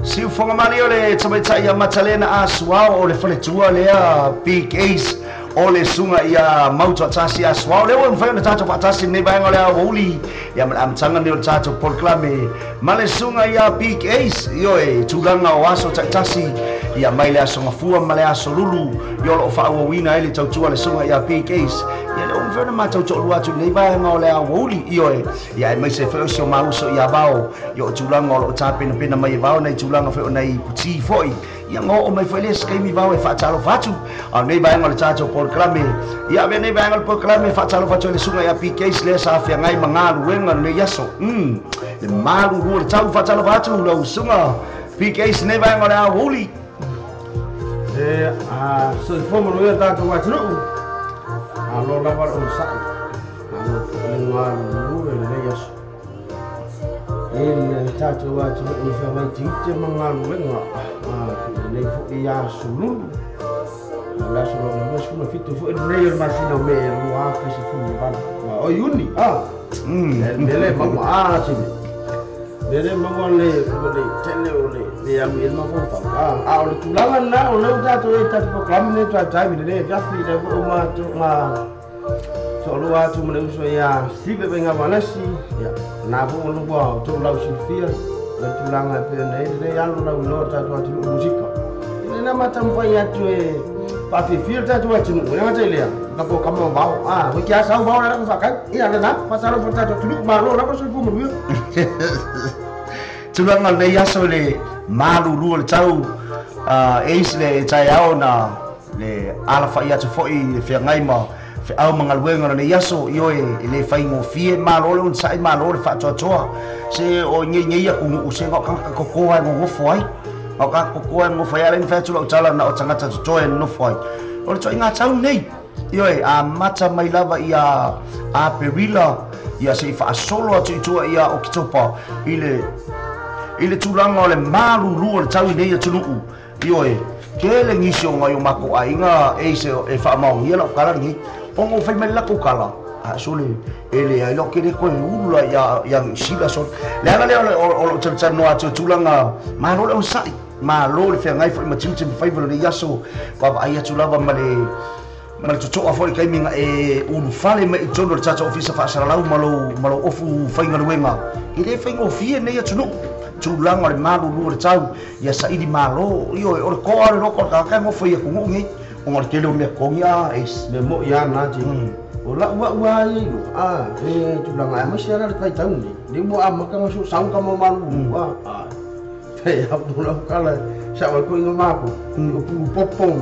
Siufoga mali o le tamaitai ia Matalena Asuao o le faletua lea Big Ace o le suga ia Mautoatasi Asuao lea ua mafai ona tatou faatasi lenei vaega o le aoauli ia ma le amataga nei o le tatou polokalame ma le suga ia Big Ace ioe tulaga o aso taitasi ia mai le aso Gafua ma le aso Lulu ia o loo faaauauina ai le tautua le suga ia Big Ace ia lea ua mafai ona matou toalua atu lenei vaega o le aoauli ioe ia aemaise foi o si o mauso ia Vao ia o tulaga o loo tapenapena mai e Vao nai tulaga foi o nai puti foi ia ngoo mai foi le skaimi Vao e faatalofa atu a nei vaega o le tatou polokalame ia ave nei vaega o le polokalame e faatalofa atu ai le suga ia Big Ace lea sa feagai ma galuega lenei aso le malulu o le tau faatalofa atu lau suga Big Ace nei vaega o le aoauli. E a soifua manuia tatou atunuu alo lava le onosai alo foi le galulue lenei aso e le tatou atunuu i feagai tiute ma galuega lenei foi aso Lulu le aso lona 27 foi lenei o le masina o Me 2018 o Iuni mele maua a sile mele maua le le tele o le le alu i le mafaufau a o le tulaga lena o lea ua tatou i tatou polokalame nei taitai le afiafi le foi o matou ma toalua atu ma le uso ia Steve Vaigavalesi ia na foi o lua outou lausilafia le tulaga e pei ona i ai lenei alo lauiloa o le tatou atunuu musika i lena matamafai atu e faafiafia le tatou atunuu e gata i lea ka polokalame o Vao oi ke asau Vao le faakau ia lena faatalofa le tatou atunuu malo lava soifua manuia. Tulaga lenei aso le malulu o le tau Ace le taeao na le alafai atu foi le feagai ma feau ma galuega o lenei aso ioe e le faigofie malo le onosai malo le faatoatoa se o ngeinei atunuu se ngao kagaka kokoa e gogofo ai ngao kagaka kokoa e gogofo ai ale na fai atu lau tala na o tagata totoe e nonofo ai o le toaiga tau nei ioe amata mai lava ia Aperila ia sei faasolo atu i tua ia Oketopa i le tulaga o le malulu o le tau i nei atunuu ioe tele nisi o ngai o makou aiga e se e faamaonia lau kala lenei ona o fai mai le latou kala a sole e leai lau kele koe ulu la ia Niusila sole le ala lea o loo talanoa atu tulaga malo le onosai malo le feagai foi ma tiute ma faiva lenei aso vaavaai atu lava ma le totoa foi le taimi na e ulufale mai i totonu o le tatou ofisa faasalalau ma lou ofu faigaluega e le faigofie nei atunuu tulaga o le malulu o le tau ia saili malo ioe o le toa o le loko o le tagata e nofo i atunuu nei ona o le tele o mea totogi a Ace me moi a na ti o lau au a ia ilo e tulaga e maise ala le taitau nei le ua amata na soosau ka ma malulu te apu lau kala sa wai ko inga mako o pulu popo.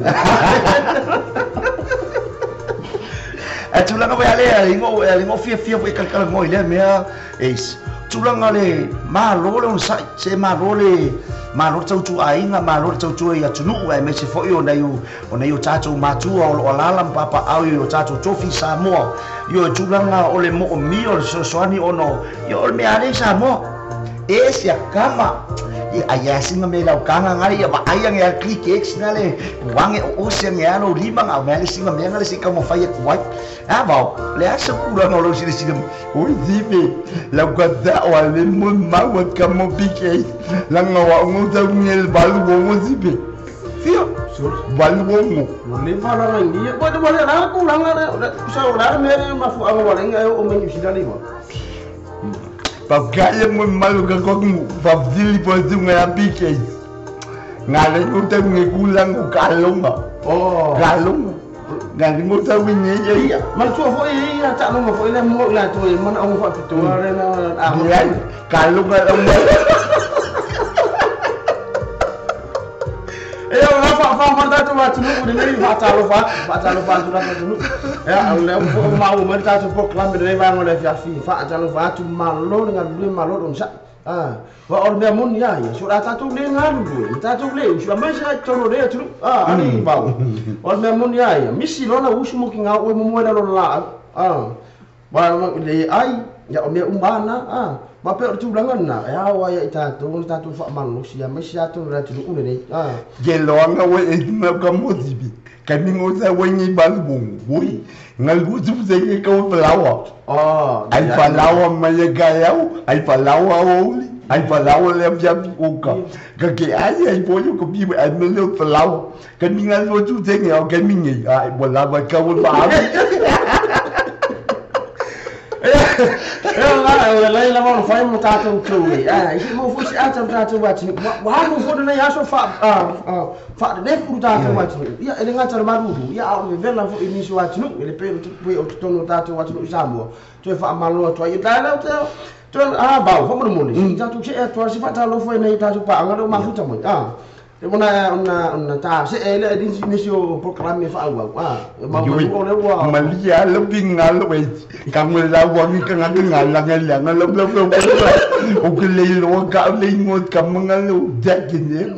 A tulaga foi ale ingo fia fia foi kalkala ngoi le mea Ace tulaga le malo le onosai se malo le malo tautu aiga malo le tautua i atunuu aemaise foi o nai o tatou matua o loo alala ma papaau i o tatou tofi Samoa ioe tulaga o le moomia o le fesoasoani ona ia o le mea ale i Samoa e se akama ia ai singa me lau kanga ngale ia vaai ange al click x ngale wange o ose ange alo lima ngau me ale singa me ngale sika mo fai ku ai a vao le asa kula no lo sile sile oi zibe lau kada o ale mo mawa ka mo pike la ngawa ngo ta ngel balu ngo zibe fio balu ngo le fala la ni ko te wale la ku la ngale sa la me ma fu anga wale ngai o me ni sila ni wa Pakaya mo malu ka koku fafili po tunga ya pike. Ngale ko te ngi kulang ko kalonga. Oh. Kalonga. Ngale mo ta winye ye. Man tu fo ia ta no fo ile mo la tu man ong fo tu re na a. Kalonga ong. E o la fa fa fa ta tu tu nu ni fa ta lo fa fa ta lo fa tu la tu nu. Ya le fo ma o ma ta tu po klam re va ngole fi fi fa ta lo fa tu ma lo nga lu ma lo don sa. Ah, wa o mea moni ia ia, so la tātou le ngalu le, tātou le, usu a mai sa toro le atu, ah, ani bau. O mea moni ia ia, misi lona usu mo ki ngā ue momoe na lona la, ah, wa le ai, ia o mea umana, ah, ma pe o tūlanga na, e awa ia i tātou, ona tātou wha malosi, ia mai si atu le atu une nei, ah. Ke loanga we e tina ka motibi, ka ningo sa wengi balbong, woi, ngal tu se ke ka palawa. Oh, ai palawa mai ka yau, ai palawa oli. Ai palawa le pia oka. Ka ke ai ai pollo ko bi ai me le palawa. Ka ninga lo tu te nge o ka minge. Ai bola ba ka wo ba. E la la la mo fai mo tātou tui. Ah, i mo fu si ata tātou wati. Wa mo fu nei aso fa fa ne fu tātou wati. Ia ele ngata maru. Ia au me vela fu ini so wati nu. Ele pe pe o tono tātou wati nu Samoa. Tu fa malo tu ai la la te. Tu ah bau fa mo mo ni. Tātou che e tu si fa ta lo fu nei tātou pa nga lo mafuta mo. Ah. E ona ona ona ta se ele di ni o programe fa au ah. Ma mo le wa. Malia lo pinga lo we. Ka mo la wa ni ka nga nga la nga la nga lo lo lo. O ke le lo ka le ngo ka mga lo ja ke ne.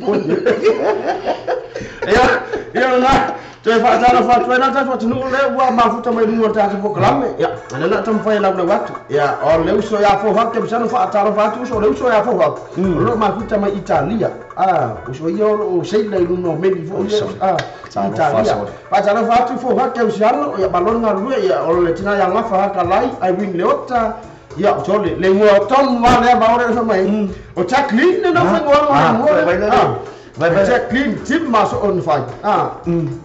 Ya ya na tu fa ta fa tu na ta tu no le wa mafuta mai nu ta tu programe. Ya ana na tam fa la wa tu. Ya o le uso ya fo ha ke sa fa ta fa tu so le uso ya fo ha. Lo mafuta mai Italia. Ah, uso io o sei le no me fo ah Italia. Fa ta fa tu fo ha ke usiano ya balon nga lu ya o le tina ya nga fa ka lai ai win le ota. Ya jole le mo tom wa le ba ore so mai. O Jacqueline no fa ngo ngo. Vai Jacqueline tim ma so on fa. Ah.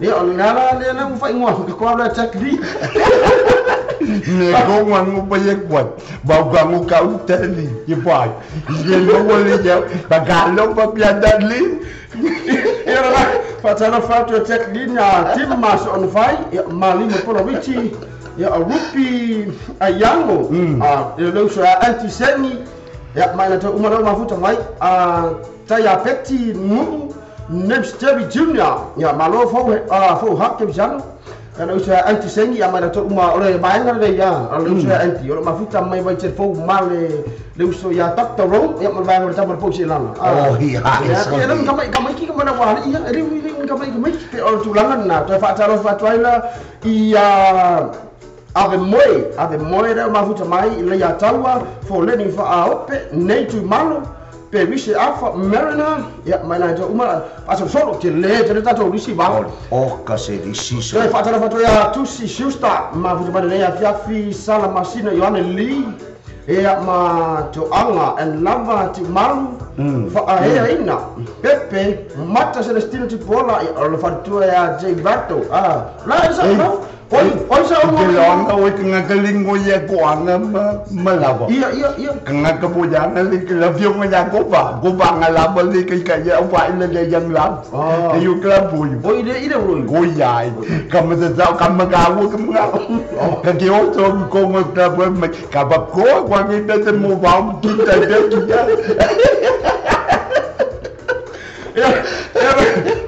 Ia o ngala le na fa ngo ko ko le Jacqueline. Ne ko ngo pa ye kwa. Ba ka ngo ka uteli ye pa. Ye lo le ya ba ka lo pa pia dali. Ia la fa ta fa tu Jacqueline ya tim ma so on fa ya mali mo polo wichi ya rupi ayango. Ah, le so antiseni ya mai na to umalo mafuta mai ah ta ya peti nu Nems Jerry Junior ya malo fo ah fo hak ke jano kana usa anti sengi ya mai na to uma ore mai na le ya ale usa anti ore mafuta mai vai te fo male le uso ya Dr. Rome ya mai vai ta po se lana oh hi ha ya le ka mai ka mai ki ka mana wa ya le le ka mai ka mai pe o tulanga na to fa ta lo fa to ila ia ave moe re mafuta mai le ya taua fo le ni fa a ope nei tu malo pe wise afa marina ya mai na to uma aso solo te le te ta to risi ba o ka se risi so fa ta fa to ya tu si shusta ma fu ba le ya fi sala masina yoane li e ma to anga en lava ti malu fa a e ina pepe mata celestino ti pola o le fa tu ya j vato ah la sa no Oi, oi sa o ke longa o ke ngaka lingo ya ko anga ma lava. Ia ia ia. Ngaka ko ya na le ke la fio ya ko ba nga lava le ke ka ya wa ile le yang la. E yu kla bu yu. Oi ile ile ro. Ko ya. Ka ma sa ka ma ka wo ka ma. Ka ke o to ko mo ka ba ma ka ba ko wa ngi be te mo ba ki ta be ki ya. Ya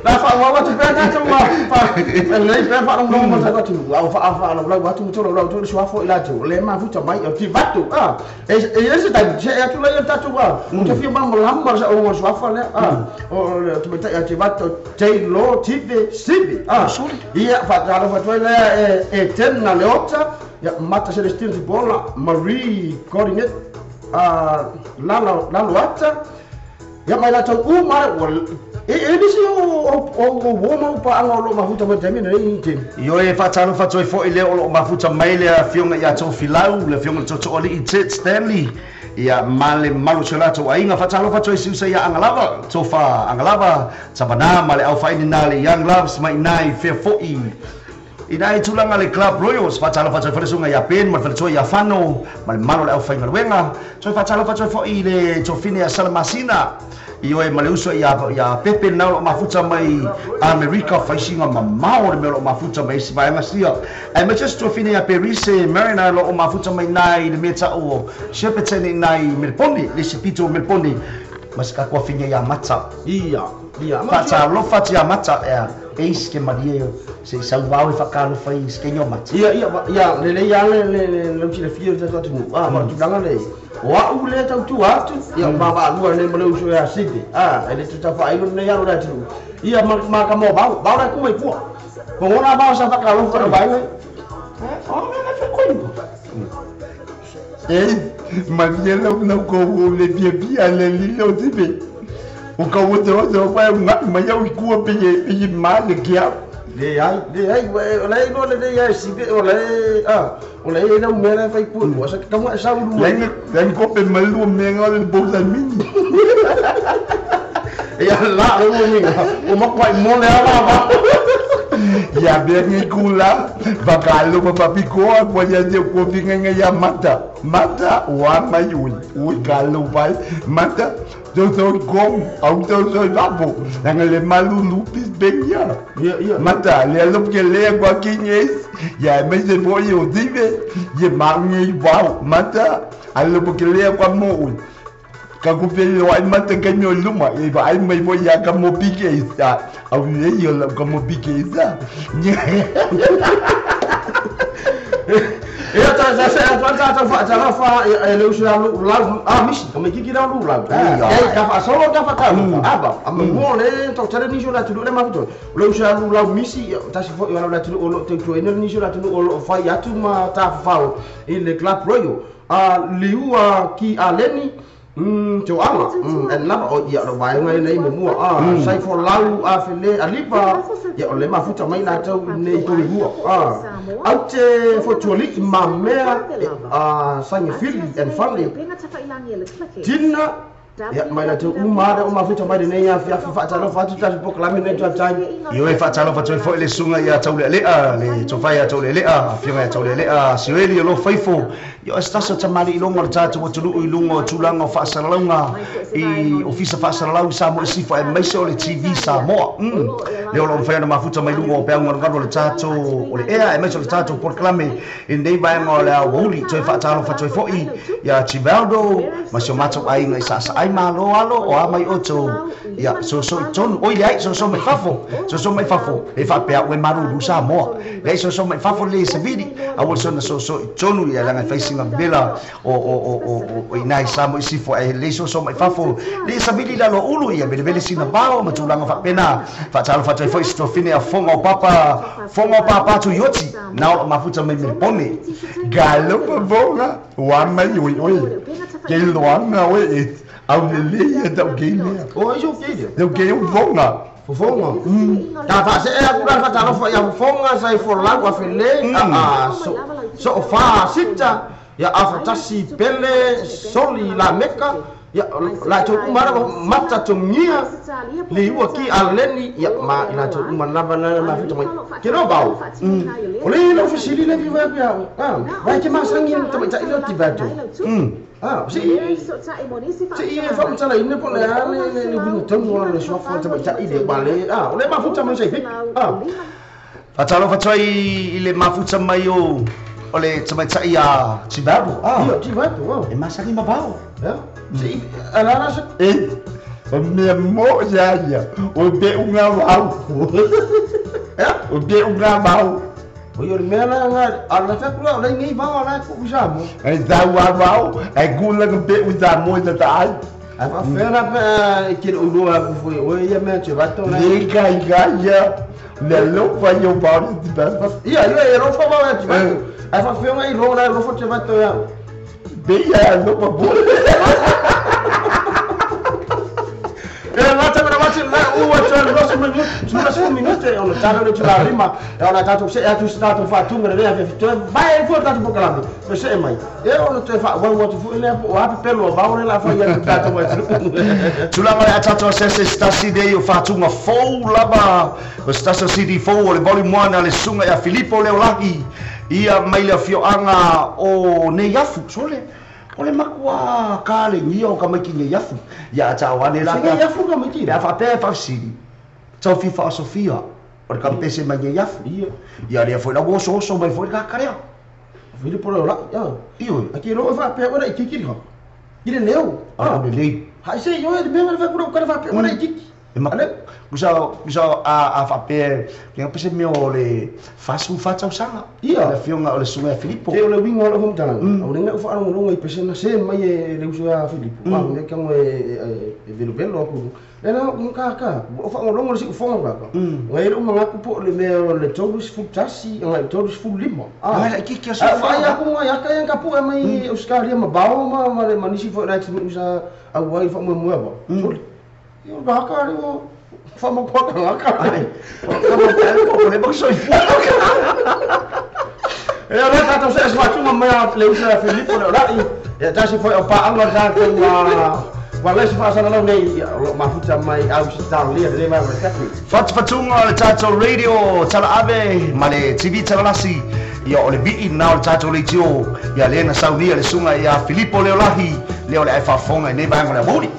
la fa wa wa tu pe ta ma fa le pe fa no mo ta tu wa fa fa la wa tu tu la tu so fo ila tu le ma fu ta mai o ti va tu ah e e se ta che ya tu la ta tu wa o te fi ma mo la ma sa o so fa le ah o tu me ta ya ti va tu te lo ti ve si ah ia fa ta la fa tu le e ten na le ota ya mata celestine ti bola Marie Corinet ah la la la ota ya mai la tau u ma e e nisi o o o ma pa anga lo mafuta mai taimi nei te io e fa tano fa toi fo ile o lo mafuta mai le fionga ia to filau le fionga to to oli i Stanley ia male malu chola to ainga fa tano fa toi siusa ia angalava to fa angalava tabana male au fa ni na le young loves mai nai fe fo i Ina e tulaga le Club Royals faatalofa atu ai foi le susuga ia Ben ma le faletua ia Fano ma le mamalu o le aufaigaluega. Toe faatalofa atu ai foi i le tofine ia Salamasina ioe ma le uso ia ia Pepe lena o lo o mafuta mai Amerika faisiga mamao le mea o lo o mafuta mai ai si vaega sia. Aemaise si tofine ia Perise Mariner o lo o mafuta mai ina i le mea tau o Shepparton ina i Melbourne, le isi pito o Melbourne ma si tatou afine ia Mata. Ia, ia. Faatalofa atu ia Mata ea Ace ke malie se i sau vao e faatalofa i se kenya o Mata. Ia, ia, ia, lelei lava le, le, le, le silafia o le tatou atunuu, a, ma le tulaga lea, o au lea e tautua atu, ia, ma vaalua nei ma le uso ia Sive, a, e le toe tau faailo lenei alo o le atunuu, ia, ma, ma ka moa vao, vao la e kuma i pua. Pogona vao sa faatalofa i le vaega ia. O mea na fai koe. E malie lau lau kou le fiafia le lilo Sive. O ka o te o te o ngai mai au i kua pe pe ma le kia. Leai, leai, o la e iloa lelei lava e Sive, o la e, a, o la e i ai lau mea la e fai pua i tua, sa tatau ona e sau i luma. Lenga lenga kope mai lua mea nga o le bousa mini. Ia la le umiga, ua makuai mole lava vao. Ia mea ngi kula, whakaalo ma papikoa, kua ia te kua finga nga ia mata. Mata, wa mai ui, ui ka lo vai. Mata, tau tau kong, au tau tau vapo. Nanga le malu lupis bengia. Ia, ia. Mata, le alo ke lea kua kingi eis. Ia e mai se foi o tive, ye ma ngi wau. Mata, alo ke lea kua mo ui. Ka ku pe lo ai mata ka nyo luma e va ai mai mo ya ka mo pike isa au le yo la ka mo pike isa. Ia ta sa sa ta ta ta fa ta fa e le uso lau lau a misi ka me kiki lau lau. E ka fa solo ka fa ka aba a mo mo le to tare ni la tu le ma futo. Le uso lau lau misi ta si fo lau la tu o lo te tu ene ni la tu o lo fa ya tu ma ta fa i le Club Royal a liua ki a leni Joanga, e lava o ia o vaega nei mo mua a sai fo lau a fele a lipa ia o le mafuta mai latou i nei tolihua a au te fotuali'i ma mea a saga fili and fale tina ia mai latou uma lea o mafuta mai lenei afiafi faatalofa atu tatou polokalame nei drive time. Ioe faatalofa atu ai foi le susuga ia Taulealea, le tofa ia Taulealea, afioga ia Taulealea, Sioeli o lo faifo. Ia o se tasi o tamalii i luga o le tatou atunuu i luga o tulaga o faasalalauga i Ofisa Faasalalau i Samoa i Sisifo aemaise o le TV Samoa. Lea o lo o mafai ona mafuta mai luga o peau galugalu o le tatou o le ea aemaise o le tatou polokalame i lenei vaega o le aoauli. Toe faatalofa atu ai foi ia Chivaldo ma si o matou aiga i Saasaai Malo alo o a mai outou ia soso i totonu. Oi leai, soso mai fafo, soso mai fafo. E faapea ua e malulu Samoa. Leai, soso mai fafo le savili. Aua le soona soso i totonu ia leaga e fai sina mela o o o o o ina i Samoa i sisifo ae lelei soso mai fafo le savili i lalo o ulu ia velevele sina vao ma tulaga faapena. Faatalofa atu ai foi i se tofine a Foga o Papa, Foga o Papa Tuioti na o lo o mafuta mai Melbourne. Galopa foga, ua mai oi oi, ke loanga oe e au lelei ia tau kei lea. O ai so kei lea? Tau kei o foga. Fofoga. Ta faasee atu la le faatalofa ia fofoga sa i folau afele a so so fa sita ia afatasi pele soli la meka ia latou uma lava mata togia liua ki a leni ia ma i latou uma lava na mafuta mai ke no vao o le lau fesili le viva ia a vai ke masangi le tamaitai lea o Tivato a se i e faamatalaina po o le a le le uiga tonu o le suafa o le tamaitai lea ua le a o le mafuta mai sa i feki a. Faatalofa atu ai i le mafuta mai o o le tamaitai a Tivato a. Ia Tivato a. E masani ma vao. Ia se i alala se. E o mea mo ia ia o pe unga vao. Ia o pe unga vao. O ia o le mea la nga a la fa kula o le ngai vao la ku sa mo. E tau a vao e kula ka pe u sa mo ta ta ai. Ae faafefea la pe a e kele oloa aku foi oe ia mea Tivato la. Le kai kai ia le alofa ia o vao le Tivato. Ia ia e alofa vao ia Tivato. Ae faafefea ona iloa la e alofa Tivato ia au. Be ia alofa po. E lata mena wati la ua tsa lo minute, sula minute ona tala le tula lima. E ona tatou se atu se tatou faatunga le lea fe toe vai fua tatou pokalame. Pe se mai. E ona toe fa wa wa tu fu le po wa pe pelo va le la fa ia tatou wa tu. Tulaga le atato se stasi de o faatunga fou lava o stasi CD fou o le volume 1 a le suga ia Filipo Leolahi ia mai le afioaga o Neiafu sole o le makua ka le nia o ka mai ki Neiafu ia tau ane la ka Neiafu ka mai ki le faapea faafesili tau fifa o Sofia o le kampese mai Neiafu ia ia lea foi la ua osooso mai foi le kakalea Filipo Leolahi ia ioe ake lo faapea ora i kiki ka i le leo a o lelei hai se ioe le mea le fa kura kara faapea ora i kiki e ma kusa kusa a faapea ke pese mea o le 44 tausaga Ia. le afioga o le suga ia Filipo Te o le winga o le homtanga. O le ngau whaarongolonga i pesena se mai e le uso a Filipo. Ma ne ka e e velo velo aku. Le na ka ka o whaarongolonga le si ufonga ka. Ngai le umanga ku po le mea o le tolu sifu tasi, ngai tolu sifu lima. Ah, le kiki a Ah, vai aku ngai aka yang kapu e mai Australia ma bao ma ma le manisi fo na tinu usa au ai fa mo mo ba. Soli. Yo ba ka le o fa mo kwa ka ka. O le soifua. E o tatou se asma mai a le usa a Filipo le ora e tasi foi o paanga tatou ma wa le se faasala lau nei o lo mafuta mai au si tau lia le vai le tatou. Fatufatuga o le tatou radio tala ave ma le TV talalasi ia o le vii na o le tatou leitio ia lea na saunia le suga ia Filipo Leolahi lea o le ae faafofoga i nei vaega o le amouli.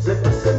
Se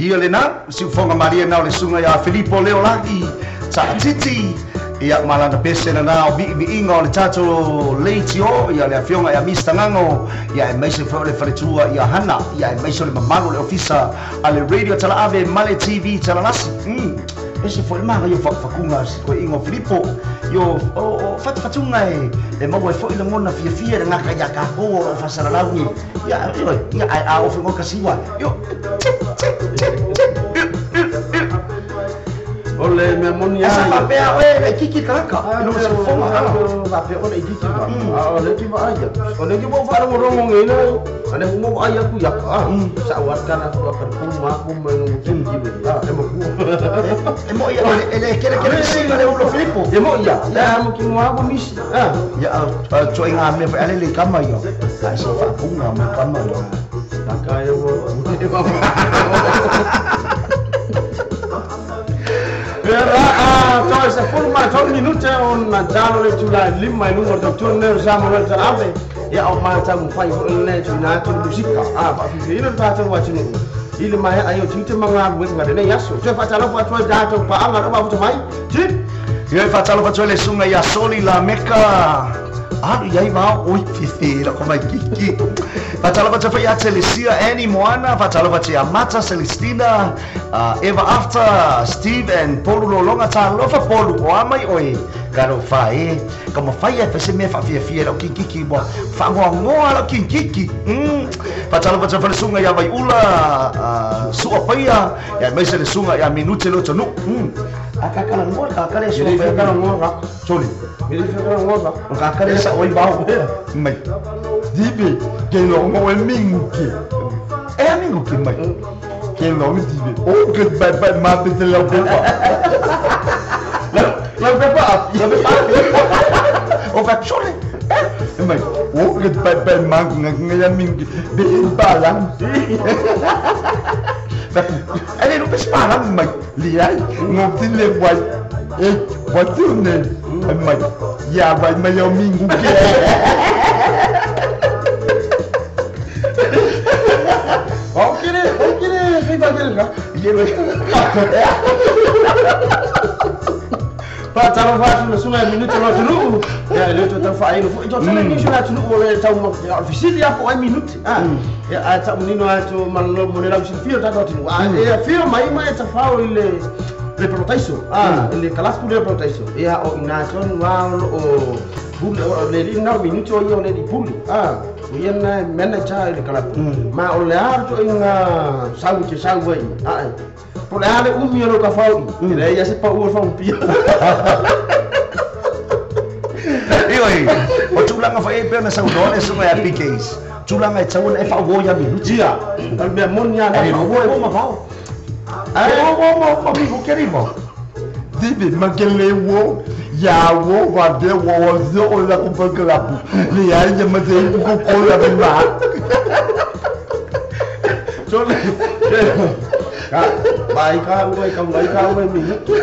Ia lena siufoga malie na o le suga iā Filipo Leolagi Taatiti ia malana pese na o miimiiga o le tatou leitio ia le afioga ia Mr. Gago ia e maise foi o le faletua ia Hana ia e maise o le mamalu o le ofisa a le radio Talaave ma le TV Talalasi. Ese foi maga ia fakufakuga sikoeʻiga o Filipo io o fatufatuga e maua ai foi lagona fiafia le gaka iā kakou o loo faasalalaugi ia ia ae a o fegoa kasiua io tip tip tip tip. O le mea moni ai. Sa faapea oe le kiki kalaka i lona siufoga ala. Faapea o le kiki ma. A o le ki vaai atu. O le ki mo faalogologo ngeina ane mo vaai atu ia ka. Sa wa kana ku ka ku ma ku ma no ti ti a e mo ku. E mo ia e le kele kele singa le ulo Filipo. E mo ia. Ya mo ki mo ku misi. A. Ia tsoinga mea foi ale le kama ia. Ai se faapuga ma kama ia. Taka e mo. Era a se fulu ma tolu minute ona talo le tula lima i luga o le tautua lenei o Samoa le Talaave ia o matau fai foi lenei tuina atu le musika a faafifiaina le tatou atunuu i le maea ai o tiute ma galuega lenei aso. Toe faatalofa atu ai tatou paaga lea mafuta mai tip. Ia e faatalofa atu ai le suga iā Soli Lameka alu iai vao oi fifi la ko mai kiki. Faatalofa atu foi ia Telesia Annie Moana, faatalofa atu ia Mata Celestina, Eva After, Steve and Polu Lolonga talofa Polu o a mai oe talofa e ka mafai ai fai se mea faafiafia lau kinkiki ua faagoagoa lau kinkiki. Faatalofa atu foi le suga iā Vaiula Sua Paia ia aemaise le suga ia Minute Lotonuu. Akakalagoa le kakale sua Paia kalagoa soli. Ele fica o kakale sa oi vao mai. Dibe ke longo e mingu ke. E a mingu ke mai. Ke longo dibe. O ke bai bai ma pe te lau pepa. Lau pepa api. Lau pepa api. O fa chole. E mai. O ke bai bai ma nga nga ya mingu ke. Be ba lang. Ele não pensa para mai. Liai ngo ti le wai. E what's your name? Mai. Ya vai mai o mingu ke. O kere, fai pa kere ka. Pa talo fa tu sunga minuto lo tunu. Ya le to fa ai no foi to tele ni suna tunu o le tau mo ya ofisili ya po ai minuto. Ah. Ya a ta munino a to malo mo le la usifio ta to tunu. A e fio mai mai ta fa o ile le protaiso. Ah, le kalapu le protaiso. Ya o ina ton wa o pule o le li na minuto o le di pule. Ah, o ia na manager le kalapu. Ma o le arto inga sau te sau ai. Ah. Po le ale umi o ka fau. Le ia se pa o fa pia. Ioi, o tulaga foi e pea na saunoa le suga ia PKs. Tulaga e tau ona e faauo ia minuti. Ia, o le mea moni a na faauo e ma vao. Ai o o ma ma mi ko rimo. Dibe ma ke le wo ya wo va de wo zo o la ku pa kalapu. Le ai ya ma te ku ko la ma. Chole. Ka bai ka ua ka ua ka ua minuti.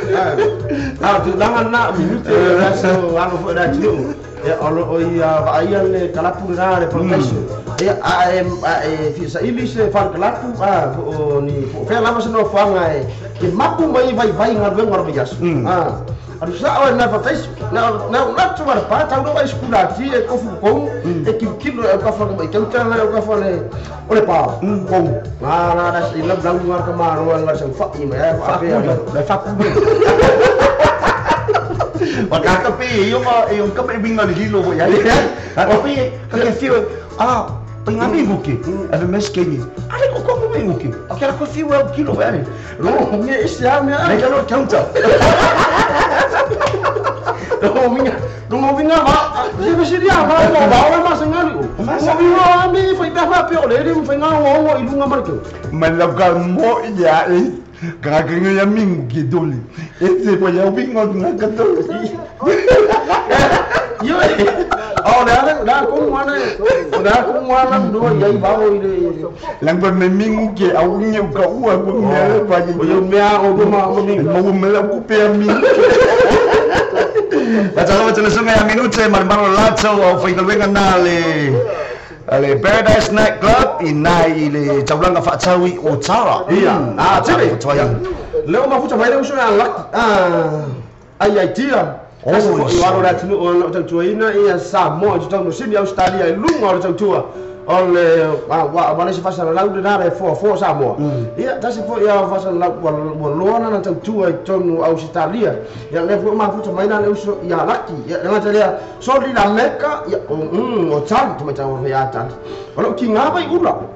Ah, tu langa na minuti la so alo foi da tinu. E olo o ia vaai le kalapu na le protaiso. E a e fi sa ili se fa kalapu a o ni fe lava se no fanga e ke mapu mai vai vai ngaluega o le vaiaso. Ah, alu sa o na protaiso. Na na na tu war pa tau no vai skula ti e kofu kou e ki kilo e ka fa mai kau tala e ka fa le o le pa kou. Na na na i lau lau ngar ka maro ngar sa fa i mai fa pe le fa ku. O ka pe io ma e un ka pe winga le hilo mo ia. Ka pe ka ke fiu ah pinga mi nguki. E me skeni. Ale ko ko mi nguki. A ke ko fiu e kilo vere. Ro mi e se a mi a. Le ka no counter. Ro minga, ro minga va. Se me seria va mo va o ma sengali. Mo minga mi foi pe fa pe o le ri foi nga o i lunga marke. Ma la ka mo ia e ka ka ya mingu ke doli. E se po ya winga nga ka doli. Io o le ale la ko mo na la ko mo na do ia i va o i le lang pa me mingu ke au ngi ka ua ko me va o yo me a o ma o mi mo me la ku pe mi. Faatalofa tele suga ia Minute ma le malo latou au faigaluega na le Le Paradise Night Club i nai i le taulaga faatau o Tara. Ia, a tele. Le o mafuta mai le uso ia laki. Ai ai tia. Oh, i waro le atunuu o lo tautuaina ia Samoa i totonu o Sini Ausetalia i luga o le tautua o le ua le isi faasalalau lena le foafoa Samoa. Ia, tasi foi ia faasalalau ua loa lana tautua i totonu o Ausetalia. Ia, lea foi mafuta mai la le uso ia Laki. Ia, le gata lea, soli la Meka, ia, o Tali, tamaitau o ia Tali. O lou tiga vai ula.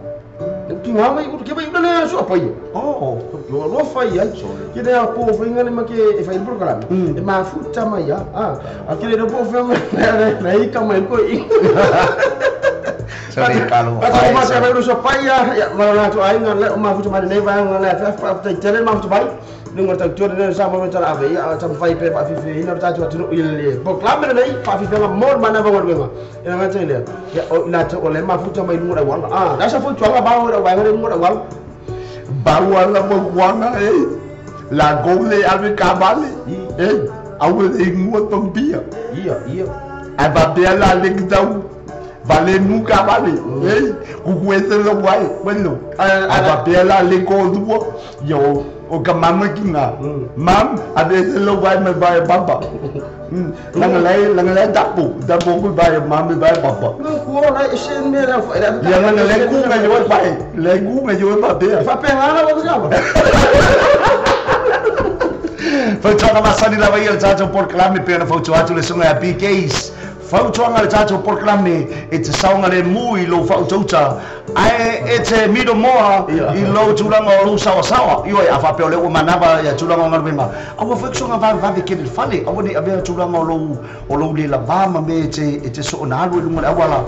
Tiga vai ula, ke vai ula le sua paia. Oh. Loa loa fai ai. Ke le po fai ngale ma ke e fai program. E mafuta mai ia. A ke le po fai mai le i ka mai ko i. Sorry, kalo. A ma se vai sua paia, ia ma la tu ai ngale o mafuta mai nei vai ngale fa fa ta tele mafuta mai. Lunga tau tua nei sa mo tala ave ia ta fai pe fa fi ina ta tu atu i le program nei fa fi fa mo mana va ngale. Ia ngata ile. Ia o ila to le mafuta mai lunga wala. Ah, da sa fu tuanga ba wa wa lunga wala. Bawa la mo wanga e la gole ave kabale e au e ngua tombia. Ia ia. A ba bia la le gdau vale mu kabale e ku ku ese lo wai bueno a ba bia la le ko duo yo o ka mama kinga mam a be se lo wai me ba baba langa le dapu dapu ku ba mam ba baba Ku o la ese me la fa. Ya langa le ku me yo pa le ku me yo pa be fa pe ngala wa ka ba. Fautuaga masani lava ia le tatou polokalame pe ona fautua atu le suga ia BKs. Fautuaga le tatou polokalame e te saoga le mu i lou faautauta ae e te mito moa i lou tulaga o lou saoasaoa. Ioe a faapea o lea ua manava ia tulaga o galuega. Aua foi kusoga vavevave kele le fale. Aua nei avea tulaga o lou le lavā ma mea e te soona alu e luga le auala.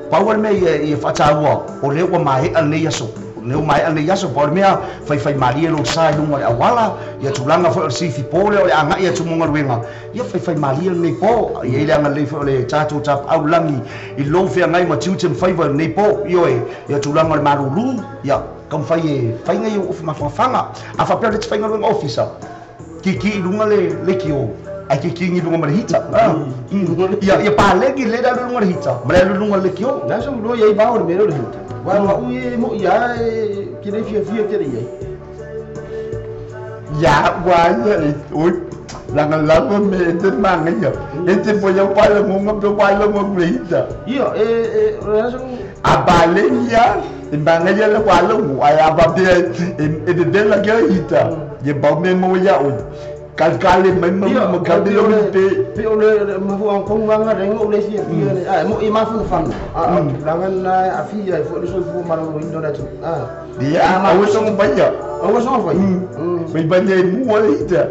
Pau le mea ia faataua o lea ua maea lenei aso. Leo mai ale iaso por mea fai fai malie lo sai lunga le awala ia tulaga foi o le sifi po lea o le agai atu mo galuega ia fai fai malie lenei po ia i le agalelei foi o le tatou tapaau lagi i lou feagai ma tiute ma faiva lenei po ioe ia tulaga o le malūlū ia taumafai e faiga ia ofi mafagafaga a faapea o le te faigaluega ofisa kiki i luga le lekio ai kiki i luga ma le hita ia ia palegi le le alu luga le hita ma le alu luga le lekio Na so lo ia ba o le mea le hita. Wa wa u e mo ia e ke le fia fia ke le ia. Ya wa ya ui langa lava me te manga ya e te po ya pa la ngonga pe pa la ngonga le hita. Ia e e na so a ba le ya e manga ya le wa lo ai a ba be e be la ke hita ye ba me mo ya ui kalkale mai ma ma ka be lo pe pe o le ma fu an kong wanga re ngo le fia fia le a mo i ma fu fan a tulaga na a fia fo le so fu ma lo indo na tu a ya a wo so ba ya a wo so fa mai ba ne mu wa le hita.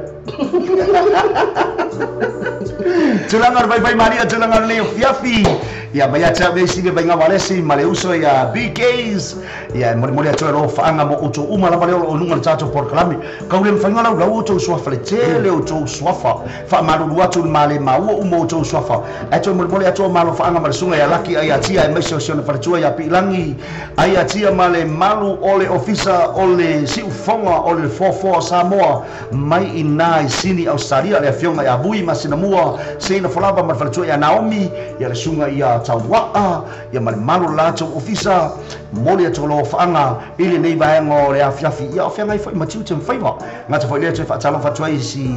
Tulaga o le vaivai malia tulaga o le fiafi ia mai ia te au isi le vaiga walesi ma le uso ia BKs ia e molimoli atu e loo faaga mo outou uma lava lea o loo luga le tatou polokalame kau le mafaiga laulau outou suafa le tele outou suafa faamalulu atu le male maua uma outou suafa ae toe molimoli atu o malo faaga ma le suga ia Laki ai atia e maise o siona faletua ia Piilagi ai atia ma le malu o le ofisa o le siufoga o le foafoa o Samoa mai i nā i Sini Australia le afioga ia Vui ma Sinamua seina folava ma le faletua ia Naomi ia le suga ia Tauaa ia ma le malu latou ofisa moli atu o loo faaga i lenei vaega o le afiafi ia o feagai foi ma tiute ma faiva gata foi lea toe faatalofa atu ai si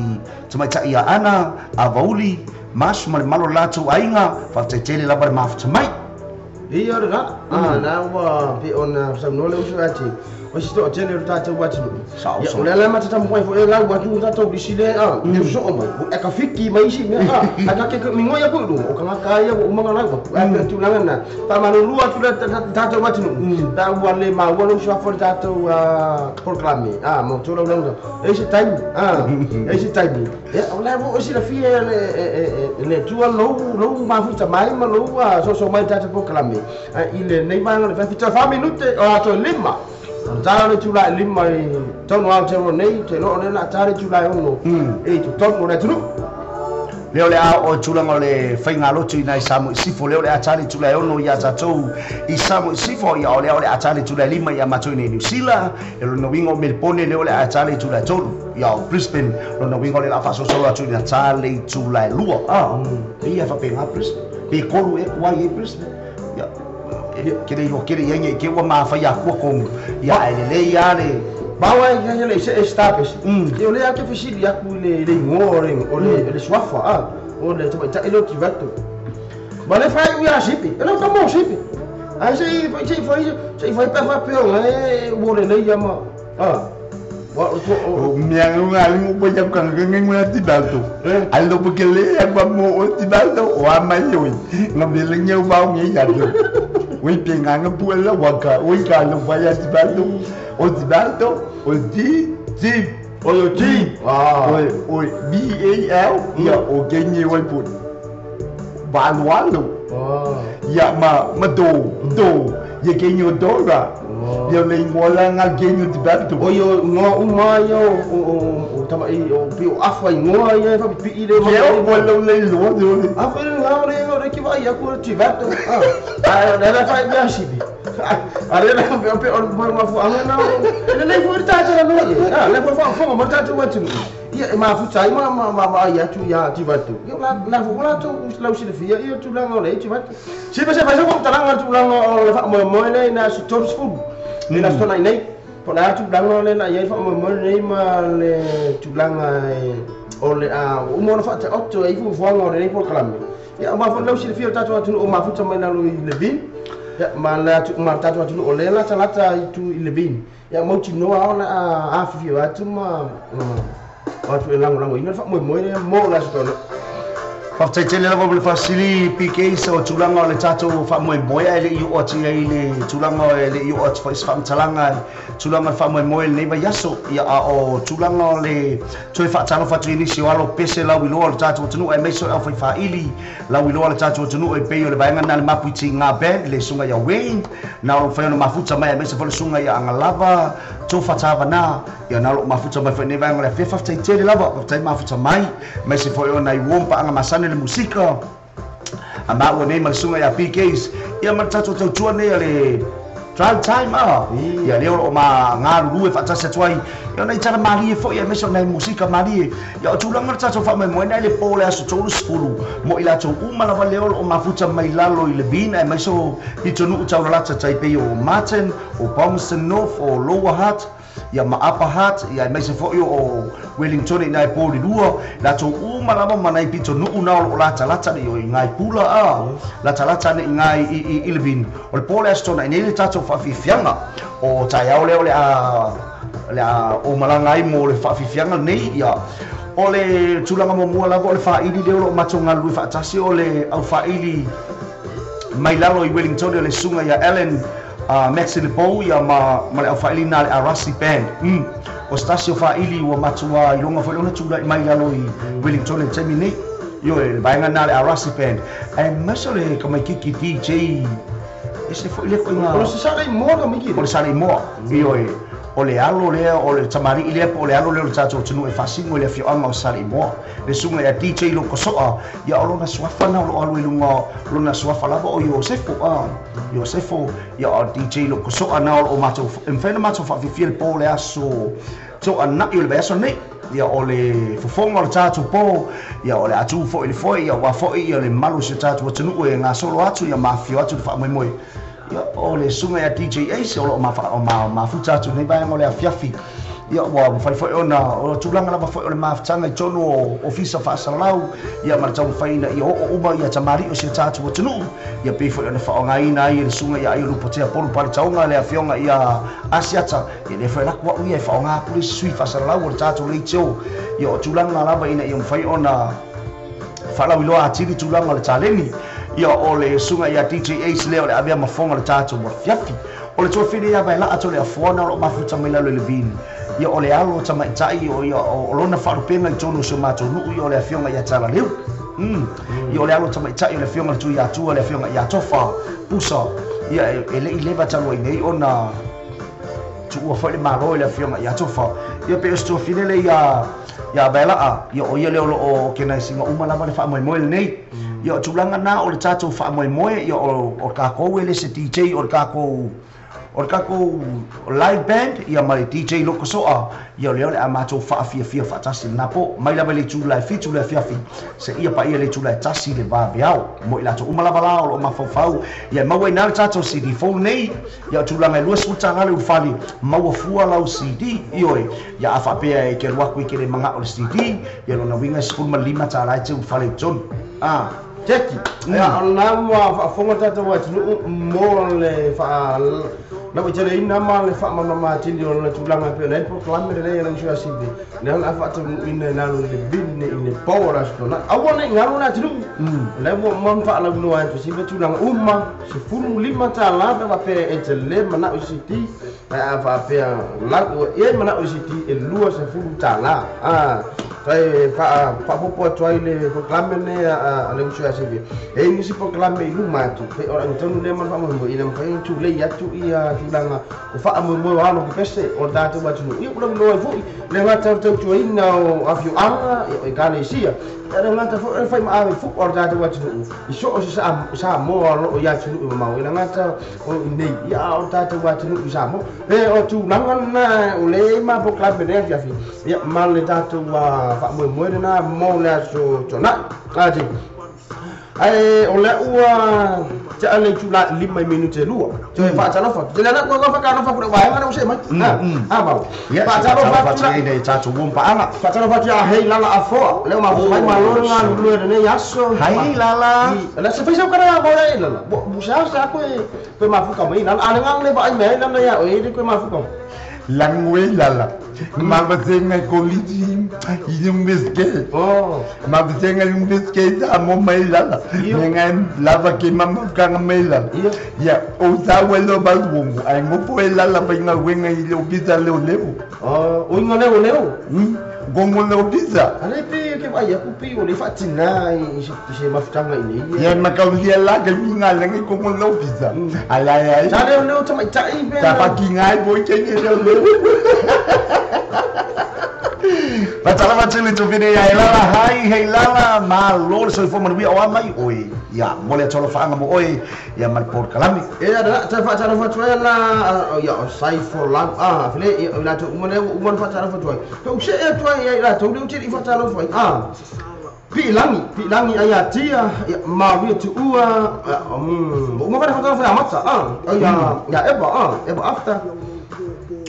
tamaitai ia Ana Avauli masu ma le malu latou aiga faafetaitele lava le mafuta mai. Ia le la na ua pe ona saunoa le uso ati o si to tele o tatou atunuu. Ia o le ala mata tamu foi e lau atu tatou lisi le a e so mai e ka fiki mai isi mea a a ka ke mingo ia ku o ka ngaka ia o manga lau a pe tulaga na fa malulu atu le tatou atunuu ta ua le ma ua lo so fo tatou polokalame a mo to lau lau e se taimi a e se taimi ia o le o si la fia le le tua lou lou mafuta mai ma lou so so mai tatou polokalame i le nei manga le fa fa minute o to lima tala le tula lima i tonu au te nei te lo le na tala tula ono e tu tonu le tulu leo le a o tulaga o le faigalotu i nai Samo i Sifo leo le a tali tula e ono ia tatou i Samo i Sifo ia o lea o le a tali tula e lima ia matou i nei New Zealand e lona uiga o Melbourne leo le a tali tula e tolu ia o Brisbane lona uiga o le la faasosolo atu i na tali tula e lua a e ia faapega Brisbane pe kolu e kuai e Brisbane ia Ke le iloa tele i ai nei te ua mafaia atua tonu ia ae lelei lava le Maua e ia le se stapes. E o le ake fesili aku i le igoa o le suafa a o le tamaitai lea o Tivato. Ma le fai ui a Sipi. E le tama o Sipi. Ai se i fai pe faapea o e ua lelei ia ma a. Wa o O mea nga lingu po ya kanga nga nga Tivato. Alo porque le ya kwa mo o Tivato o a mai oi. Nga me le ngeu mau ngi ya do. Oi pe nga nga pu la waka. Oi ka lo fa ya Tivato. O Tivato o T T o yo T. Ah. Oi oi B A L ya o ke ni oi pu. Balualo. Ah. Ya ma ma do do ye ke ni do ra. Ya le ngola nga ke ni Tivato. O yo ngoa uma ia o tamai o pi o afa i ngoa ia fa pi i le Ke o mo lo le lo do. A foi le ngao le ngao le ki vai aku Tivato. Ah. Ah, le la fai mea Sipi. A le la pe pe o mo ma fu anga na. Le le fu ta ta no ye. Ah, le fu fa fo mo ta tu wa tu. Ia e mafuta ai ma ia tu ia Tivato. Ia la la fu la tu la usi le fia ia tu la ngao le Tivato. Si pa se fa se ko ta la tu la ngao le fa mo mo le na su to fu. Le na sto nei nei. Po la tu la ngao le na ia fa mo mo le ma le tu la o le a o mo na fa ta otto e fu fu ngao le po kalame. Ia ma fu la usi le fia ta tu atu o mafuta mai na lo i le vin. Ia ma la tu ma ta tu atu o le la ta lata i tu i le vin. Ia mo ti no a a fi atu ma atu e lango lango ina fa mo mo le mo la sto no. Faafetai tele lava mo le faasili PK sa o tulaga o le tatou faamoemoe ae leʻi oo atu ai le tulaga e leʻi oo atu foi se faamatalaga tulaga o le faamoemoe lenei vaiaso ia a o tulaga o le toe faatalofa atu i nisi o alo pese lauiloa o le tatou atunuu aemaise o le aufaifaili lauiloa le tatou atunuu e pei o le vaega lena le Mapuitiga Band le susuga ia Wayne na o loo mafai ona mafuta mai aemaise foi le susuga ia Agalava Tofatavana ia na o loo mafuta mai foi nei vaega o le afea. Faafetai tele lava, faafetai mafuta mai maise foi ona i uo paaga masani le musika a maua nei ma le susuga ia PKs ia ma le tatou tautua nei a le Drive Time a ia lea o loo ma galulue faatasi atu ai ia ona i tala malie foi aemaise o nai musika malie ia o tulaga le tatou faamoemoena i le po le aso 30 mo i latou uma lava lea o loo mafuta mai lalo i Levin aemaise o pitonuu taulalata tai pei o Martin o Palmerston North o Lower Hutt ia ma Upper Hutt ia aemaise foi o Wellington i nai Porirua latou uma lava ma nai pitonuu na o loo latalata nei o i ngai pula a latalata nei ngai i Levin o le po le aso tona nei le tatou faafiafiaga o taeao lea o le a o malaga ai mo le faafiafiaga nei ia o le tulaga muamua lava o le faili lea o loo matou galulue faatasi o le au faili mai lalo i Wellington o le susuga ia Ellen Maxi Lepo ia ma le au faili na le Arasi Band. O se tasi o faili ua matua iloga foi lona tulai mai lalo i Wellington le taimi nei io e le vaega na le Arasi Band aemaise o le kamaikiki DJ ese foi le koiga. O se sala i moa ka miki. O le sala i moa io e o le alo lea o le tamalii lea po o le alo lea o le tatou atunuu e faasino i le afioaga o Saleimoa le susuga ia DJ Lokosoa ia o lona suafa na o loo alu i luga lona suafa lava o Iosefo a Iosefo ia o DJ Lokosoa na o loo matou e mafai ona matou faafiafia le po le aso toanaʻi o le vaiaso nei ia o le fofoga o le tatou po ia o le atu foi le foe ia ua foi ia le malu se tatou atunuu e gasolo atu ia mafio atu le faamoemoe ia o le susuga ia DJ Ace o loo mafuta atu nei vaega o le afiafi ia ua mafai foi ona o tulaga lava foi o le mafutaga i tonu o ofisa faasalalau ia ma le taumafaiina ia oo uma ia tamalii o si tatou atunuu ia pei foi ona faaaogaina ai e le susuga ia ai o Lupotea Polu Paletaoga le afioga ia Asiata ia lea foi laku au ia e faaaoga aku le isi sui faasalalau o le tatou leitio ia o tulaga lava ina ia mafai ona faalauiloa atili tulaga o le taleni ia o le susuga ia DJ Ace lea o le avea mafoga o le tatou afiafi o le tuafine ia vaelaa to le afoa na o loo mafuta mai lalo i Levin ia o le alo tamaitai o ia o lona faalupega i tonu o si o matou nuu ia o le afioga ia Talaleu ia o le alo tamaitai o le afioga le Tui Atua le afioga ia Tofa Pusa ia e leʻi leva talu ai nei ona tuua foi le malo i le afioga ia Tofa ia pe o se tuafine le ia ia vaelaa ia o ia lea o loo organisinga uma lava le faamoemoe lenei ia o tulaga na o le tatou faamoemoe ia o kakou e le se DJ o le kakou. O le tatou live band ia ma le DJ Loko Soa ia o lea o le a matou faafiafia faatasi i lena po, mai lava i le itula e 7 le afiafi seia paia i le itula e 1 le vaveao. Mo i latou uma lava la o lo o mafaufau ia e maua i ina le tatou CD fou lenei, ia o tulaga e $20 le ulufale, maua fua lau CD, ioe, ia a faapea e te alu atu e te le manao i le CD, ia lona uiga e $15 e te ulufale i totonu. A. Jackie, ia o lena ua faafofoga le tatou atunuu mo le faalauaiteleina ma le faamalamalama atili o le tulaga e pei ona i ai le polokalame lelei a lau uso ia Sive, lea o le a faataunuuina i lalo i le vine i le po o le Aso Toonai. Aua ne i galo le atunuu, o lea ua uma ona faalauiloa atu e Sive tulaga uma, $15 pe a faapea e te le manao i CD, ae a faapea lau e manao i CD e $20. E faaopoopo atu ai le polokalame lenei a le uso ia Sylvia. E i ai nisi polokalame i luma atu, pei o le agatonu lea ma le faamoemoe ina mafai ona tulei atu ia tulaga o faamoemoe o alo pepese o le tatou atunuu. Ia ua lauiloa ai foi le gata o le tautuaina o afioaga, o ekalesia, ia le gata foi o le faimaave fua o le tatou atunuu i so o se Samoa o lo o i atunuu e mamao, e le gata o i nei, ia a o le tatou atunuu i Samoa. Pe o tulaga lena o lea e i ai ma polokalame i lenei afiafi, ia ma le tatou faamoemoe lena mo le aso Toonai. Ati. Ae o lea ua tea le itula e 5 i minute e 2. Toe faatalofa atu. Tele la kua faatalofa atu i le vaega lea ua see mai. A vau. Ia, Faatalofa atu la. i le tatou uompaaga. Faatalofa atu ia Hei Lala Afoa. Lea ua mafuta mai malo le galulue i lenei aso. Hai Lala. I, se fai sau kana ia ia Lala. Bo sa sa koe koe mafuka mai Lala. A le ngang le vaai mai Lala ia oe le koe mafuka. Langwe lala. Mavasenga koliji i universite. Oh. Mavasenga universite sa mo mai lala. Io. Menga lava ke mama kanga mai lala. Io. Ia o sa welo ba wongo. Ai ngopo e lala pa inga wenga i le opisa leo leo. Oh, o inga leo leo. Gongo le opisa. Ale pe ke vai aku pe o le faatina i se mafutaga i nei. Ia makaulia la ke minga lengi gongo le opisa. Ala ai. Sa leo leo tamaitai pe. Ta pakinga ai boi ke leo leo. Faatalofa tele tufine ia e lala, hai hei lala, malo le soifua manuia o a mai oe. Ia, mo le alofaanga mo oe, ia ma le polokalame. E ana ta faatalofa atu ai la ia o Saifolau a fele ia o latou uma lea ua uma ona faatalofa atu ai. Pe u see atu ai ia i latou lea ua tele i faatalofa ai. A Piilangi, Piilangi ai atia, ia Maria Tuua, ua uma foi ona faatalofa ia Mata, a ia ia Eva, a Eva After.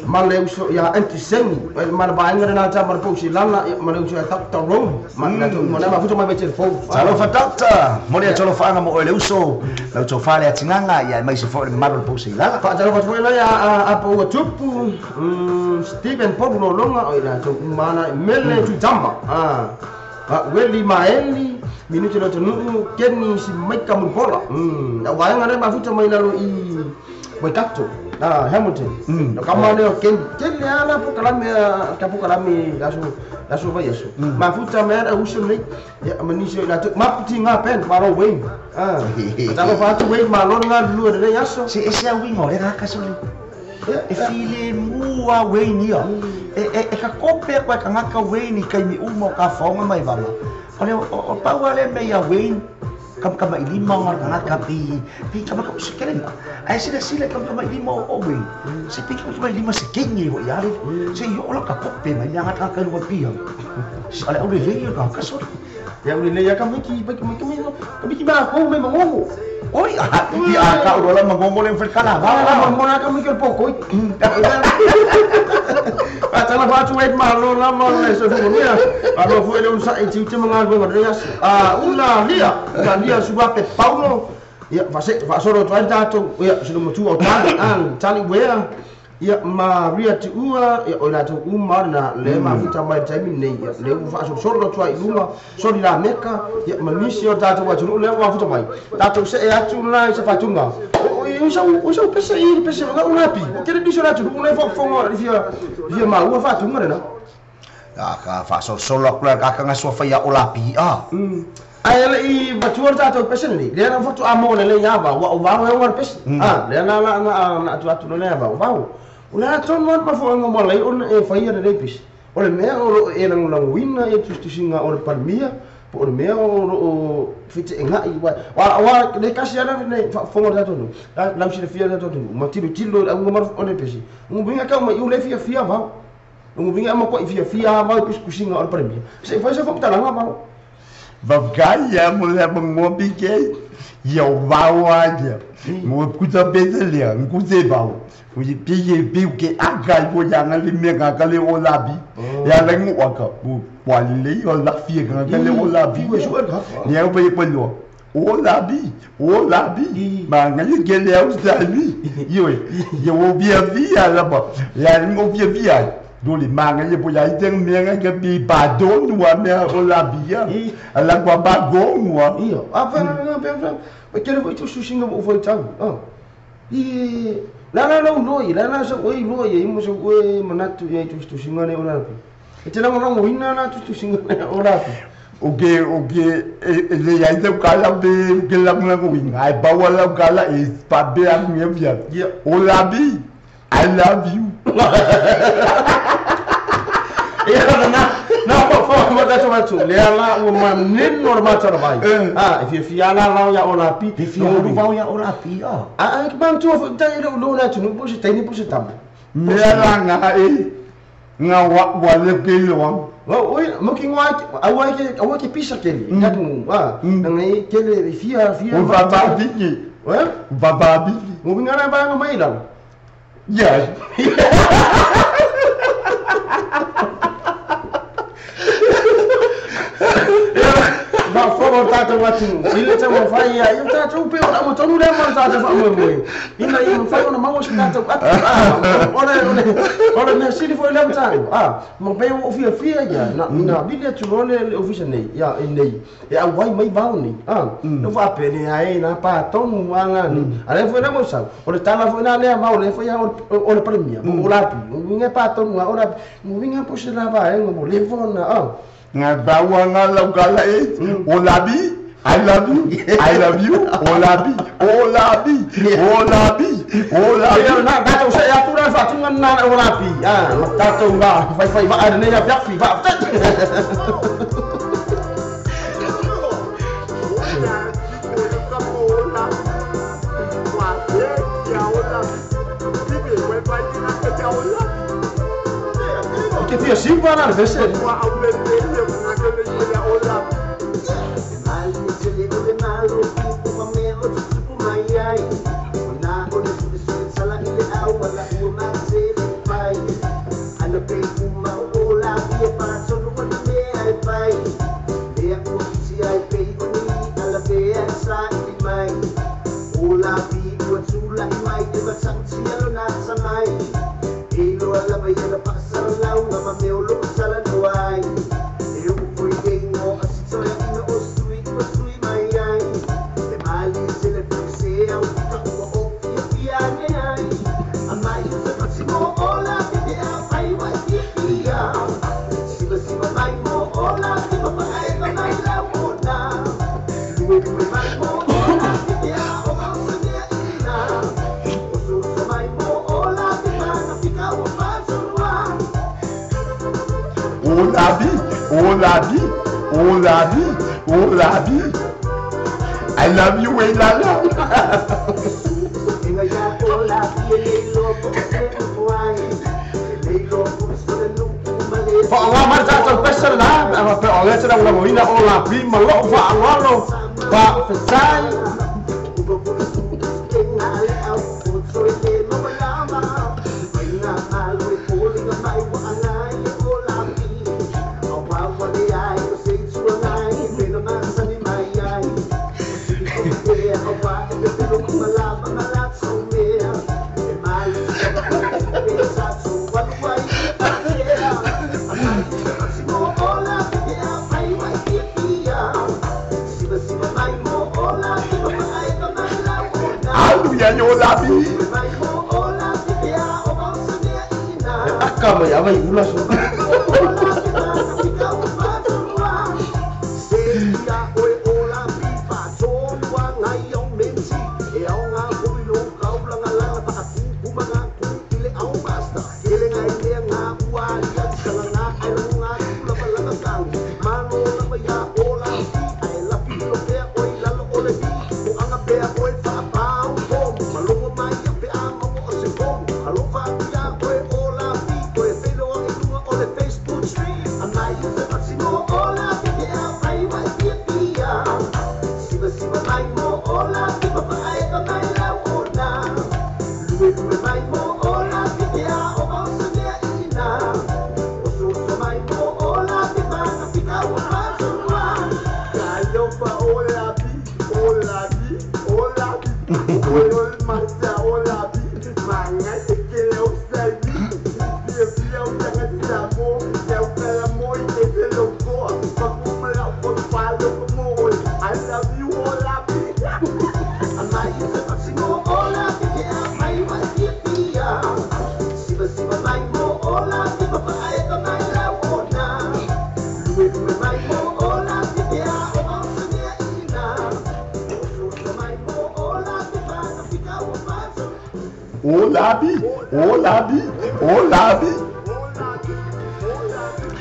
Ma le uso ia Aunty Sengi, ma le vaega lena tama le Pousi Lala, ia ma le uso ia Doctor Rome, ma i latou uma lea mafuta mai mai telefon. Talofa Doctor, mo le atalofaaga mo oe le uso, lau tofa le atigāga, ia aemaise foi o le mamalu o le Pousi Lala. Faatalofa atu foi la ia Apo ua tupu, Stephen Paul Lolonga, o i latou uma la i Mele Tuitama, a Ueli Maeli, Minute Lotonuu, Kenny Simaika Mulipola. Lau vaega lea mafuta mai lalo i Waikato, Hamilton. Lau kama lea o Kenny, tele lava la polokalame a ka polokalame i aso aso vai aso. Mafuta mai ala uso nei, ia ma nisi o i latou, maputi ngā pen, malo Wayne. Faatalofa atu Wayne, malo le galulue i lenei aso. Se ese au uiga o lea kaka sole. E filemu a Wayne ia. E ka kope aku e kagaka Wayne i taimi uma o ka faoga mai vaga. O le o pau lava lea mea ia Wayne, kamakamailima ona o le tagata pi pi kamakama se kele ae silasila i kamakamailima o Wayne. Se pi kamakamailima se kenge foi ia le. Se i oo la ka kope mai mea gata ka luga pia. O le aulelei o le tagata sole. Ia aulelei lava kamiki kamiki kamiki makou me magogo. Oi, a ia ka uro la magogo le mfrikala va. La magogo la kamiki o le pokoi. Faatalofa atu ai malo lava le soifua manuia. Malo foi le onosai i tiute ma galuega o lenei aso. A una lia, una lia Suape Paulo. Ia faase faasolo atu ai le tatou ia se matua o Tali, Tali Wea. Ia Maria Tuua, ia o i latou uma lena lea e mafuta mai i le taimi lenei, ia lea ua faasolosolo atu ai i luga, soli Lameka, ia ma nisi o le tatou atunuu lea ua mafuta mai. Tatou see atu la i se faatuga. O sau o sau pese i le pese o gau lapi. Ua tele nisi o le atunuu lea e faafofoga i le fia fia maua faatuga lena. A ka faasolosolo atu la i le kakaga suafaia o lapi a. Ae le i matua le tatou pese lenei, lea na faatoa mo lelei lava, ua o vao e oga le pese. A, lea la la na na atu atu lea vao, vao. O le a tonu lava le mafuaaga ua alai ona e faia lenei pese. O le mea o lo o e lagolagoina ia tusitusiga o le Palemia Po o le mea o loo feeteenai aua le tasi a le faafofoga o le tatou atunuu lausilafia le tatou atunuu ma tilotilo i le auga ma o le pesi uguiga tau mai ule fiafia vao uguiga e matuai fiafia vao i tusitusiga o le Palemia se i fai se faamatalaga vao. Vavkai ia mo le mangoa pike. Ia o vau a ia. Mo kuta pete lea, ngute vau. O i pike piu ke aka i po ya nga le mea nga ka le o labi. Ya le ngu aka. Bu wa le o la fie nga ka le o labi. Ue su e ka. Ni au pe po lo. O labi, o labi. Ma nga le ke le au sa lui. Io ia o via via la ba. Ya ngo via via. Do le manga ye po ya i teng mea nga ka pi pa don wa mea o labi ya. Ala kwa ba go wa. Ia, a pera na pera. O kere foi tu susinga o foi tau. Ah. I la la la no i la la sa oi no i mo sa oi manatu i tu tusinga ne o la. E te lango lango ina na tu tusinga ne o la. O ke e le ya te kala be ke la ngla go inga ai ba wa la kala e pa be a ngia via. O labi. I love you. Ia na na pa fa ma ta tu le ala o ma nin no ma ta vai. Ah, e fia fia la la ya o la pi. E fia lu vau ia o la pi a. Ah, ah, man tu ta le lo na tu no po se taini po se tam. Mea la nga e nga wa wa le ke lo. Wa oi mo ki ngwa au ke au ke pisa ke ni. Ta tu ah, na ngai ke le fia fia. O va ba biki. Eh? Va ba biki. Mo ngana na ba mai la. Yes. Ma fo tatou atunuu i le taumafai ia i tatou pe ona mo tonu lea ma tatou faamoemoe ina ia mafai ona maua se tatou atu o le mea sili foi lea mataupu ma pe ua fiafia ia na vili atu loa le ofisa nei ia nei e auai mai vao nei na faapele ai na patonu aga ni a lea foi lea mausau o le tala foi la lea ma o lea foi o le Palemia o lapi uiga patonu o lapi uiga po se lava vaega mo leva ona Nga bawa nga lau kala e o labi. I love you. I love you. O labi. O labi. O labi. O labi. Ia na tatou se atu la fatunga na o lapi. Ah, tatou ga fai fai va nei ya fi va. Que fia simpa na vese. O labi, o labi, o labi, o labi. I love you, eh, la la. Whaonga mai tātou pesa la, pe o le tera ula moina o la pi ma lo whaangalo, pa whatai. Aka mai avai ula so. O labi, o labi, o labi.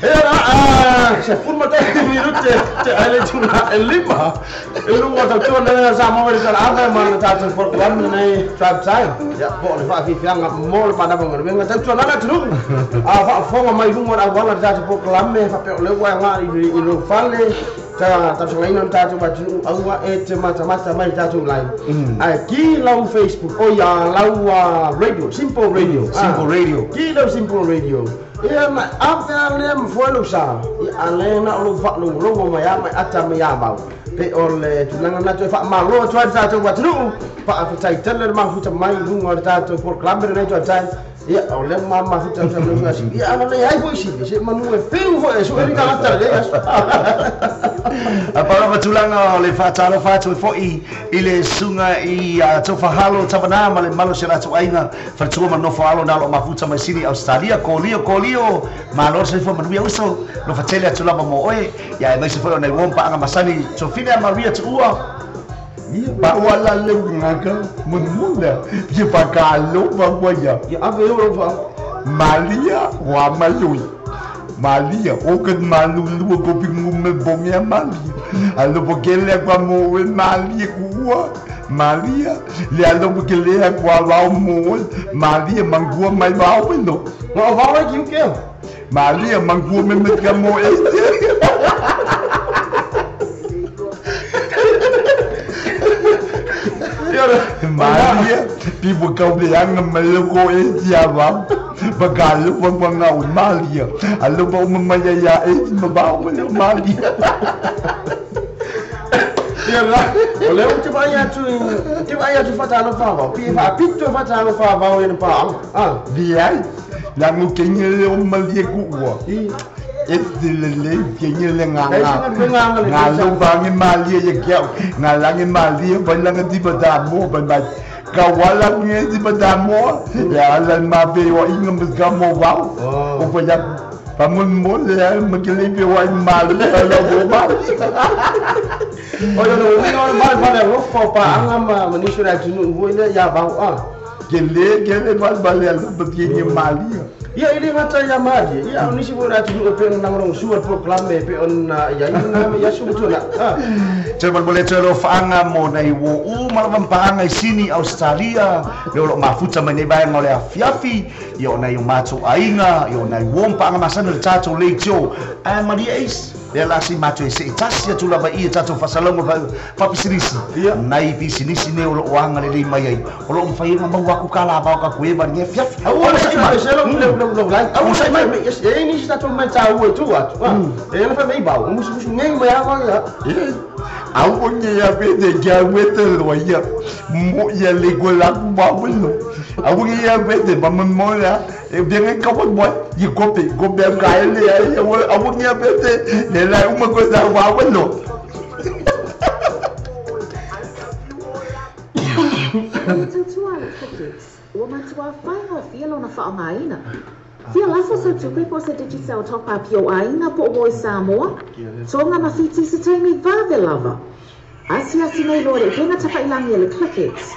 Era se furma te minute te ale tuna elima. Elu wa ta tuna sa mo le sa ave ma na ta for klam nei tribe sai. Ya bo le fa fi fianga mo le pa na mo le nga ta tuna na tunu. A fa fonga mai lunga na wala ta for klam me fa pe le wa nga i lo fale. Ta ta songa ta tu ba tu au e te mata mata mai ta tu lai. Ai ki lau Facebook o ya lau radio, Simple Radio. Simple Radio. Ki lau Simple Radio. Ia ma ave le mfolo sa. Ia le na lo fa lo lo ma ya ma ata ma ya ba. Pe o le tulanga na tu fa ma lo tu ta tu wa tu. Pa fa tai tele ma fu ta mai lunga ta tu por klamber ne tu ta. Ia o le ma ma fu ta tu lo si. Ia na le ai fo si. Se manu e fiu fo e so e ka ta le. A para matulanga le whātalo whātu e fo'i i le sunga i taufa halo tawana ma le malo se rātou ainga whatua ma nofo alo nalo mafuta mai sini Australia kolio kolio malo se fo manuia uso no whatele atu lava mo oe ia e maise foi o nei wompa anga masani Sofina Maria Tuua. Ba wala le ngaka munmuna ye pakalo ba wa ya. Ya ave o fa Malia wa mayui. Malia, o que malu lu ko pingu me bomia Malia. Alo porque le kwa mo Malia kuwa. Malia, le alo porque le kwa wa mo Malia mangua mai wa no. No va wa ki ke. Malia mangua me me ka mo este. Malia, pibu kau le anga maloko e ava. Bagalo wang wang Malia. Alo ba umamaya ya e mabao mo Malia. Ia la, o le te vai atu te vai atu fatalo fa va. Pi fa pito fatalo fa va o pa. Ah, di ai. La mo kenye le o Malia kuwa. E le le kenye le nga nga. Nga lo ba ngi Malia ye kyau. Nga la ngi Malia ba la ngi ba da mo ba ba. Kawala ngi di ba da mo. Ya la ma be wa inga mo ka mo ba. O pa ya pa mo mo le mo ke le be wa Malia la bo ba. O yo no no ma ma le ro fo pa anga ma ma ni sura tunu wo ile ya ba ah. Ke le ba ba le ba ke Malia. Ia ile ngata ya Malia. Ia ni si wona tunu pe na ngorong suat proklame pe on ya ina ya su tu na. Ah. Te malmole te ro whaanga mo nei wo u malawa mpaanga i sini Australia le o lo mafuta mai nei vaenga o le afiafi ia o nei o mātou ainga ia o nei wo mpaanga masana le tātou leitio a Maria Ace le la si mātou e se i tasi atu lava i e tātou whasalongo whapisinisi nei pisinisi ne o lo oanga le lei mai ai o lo mwhai nga mau aku ka lava o ka kueva ni e fiafi. Au o le mai se lo lo lo lai. Au sai mai e ni si tātou mai tā ue tu atu. E le fa mei bau musu musu ngei mai a ya. Au nge ya be de ya wete lo ya mo ya le go la ba lo. Au nge ya be de ba mo la e bien ka mo mo ye go pe go be ka le ya au nge ya be de le la uma coisa wa lo. Ua matua whainga fia lona whaongaina. Fia lafo sa tupe po se Digicel top up yo ainga po o Samoa. Tonga ma fiti se taimi vave lava. Asi asi nei loa le penga tapailangi le ClickX.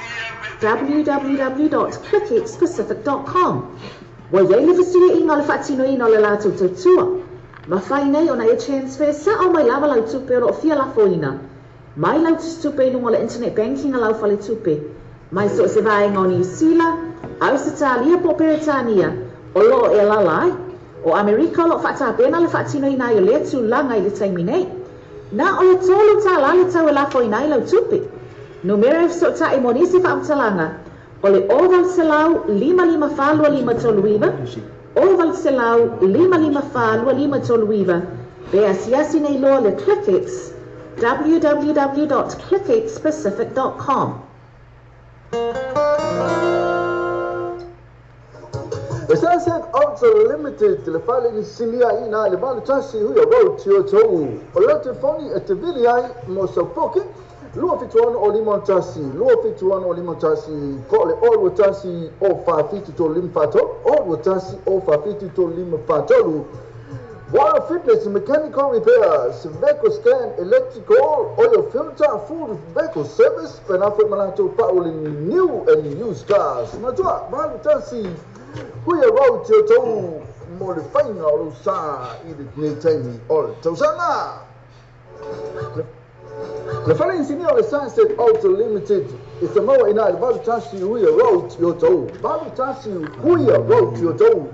www.clickxpacific.com. Wa iei le whasiri inga le whaatino ina le lātou tautua. Ma whai nei ona e transfer sa o mai lava lau tupe o lo fia lafo ina. Mai lau tupe lunga le internet banking a lau fale tupe. Mai so se vaenga o New Zealand, Australia po Peretania, o lo e lalai, o Amerika o lo whaatapena le whaatino ina i o lea tūlanga i le taimi nei. Nā o le tōlu tā lale tau e lafo ina i lau tupe. Numera e so ta e monisi whaamtalanga, o le o valselau lima lima whālua lima tolu iwa, o valselau lima lima whālua lima tolu iwa, pe asiasi nei loa le ClickX, www.clickxpacific.com. Le Sunset Auto Limited, le fale ni sinia ina le valu tasi hui road tio tou. O le telefoni e te vili ai mo sau poke, 276 o 51, 276 o 51, po le o 21 o 473 543, o 21 o 473 543. Water Fitness Mechanical Repairs, Vehicle Scan, Electrical, Oil Filter, Full Vehicle Service, Penafo Malato Pauli New and Used Cars. Matua, valu tasi, Huia Road tio tou, mo le whainga o sa i le nei taimi o le tausaga. Le fale insinia o le Sunset Auto Limited i te maua ina i valu tasi Huia Road i o tou. Valu tasi Huia Road i o tou.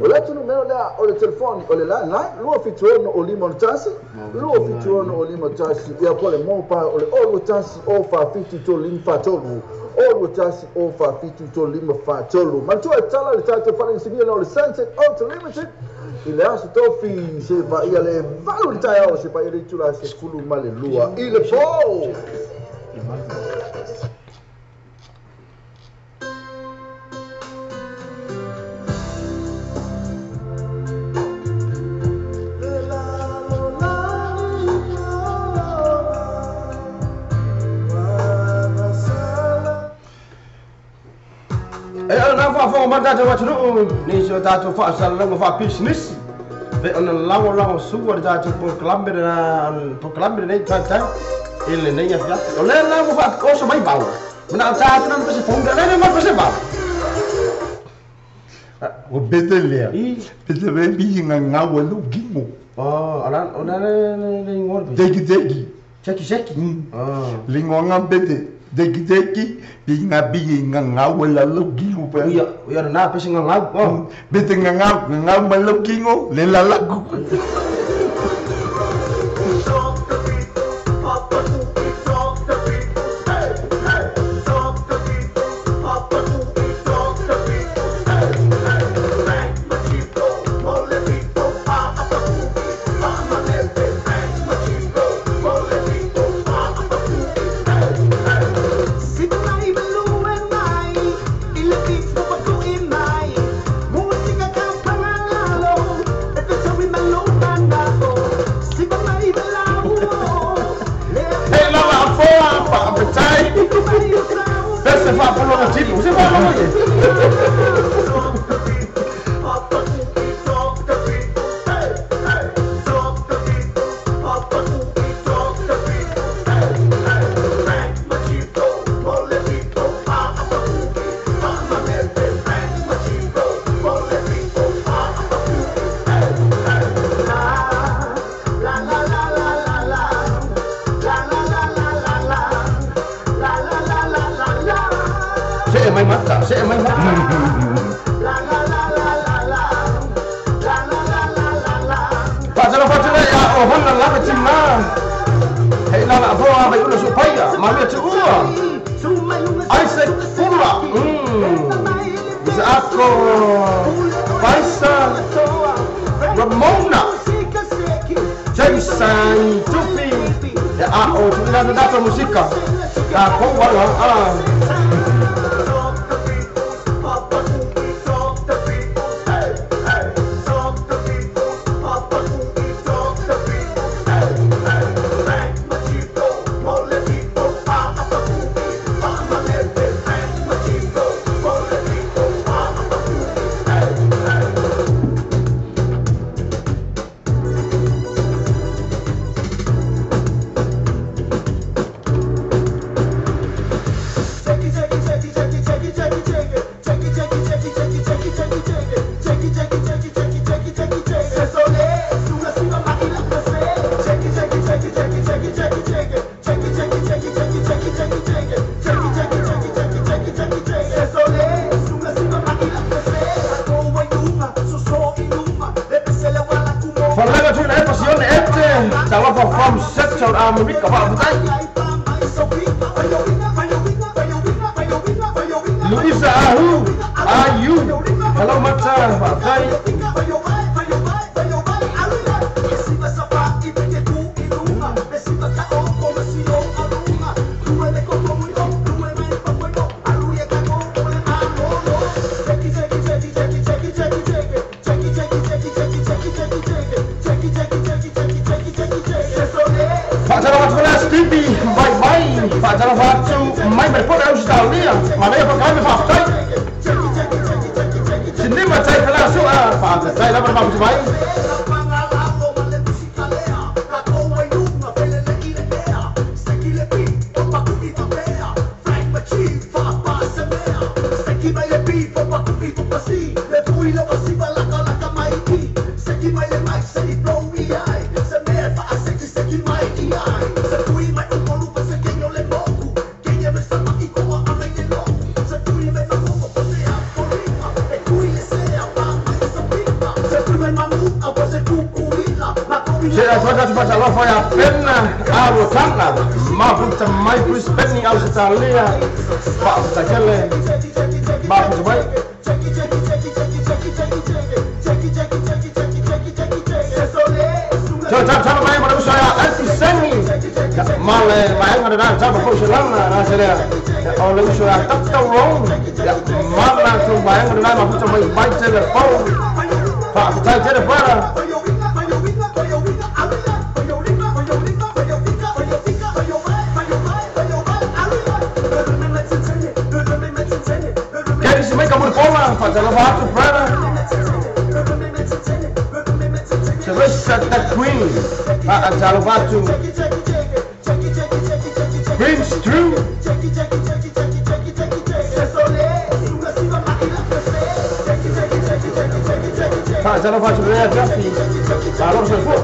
O le atu numero lea o le telefoni o le landline 276 o 51, 276 o 51, ia po le mobile o le o 21 o 473 543, o 21 o 473 543. Manatua e tala le tatou fale insinia o le Sunset Auto Limited i le aso tofi se vaia le 8 le taeao se vaia le itula 12 i le po. E ala na faafofoga mai tatou atunuu nisi o tatou faasalalauga faapisinisi pe ona lagolago sua le tatou polokalame lena polokalame lenei taitai i lenei afiafi o lea la ua faaoso mai vau manao tatou nana pese fouda lele ma pese vau. O pete lea. Pete le bi nga nga wa lu kingo. Oh, ala ona le le le ngoa le Teki teki. Seki seki. Lingoa nga pete. Teki teki bi nga bi nga nga wa la lu kingo pe. Ia ia na pese nga nga. Oh. Pete nga nga nga ma lu kingo le la la ku. Hey lava a foa pa a petai. Pese fa polo tipu. Se fa polo ye. Se mai mata, se mai mata. Patala patala ya o hona lava tima. Hey lava a foa vai una su paia, ma mea te ua. Isaac Fula. Isaaco Faisa Ramona Jason Tupi. E a o tuina nata musika. Ka ko wala a. From Central America, Luisa Ahu, Ayu, hello Mata, Bye. Faatalofa atu mai ma le pole Ausetalia manaia fakalame faafetai sinima tai falasoa faafetai lava le mafuta mai. Faatalofa ia Pena Arotana mafuta mai Brisbane Ausetalia faafetai tele mafuta mai. Talo mai ma le uso ia Alfisengi ma le vaega lena tama foi selana na se lea o le uso ia Dr. Rong ma latou vaega lena mafuta mai mai telefou faafetai tele brother. Kenisi mai ka faatalofa atu brother. Teresa the Queen faatalofa atu Prince Drew. Faatalofa atu lea Jaffi malo soifua.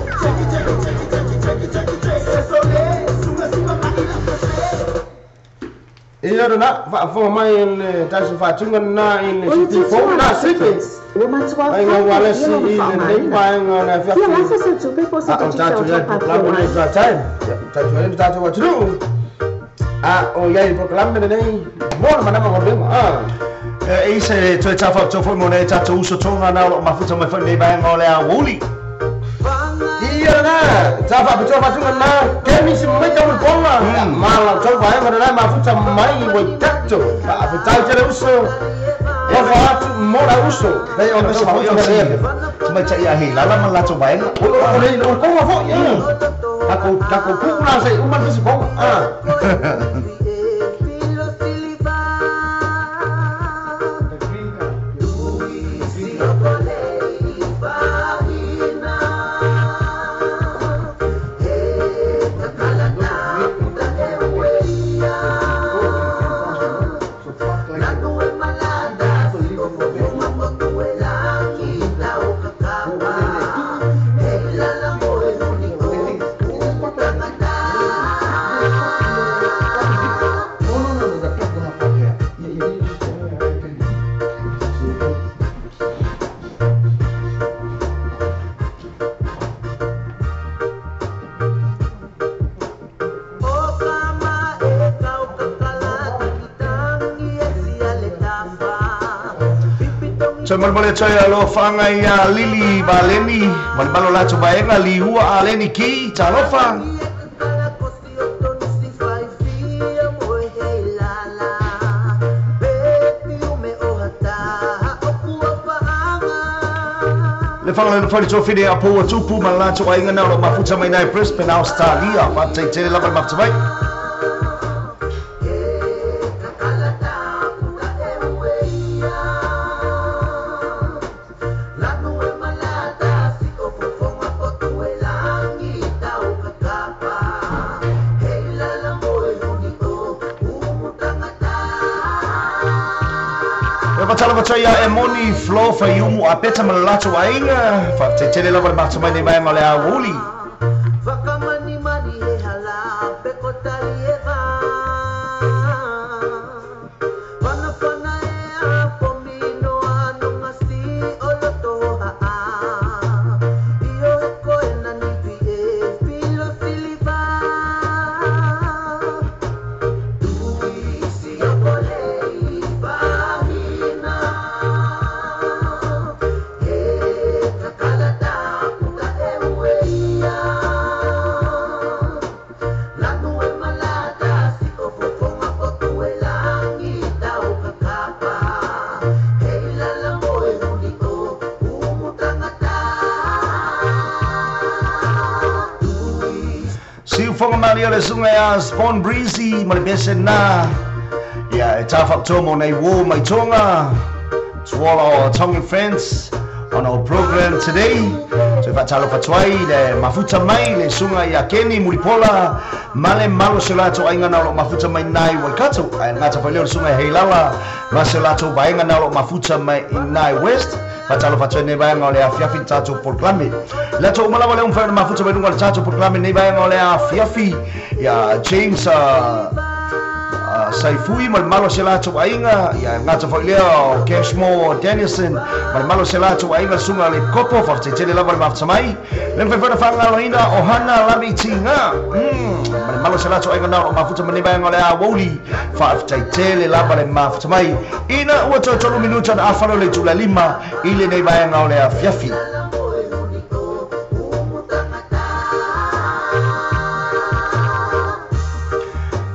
Ia lena faafofoga mai le tasi faatuga lena i le O le siti fou tautua lena a sipi Fitness ua matua aiga ua faigofie lesi lona i lenei faaaogaina. Vaega le Fia afiafi lafa seu tupe po o se a o Digicel tatou iai Top Up polokalame lenei QI. tatai tatou ai le tatou atunuu a o iai le polokalame lenei mo le manama galuega a. E se toe tafaatoa foi mo nei tatou uso toga na o loo mafuta mai foi nei vaega o le aouli. Ia lena sa faapitoa faatuga lena kemisi mai kamulipoga ma latou vaega lena mafuta mai Waikato faafetai tele uso lofa atu mo la uso pei ona Se tau foi faamatua o mai si lea. tamaitai a lala ma latou vaega. O le o konga foi takou takou puu la se uma le fisi konga a. So malemale toe alofaga ia Lili Valeni malemalo latou vaega lihua Aleni ki talofa. Le fagalena foi le tofine a poua tupu ma le latou aiga na o loo mafuta mai nai Brisbane Australia faataitele lava le mafuta mai. E faatalofa ia e moni Flo Faiumu a peta ma le latou aiga faataitele lava le mafuta mai nei vaega o le aouli. malia le sunga ia Spawn Breezy ma le pese na. Ia e tāwhakatoa mo nei wō mai Tonga. To all our Tongan friends on our program today. So whaatalo whatuai le mafuta mai le sunga ia Kenny Mulipola male malo se lato ainga na lo mafuta mai nai Waikato. Ai ngata whaileo le sunga Heilala ma se lato vaenga na lo mafuta mai nai West. Whaatalo whatuai nei vaenga o le afiafi tātou polokalame. Lato umalawa le umwhaina mafuta mai runga le tātou polokalame nei vaenga o le afiafi. Ia James Saifui ma le malo se latou aiga ia ngata foi lea o Cashmore Danielson ma le malo se latou aiga sunga le kopo faafetetele lava le mafuta mai le mafai foi ona faagaloina o Hana Lamitiga ma le malo se latou aiga na o mafuta ma nei vaega o le aoauli faafetetele lava le mafuta mai ina ua toe 3 minuta na afalo le itula 5 i lenei vaega o le afiafi.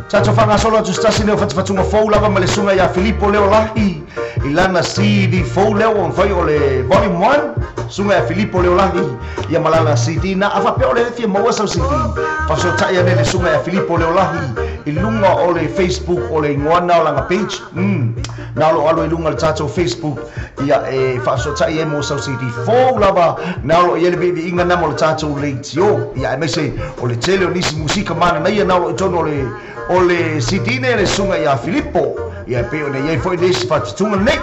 Tatou whangasolo atu stasi leo whatiwhatunga fou lava ma le sunga ia Filipo Leo Lahi i lana CD fou leo o mwhai o le Volume 1 sunga ia Filipo Leo Lahi ia malana CD na awa peo le fia maua sau CD whasotai ane le sunga ia Filipo Leo Lahi i lunga o le Facebook o le ingoa o langa page na alo alo i lunga le tatou Facebook ia e whasotai e mo sau CD fou lava na alo i ele vivi inga na mo le tatou leitio ia e mese o le tele o nisi musika mana na ia na alo i tono o le CD ne le sunga ia Filipo ia pe o ne iai foi nisi whatutunga nei.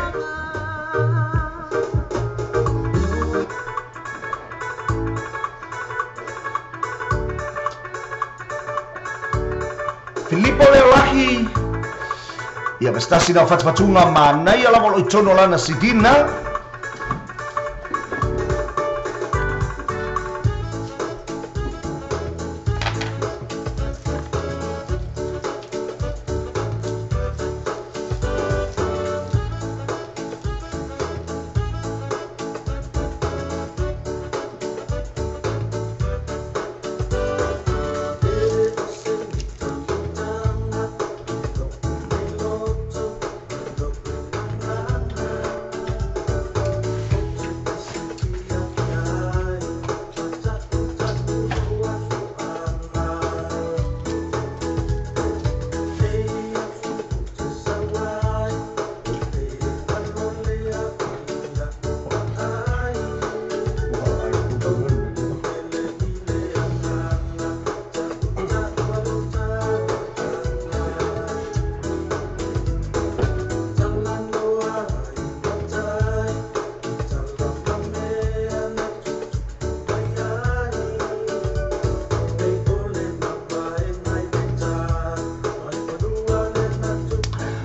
Filipo Leo Lahi ia mestasi na whatuwhatunga manaia lava lo i tono lana CD na.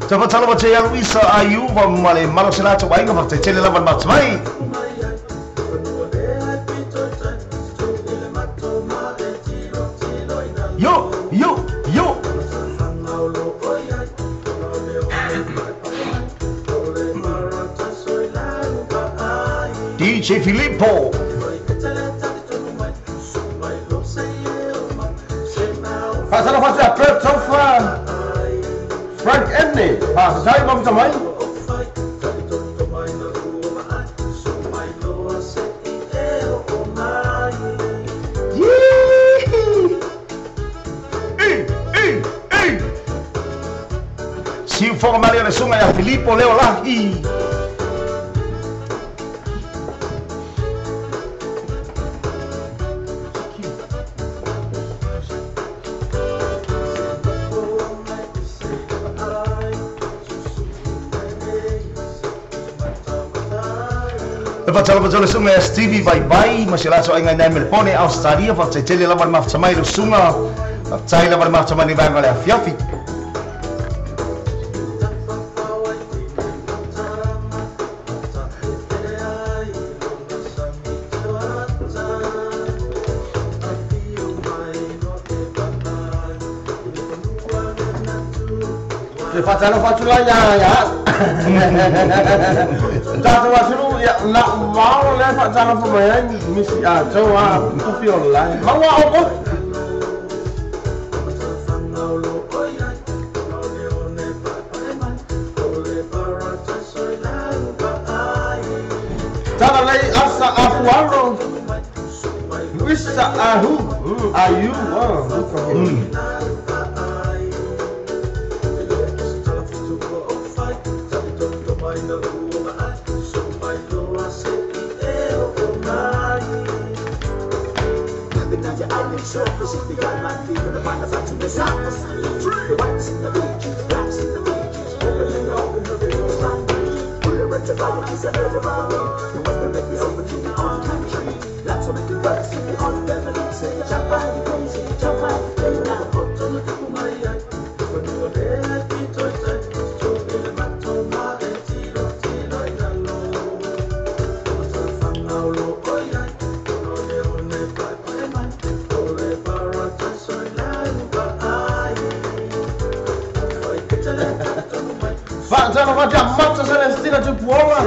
Tawatalo te ia Luisa Ayuva ma le malo se latou aiga faafetetele lava le mafuta mai. Yo, yo, yo. DJ Filipo. Pasalo fasi a Kurt Sofa Frank Edney. Pasasai mafuta mai. Siufoga malia le sunga ia Filipo Leo Lahi. Whatalo whatalo sunga ia Stevie Vai Vai ma se lato ainga nai Melbourne Australia whatetele lava le mafuta mai le sunga whatai lava le mafuta mai ni vaenga le afiafi. Le whatalo whatula ia ia. Tātou asuru ia na mao le whatalo wha mai ai misi a tau a kupi online. Maua o ko. Tala lei asa afualo. Luisa ahu. Ayu, luka. Mata Celestina de Puola.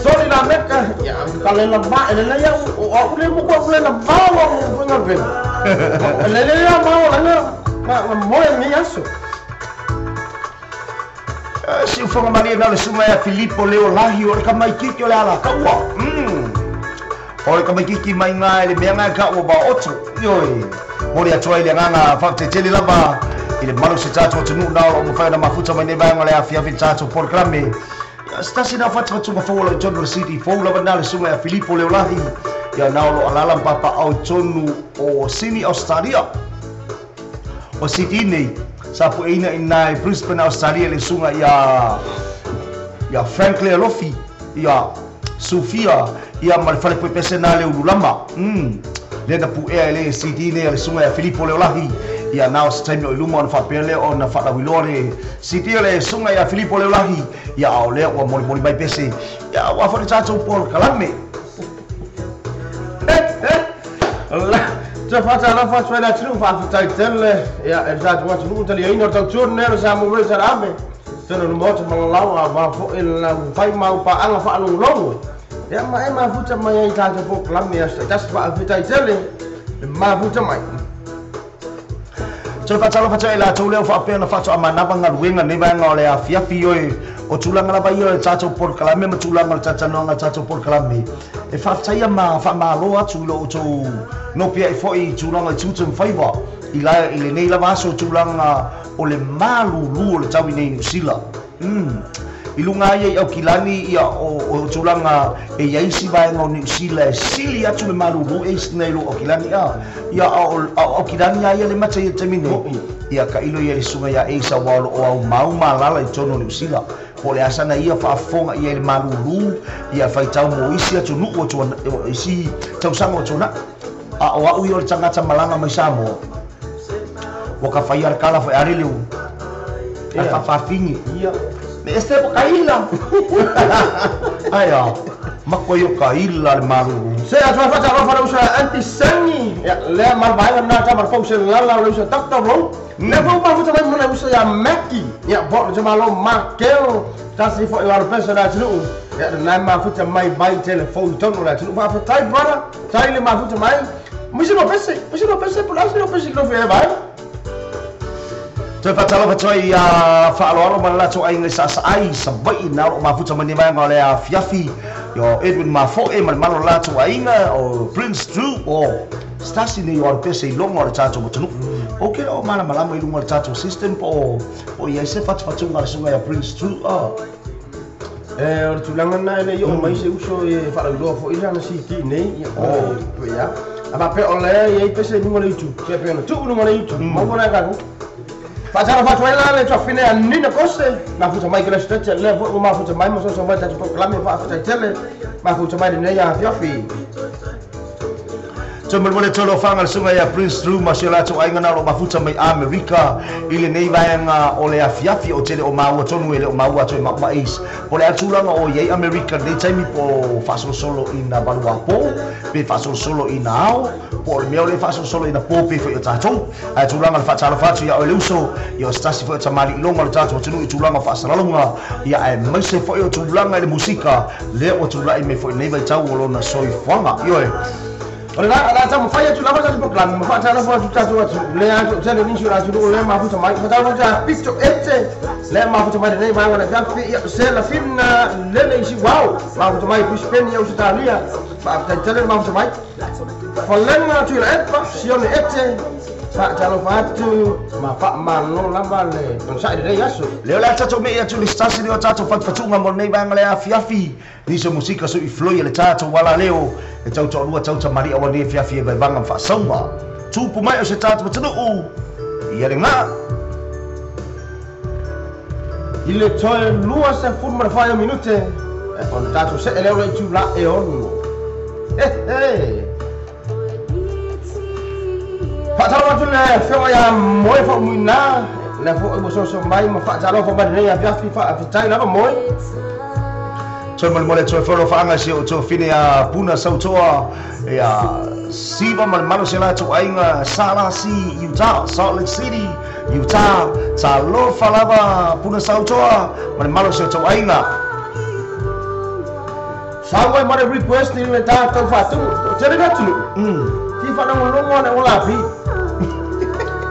Sorry la meka. Ya, kalela ba ele ya o le mo ko le na ba o nga ve. Ele ya ma o la ma mo e mi aso. Si o fonga maria na le suma ya Filipo Leo Lahi o le kamaikiki o le ala kaua. O le kamaikiki mai ngai le mea ngai ka o ba oto. Ioi. Mori atu ai le nganga whaktetele lava i le malu se tātou tunu nā o mawhai na mafuta mai nei vaenga le afiafi tātou polokalame. Stasi nā whatuwhatunga fōla i tonu le City fōla wa nā le sunga ia Filipo Leolahi. Ia nā olo alala mpapa au tonu o Sydney, Australia. O Sydney, sa pueina i nā i Brisbane, Australia le sunga ia Frank Lealofi, ia Sofia, ia ma le whale pese nā le ululama. Le na puea le CD ne le sunga ia Filipo Leolahi ia nao se taimi o i luma o na whapea o na whaalawiloa le CD le sunga ia Filipo Leolahi ia ao lea ua moli moli mai pese ia ua whare tātou polokalame. Te whata la whatu e tunu whawhitai tele ia e tātou atu tali aina o tau tūrne o sa mo sa rame tena no moto malalau a wa fo e la whai mau pa anga whaalongo. Ia ma e mafuta mai ai tātou polokalame ia tasi whawhitai tele e mafuta mai. Te whatalo whato e la tau leo whaapea na whato a manapa ngaruenga nei vaenga o le afiafi oe o tūlanga lava ia o le tātou polokalame ma tūlanga o le tātanoanga tātou polokalame. E whawhitaia ma whamalo atu i lo o tau nopia e foi i tūlanga i tūtum whaiwa i la i le nei lava aso tūlanga o le malulu o le tau i nei New Zealand. I lunga ia i Aukilani ia o tūlanga e iaisi vaenga o New Zealand e sili atu le malulu e isi nei lo Aukilani a. Ia o Aukilani a ia le mata ia taimi nei. Ia ka ilo ia le sunga ia eisa wa o au mau malala i tonu o New Zealand. Po le asana ia whaafonga ia le malulu ia whaitau mo isi atu nuu o tuana, isi tausanga o tuana. A o au ia o le tangata malanga mai Samoa. Waka whai ara kala whai are leo. A whawhawhingi. Ia. Me este po kaila. Aia, mako yo kaila le maruru. Se a tua whata rofa usa anti-sangi. Ia, lea marvaenga nā tā marfau se lala le usa takta rou. Le fau mafuta mai muna usa ia Maki. Ia, bo le jamalo makeo. Tasi fo i warupesa la tunu. Ia, nai mafuta mai bai telefoni tonu la tunu. Mafuta brother, tai le mafuta mai. Misi no pese, pula si no pese kilo fea bai. Toe whatalo whatoa i whaaloalo ma lato ai ngai sa ai sa vai nā ro mafuta mani vaenga o le afiafi o Edwin Mafoe ma le malo lato aiga o Prince Drew o stasi nei o arupese i longa o le tātou motunuu. O ke o mana malama i lunga o le tātou system po o ia se whatuwhatunga le sunga ia Prince Drew. O le tūlanga nā ele i o mai se uso e whaalawiloa fo i lana CD nei. Ia. A pape o lea i pese nunga le YouTube. Kia pe ona tuu nunga le YouTube. Mau kona e kaku. Whatara whatuela le tuawhine a Nina Kose. Mafuta mai kele stretch le fo mafuta mai mo so mai tatu polokalame whaafita tele. Mafuta mai nei a fiafi. Te mole tolo whanga le sunga ia Prince Drew ma se lato ainga na ro mafuta mai Amerika i le nei vaenga o le afiafi o tele o maua tonu e le o maua atu e maumais. Po le atulanga o iei Amerika nei taimi po whasolosolo i na balua po, pe whasolosolo i na ao, po le mea o le whasolosolo i na po pe fo i o tātou. Ai tūlanga le whatalo whatu ia o le uso, ia o stasi fo i o tamali i longa le tātou tunu i tūlanga whasalalonga, ia e maise fo i o tūlanga i le musika, le o tūlai me fo i nei vai tau o lona soifuanga. Ioe. O le la tamu whai atu lava tatu Scotland ma faatalofa atu tatou atunuu lea toʻatele nisi o le atunuu lea mafuta mai faatalofa atu ia pito ete lea mafuta mai lenei vaega le afiafi ia Selafina lele i Siuao mafuta mai Brisbane ia Ausetalia faafetaitele le mafuta mai falega Tuilaepa Sione ete faatalofa atu ma faamalo lava le onosaʻi lenei aso. Lea o le a tatou me'i atu i le se tasi lea o tatou fatufatuga mo lenei vaega le afiafi. Nisi o musika sui floi le tatou ala leo e tau toalua tau tamalia ua nei fiafi e vaivaga ma faasauma. Tupu mai o se tatou atunuu ia le gā. I le toe 24 minute e ona tatou seʻe lea o le itulā e 6. He faatalofa atu le afioga ia Moe Faumuina lea foʻi ua soso mai ma faatalofa mai lenei afiafi faafetai lava Moe. Toe molemole toe folo faanga si o toe fine a Puna Sautoa ia Siva ma le malo se latou aiga Salasi Utah, Salt Lake City, Utah. Talofa lava Puna Sautoa ma le malo se o tou aiga. Sau ai ma le request i le tatou faatumu toʻatele le atunuu fia faalogologo ana o lafi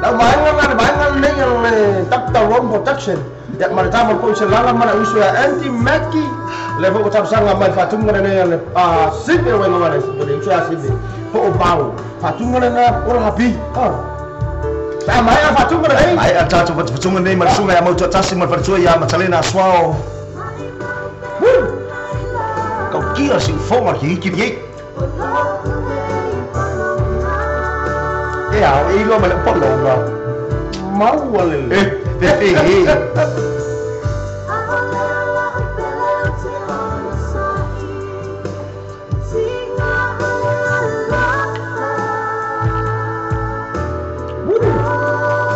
lau vaega na le vaega lenei o le Dr. Ron Production ia ma le tama foi se lala ma le uso ia Andy Mackie le foi ua talosaga mai faatumu lenei le Sive o igoa le uso ia Sive po o Vao faatumu lena o lafi sa maea faatumu lenei Maea tatou fatufatuga nei ma le susuga ia Mautoatasi ma le faletua ia Matalena Asuao. Kaukia siufoga le kikikili ei. E ao e iloa ma le pologa. Maua lele. E e.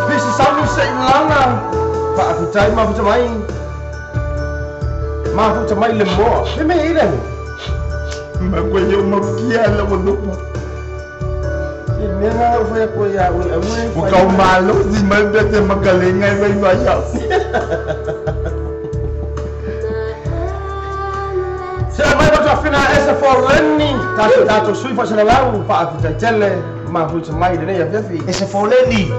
Pisi sauni seʻilala faafetai mafuta mai mafuta mai le moa le mea i le Ma koe o mafukia la walopa. Se mea na o fai koe ia ue aue. Ua kau malo si mai pea te makalenga e vai vai au. Se mai mo fina ese forleni tatou tatou sui faasalalau faafetaitele mafuta mai lenei afiafi. Ese foleni.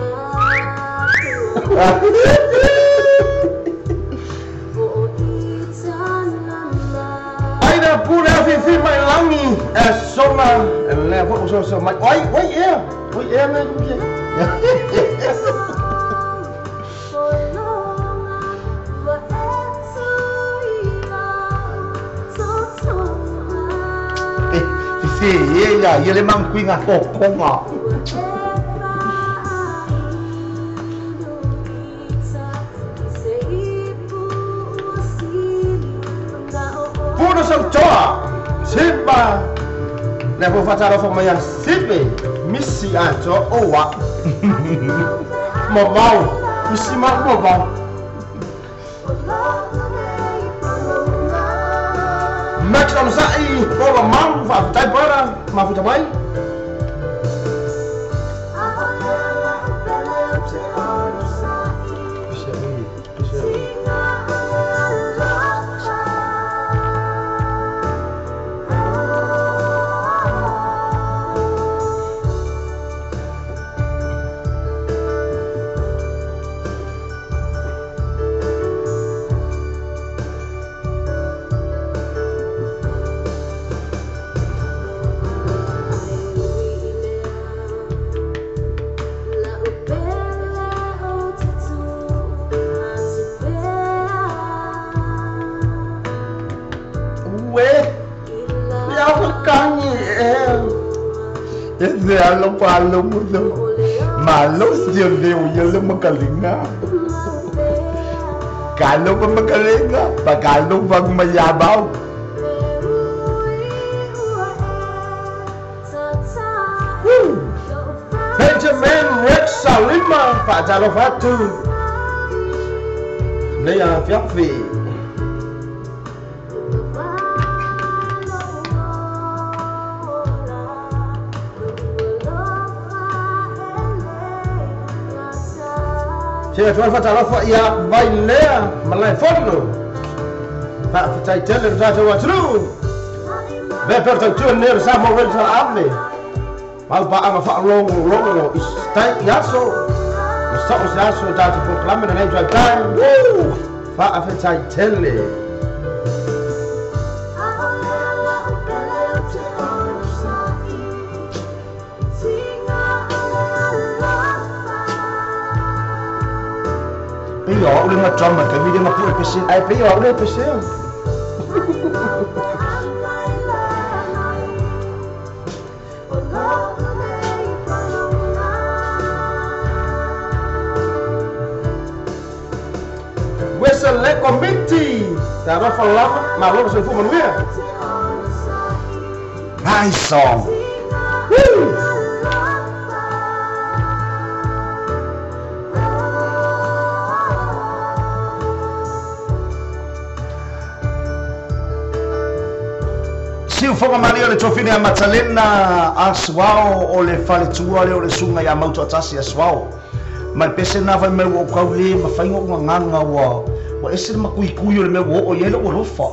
Aina pule afiafi mai lagi e sola lea foi ua soso mai oi oi ea oi ea me kuke. E fife e ia ia le manguinga kokonga. Puna Sautoa Simba lea foi faatalofa mai ia Sive misi atoa oa mamao misi ma mamao. Max onosaʻi pola mau faafetai para mafuta mai. Uē ia fakangi e E se alo palo mo malo si o leo ia le makalinga. Kalo pa makalinga, pakalo pa mayabao. Benjamin Rex Salima faatalofa atu lenei afiafi. Se atu ai faatalofa ia Vailea Malaefono faafetaitele le tatou atunuu vea pe o le tautua lenei o le Samoa Radio Ave. Mau paanga faalogologo i tai i aso. Ma soo se aso e tatou polokalame lenei tautai. Woo! Faafetai tele. Pei o au le nga drama ka mi le nga pue pese. Ai pei o au le pese. Wesa le komiti. Talofa lava, malo le soifua manuia. Nice song. Woo! Siu foga malia le tofine a Matalena Asuao o le faletua le o le sunga ia Mautoatasi Asuao. Ma le pese na fai mai ua kau le ma whainga o nganga ua ua ese le makuikui o le mea ua o i ai ua lofa.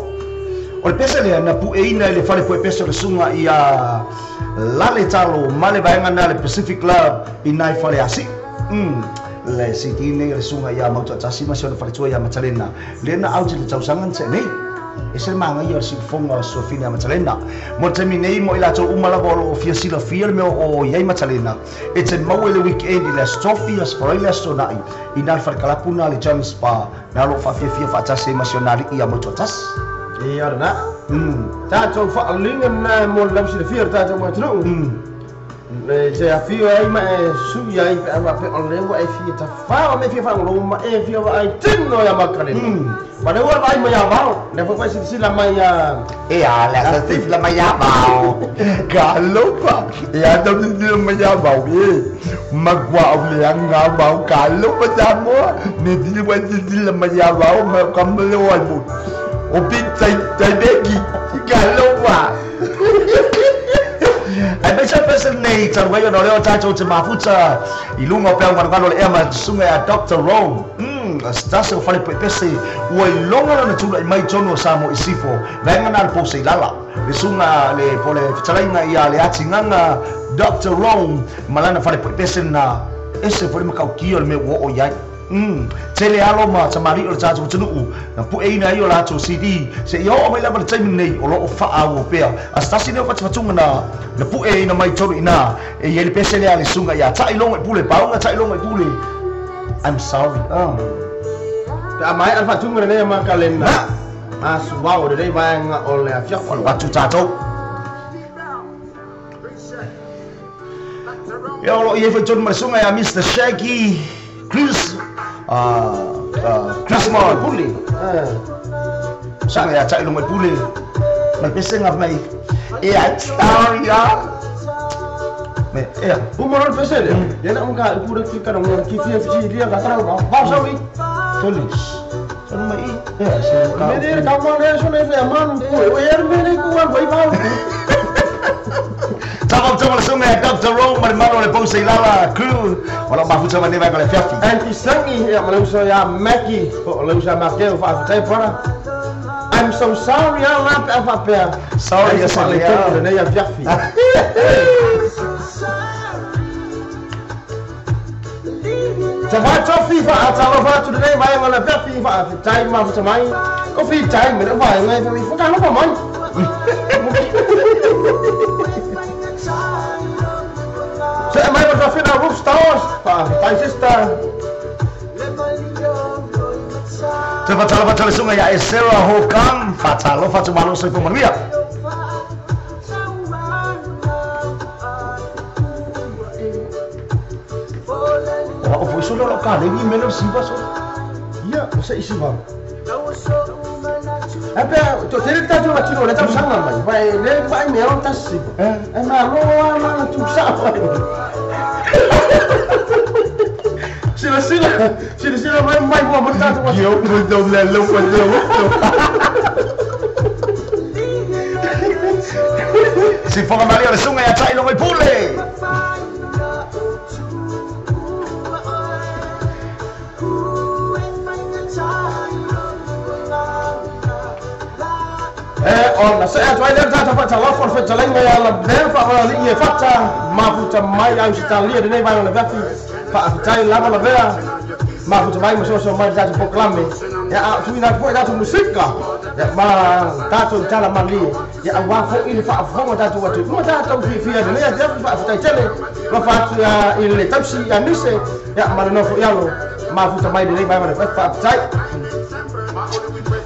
O le pese lea na pueina i le fale pue pese o le sunga ia Lale Talo ma le vaenga na le Pacific Club i nai fale asi. Le CD nei le sunga ia Mautoatasi ma se o le faletua ia Matalena. Le na au te le tausaga te nei. E se manga ia o le siufoga o Sofina ia Matalena. Mo te taimi nei mo i latou uma lava o loo fia silafia le mea o iai Matalena. E te maua i le weekend i le Aso Tofi, Aso Faraile, Aso Tona'i. I nā le falekalapu na le John Spa. Na loo faafiafia faatasi ai ma si ona alii ia Mautoatasi. Ia lena. Tatou faaliga lena mo le lausilafia o le tatou atunuu. Le te afio ai ma e sui ai pe a faapea o lea ua e fia tafao ma e fia faalogologo ma e fia vaai tino ia Makalena. Ma le ua vaai mai ia vao. Lea foi ua e silasila mai ia E a le asa te fila mai a vao. Ka lopa. E a tau te fila mai a vao e. Ma kua au le anga vao ka lopa Samoa. Ne tili wa te fila mai a vao ma ka mele o ai mo. O pi tai tai beki. Ka lopa. Ai mai sa pese nei talu ai ona o lea o tatou te mafuta i luga o peau galugalu o le ea ma susuga ia Dr. Rome. Tasi o fale puepese ua iloga lona tula'i mai tonu o Samoa i sifo. Vaega na le poseilala. Le suga le po le fetalaiga ia le atigaga Dr. Rome ma lana fale puepese na ese foi le makaukia o le mea ua oo i ai. Tele alo ma tamali'i o le tatou atunuu na pueina ai o latou CD se ia oo mai lava le taimi nei o loo faaauau pea. A se tasi lea o fatifatuga na na pueina mai tonu i ina e iai le pese lea le suga ia ta'iloga i pule pauga ta'iloga i pule. I'm sorry. Pe a mai al faatuga lenei a Makalena. Asuao lenei vaega o le afiafi. O le atu tatou. Ia o loo iai foi tonu ma le suga ia Mr. Shaggy Chris Chris Mon Pule. Suga ia ta'iloga i pule. Ma le pesega mai. E I'm sorry ah. Me ea. Uma loa le pese lea. Ia na unga i pule ki kana ngona ki fia fiti lia ka tara vao sau i. Tolis. Sanu mai i. Ea se ka. Me le ka mo le so le le manu ku e er me le ku al vai vao. Tava tava le suga ia Dr. Rome ma le malo le pause i lala crew. O lau mafuta ma ne vai ka le fiafi. Anti sangi ia ma le uso ia Mackie o le uso Mackie o faafetai para. I'm so sorry a la pe a faapea. Sorry ya sa le ya. Lenei afiafi. Sa fa tofi fa atalofa atu lenei vaega o le afiafi faafetai mafuta mai. Ko fi tai me le vaega e fa ka lofa mai. Se mai ma tofina roof stars faafetai sister. Te fatalofa tale suga ia e Sarah Hokam. Fatalofa tu malo soifua manuia. O foi solo lo ka le ni melo siva so. Ia, o se isi va. E pe to tele tatou atino le tausaga mai. Vai le vai me o tasi. E ma lo ma tu sa. Sila sila sila sila mai mai mo mo tatou. Io mo do le lo mo do. Si foga malia le suga ia ta'iloga i pule. E Ona se atu ai lea tatou faatalofa o le fetalaiga ia Lavea faavalali'i e fata mafuta mai Ausetalia lenei vaega o le afiafi. Faafetai lava Lavea mafuta mai ma soasoa mai le tatou polokalame. Ia a o tuuina atu foi tatou musika ia ma tatou tala malie ia aua foi le faafofoga o tatou atunuu ma tatou fiafia i lenei afiafi. Faafetai tele alofa atu ia i le tausi ia Mise ia ma le nofo i alo mafuta mai lenei vaega o le afiafi. Faafetai.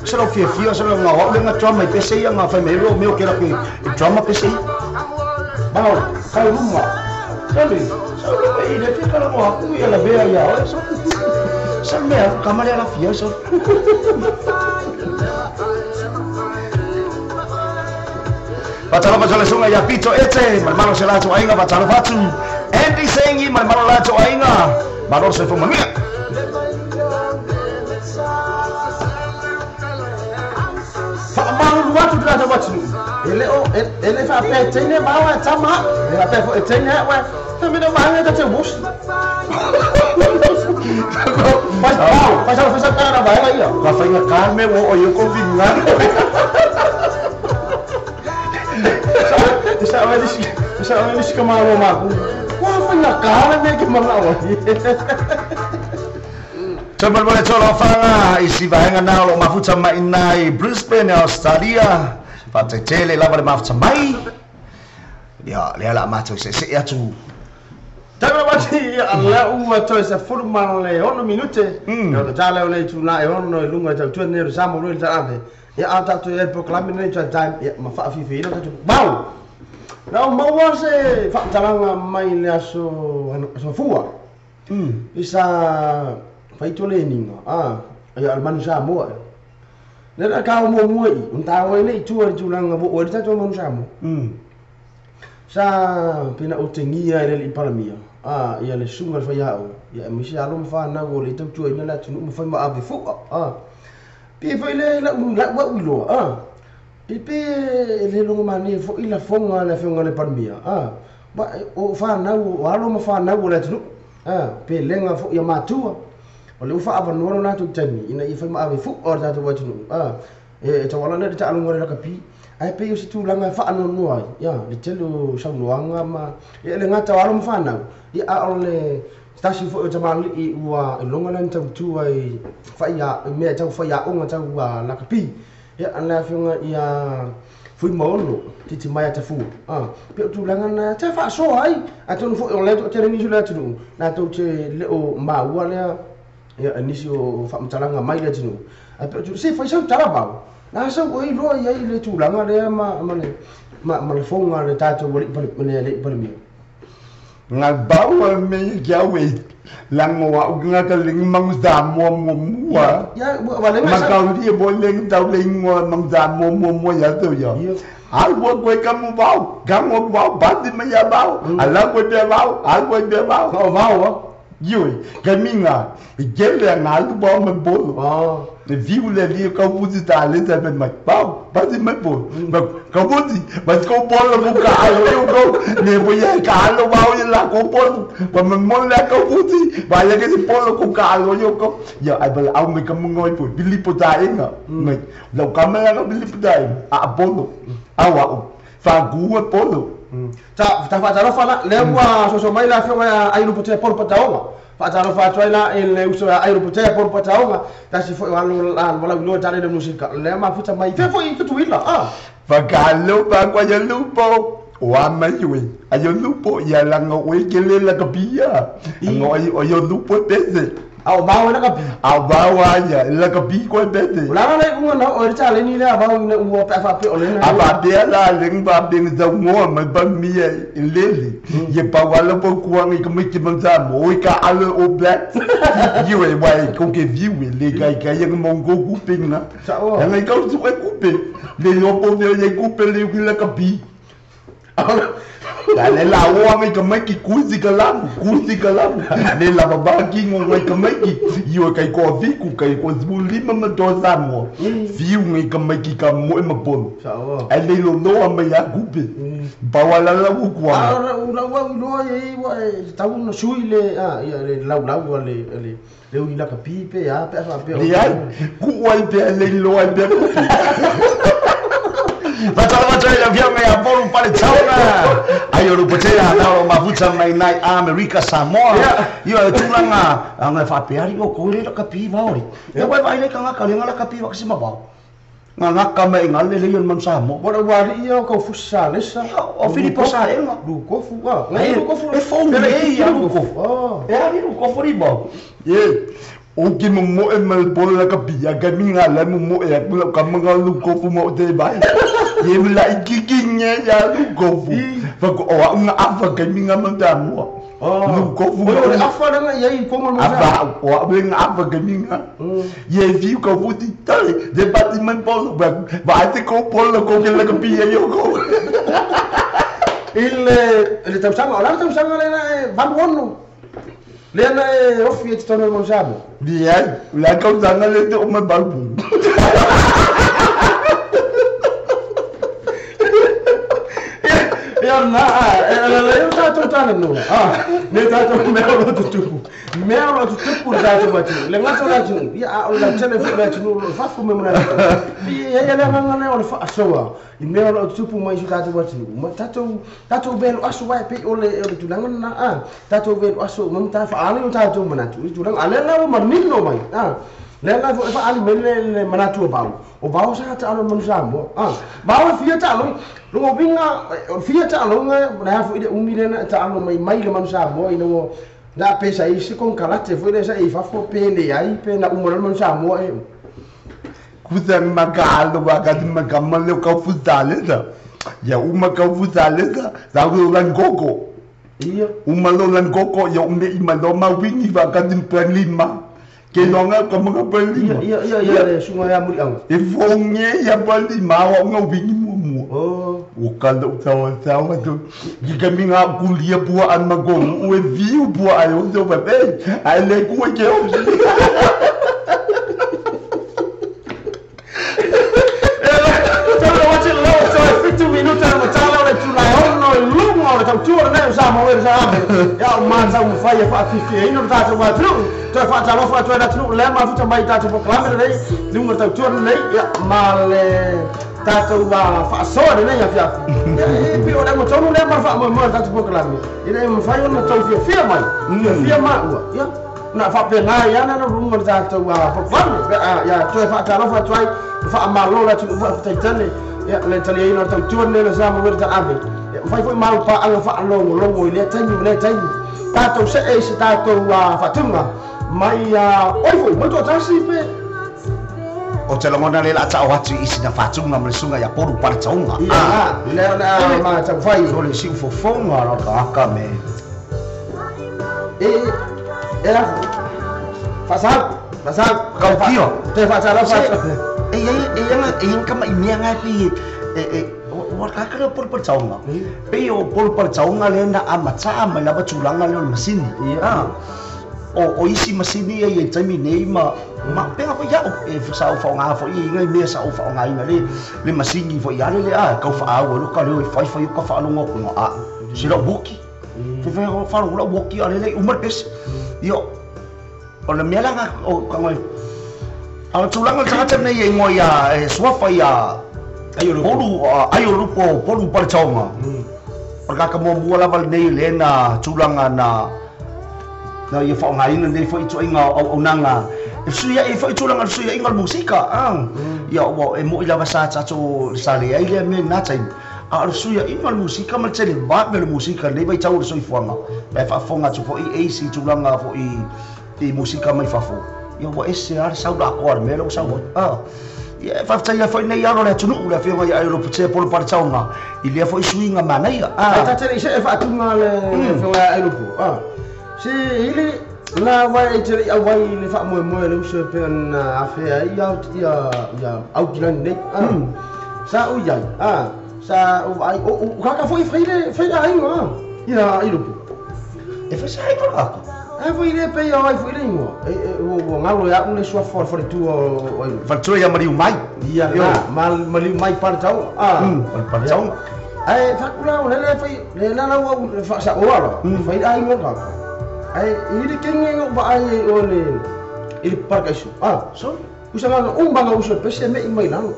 Se lau fiafia se lau ngao au le nga drama i pese ia nga fai mai lo meo ke la ke drama pese ia. Bao, kau luma. Sali. Sa lo mai le fia kala mo aku ia la vea ia oe so. Sa mea kama le ala fia so. Faatalofa atu le susuga ia Pito Ete ma le malo o se latou aiga. Faatalofa atu Andy Sengi ma le malo o latou aiga. Malo le soifua manuia. Faamalulu atu le tatou atunuu, e le o, e le faapea e teine ma au ae tama au, e le faapea foi e teine au ae, fai mai lau vaega ta te uosi. Fai pau, fai sau, fai sau tala na vaega ia. Ka faigata le mea ua oo i ai kou finagalo. Te sao ai le isi, te sao ai le isi tamāloa maku, ua faigata le mea e te manao ai. Toe molimoli atu alofaga i si vaega na o lo o mafuta mai ina i Brisbane, Australia. Faataitele lava le mafuta mai. Ia, lea o le a matou seesee atu. Tago atu ia lea ua toe 16 minute. Ia ona ta lea o le itula e 6 i luga i tautua nei o le Samoa Royal Taave. Ia a tatou i ai i le polokalame lenei Try Time ia ma faafiafiaina o tatou mau. Na ou maua se faamatalaga mai le aso aso Fua. I sa faito le eniga a ia o le manu Samoa e. Lea na tao muamua i i, ona tao ai lea i tua i le tulaga ua oo ai le tatou manu Samoa. Sa pei na otegia e le alii Palamia a ia le susuga i le faiaoga ia aemaise alo ma fanau o le tautuaina le atunuu ma fai ma ave fua a. Pei foi lea lau lau au iloa a, pe pe e le logomalie foi lafoga a le afioga i le Palemia a, ma o fanau o alo ma fanau o le atunuu a, pelega foi a matua o lea ua faaavanoa lo latou taimi ina ia fai ma ave fua o le tatou atunuu a. E tauala lea i le taaloga o le lakapi, ae pei o se tulaga e faanoanoa ai, ia, le tele o saunoaga ma, ia, e le gata o alo ma fanau, ia, a o le tasi foi o tamalii ua iloga lana tautua i fai, i mea tau faiaoga tau lakapi, ia, le afioga ia Fuimaono Titimaea Tafua, a, pei o tulaga na te faasoa ai, atonu foi o lea toatele nisi o le atunuu latou te le o maua lea Ia, e nisi o faamatalaga mai le atunuu, ae pei o tulaga, se fai sau tala vao, na sau oe iloa i ai le tulaga lea ma, ma le, ma, ma le foga a le tatou alii pale, le alii Palemia. Nga bau a me ki au e lango au ki nga ka lengi mangu Samoa muamua. Ia, ua, ua lenga Ma sa. kau lia bo lengi tau le ingoa mangu Samoa muamua ia tau ia. Ia. Al ua koe ka mo vao, ka mo vao, pati mai ia vao, ala koe pea vao, al koe pea vao. O vao a. Ioe, ka minga, i kele a ngā alu pao mai polo. E fiu le lia kau puti tā le tā mai mai, pao, pati mai polo. Ma kau puti, ma kau polo mo ka alo iu kau, ne po ia ka alo wao i la kau polo. Pa me mo le kau puti, pa ia ke si polo ko ka alo iu kau. Ia, ai bala au me ka munga i po, pili po tā inga. Mai, lau kamera ka pili po tā inga, a polo, au au, wha kua polo. Ta, ta faatalofa la, lea ua soso mai le afioga ia Ailu Potea Paul Pataoga. Faatalofa atu ai la i le uso ia Ailu Potea Paul Pataoga, tasi foi o alo la walauiloa tale le musika. Lea mafuta mai, fea foi i Tutuila, a. Whakalopa koa ia lupo, o a mai oe, a ia lupo, ia langa oe ke le la kapia, anga oe, o ia lupo e pese. A o vao e lakapi. A vao a ia, e lakapi koe pese. O lana le iuga na oo ai le taleni lea vao ina ua pe a faapea o lena. A faapea la leng faapea nga saunoa mai pa mia i lele, ia pau ala pau kuanga i ka maite mau Samoa, oi ka alo All Blacks. Ioe, wa e ko ke viu e le kai kai anga mau kou kupe nga. Anga i kau suka kupe, le loa po mea ia kupe le uki lakapi. La le la oa mai ka mai ki kusi ka lamu, kusi ka lamu. Le la baba ki ngo ngai ka mai ki io kai ko viku kai ko lima ma to Samoa. Fiu ngai ka mai ki ka moe ma polo. Ai le lo noa mai a kupe. Bawa la la u kua. A ora u lau au iloa i ua e tau na sui le a ia le lau lau a le le le ui la ka pipe a pe a fa pe. Le ai ku ai pe le loa pe kupe. Fatalofa atu ai le afioga ia Polu Paletaoga. Ai o Lupotea na o mafuta mai nai Amerika Samoa. Ia e tulaga anga faapea ali o ko le ka pi vaori. Ia wai vai le kanga ka le ngala ka pi wa si mawao. Nga ka mai ngale le yon man Samoa. Ora wari ia o kau fusa lesa. O Filipo sa enga. Lu kofu ah. Ngai lu kofu. E fou e ia lu kofu. Oh. E ali lu kofu riba. Ye o ke mo mo e mal polo la ka pia ka mi nga la mo mo e ku la ka manga lu kofu mo te bai. Ye mi la ikiki nye ya lu kofu. Fa ko o nga afa ka mi nga mo ta mo. Lu kofu. O le afa nga ia i kongo mo sa. Afa o a nga afa ka mi nga. Ye vi ko fu ti tale de bati man polo ba ba te ko polo ko ke la ka pia yo ko. Il le tausaga o la tausaga le na valu ono. Le na e ofi e tonu mo sabo. Bien, la tausaga le te o ma balbu. Ia na e le ta tala no. Ah, le ta to me o to tupu. Me o to tupu ta to batu. Le ngata la tu. Ia o la tele fu la tu fa fu me mo na. Ia ia le nganga le o fa soa. I me o to tupu mai su ta to batu. Ma ta to be asu wa pe o le o tu langa na ah. Ta to be asu mo ta fa ale o ta to mana tu. Tu langa ale la o manino mai. Ah. Le la fa ale me le mana tu ba. O ba sa ta alo mo sa mo. Ah. Ba o fia ta alo. Lunga winga fia ta alo nga na fu ide umi le na ta alo mai mai le manu sa mo ina wo na pesa i se kon kalate fu le sa i fa fo pe le ai pe na umora manu sa mo e. Kusa makalo ba ka makama le ka futale da. Ya uma ka futale da, da lo lan koko. Ia uma lo lan koko ya ume i maloma wingi ba ka tin lima. Ke longa ka mga palima. Ia ia ia le sunga ya muri ang. E fonge ya palima wa nga wingi mo mo. Oh. O kala o tawa tawa to. Ki kami nga kulia bua an magong o e viu bua ai o to ba be. Ai le ku e ke o. Tala wa te lo to e 50 minuta mo tala o le tuna ono e lunga o le tautua le sa mo le sa ame. Ya o man sa mo fai e fa fifi e ino ta wa tru. To fa ta lo fa to na tru le ma futa mai ta to klame le lunga tautua le ya ma le ta to wa fa so le ya fia. E pi o le mo tonu le ma fa mo mo ta to klame. Ina mo fai ono tau fia fia mai. Fia ma ua. Ya na fa pe na ya na lunga ta to wa klame. Ya to fa ta lo fa to ai fa ma lo la tu fa ta ya le tali ina tau tuan le sa mo ta ave fai foi mau pa anga fa longo longo ile taimi le taimi ta tau se e se ta tau fa tunga mai oi foi mo to tasi pe o te longona le la tau atu i sina fa tunga mo le sunga ya poru pa taunga ia le na ma tau fai o le siu fofonga la ka ka me e e la fa sa ka tio te fa sa la fa e e e ka mai mea ngai pi e o ka ka por por taunga pe o por por taunga le na amata mai la batulanga le masini ah o isi masini e taimi nei ma ma pe fa ya e sa o fa nga fo i ngai mea sa o fa nga ina le le masini fo ia le a ka fa a o ka le fai fai ka fa longo ko a se lo boki fe fa fa lo boki a le umar pes yo o le mea la o ka ngai a tulanga tagata nei e ngoi a e suafa ia aio lupo polu pale taonga o kaka muamua lava lenei le na tulaga na na ia faaaogaina lenei fo'i tuaiga auaunaga e fesuia'i fo'i tulaga le fesuia'iga o le musika ia ua e mo'i lava sa tatou sa leai lea mea lena taimi a o le fesuia'iga o le musika ma le televave o le musika lenei vaitau o le soifuaga lae faafofoga atu fo'i e isi tulaga fo'i i musika mai fafo ia ua ese a le sau lakoa le mea lea ua sau ai ia faafetaia fo'i nei alo le atunu'u le afioga ia Aiolupotea Polo Paletaoga i lea fo'i suiga manaia ai tatele i se'e fa'atuga le afioga ia Aiolupo se ili na wai e te au wai le fa'amoemoe le uso e pea na afea ai ia ia autilani nei sa ui ai sa ai o kaka fo'i faile faile aiga ia Aiolupo e fai sa ai kaka ai foi le pe ai foi le ingoa e o ngalo ia le sua for for tu o faletua ia Mariu mai ia na Mariu mai Paletau Paletau ai fakula o le fai le la la o fa sa o ala fai ai ngo ka ai i le kenge ngo ba ai o le i le parka isu so Usa nga umba nga uso pese me i mai lalo.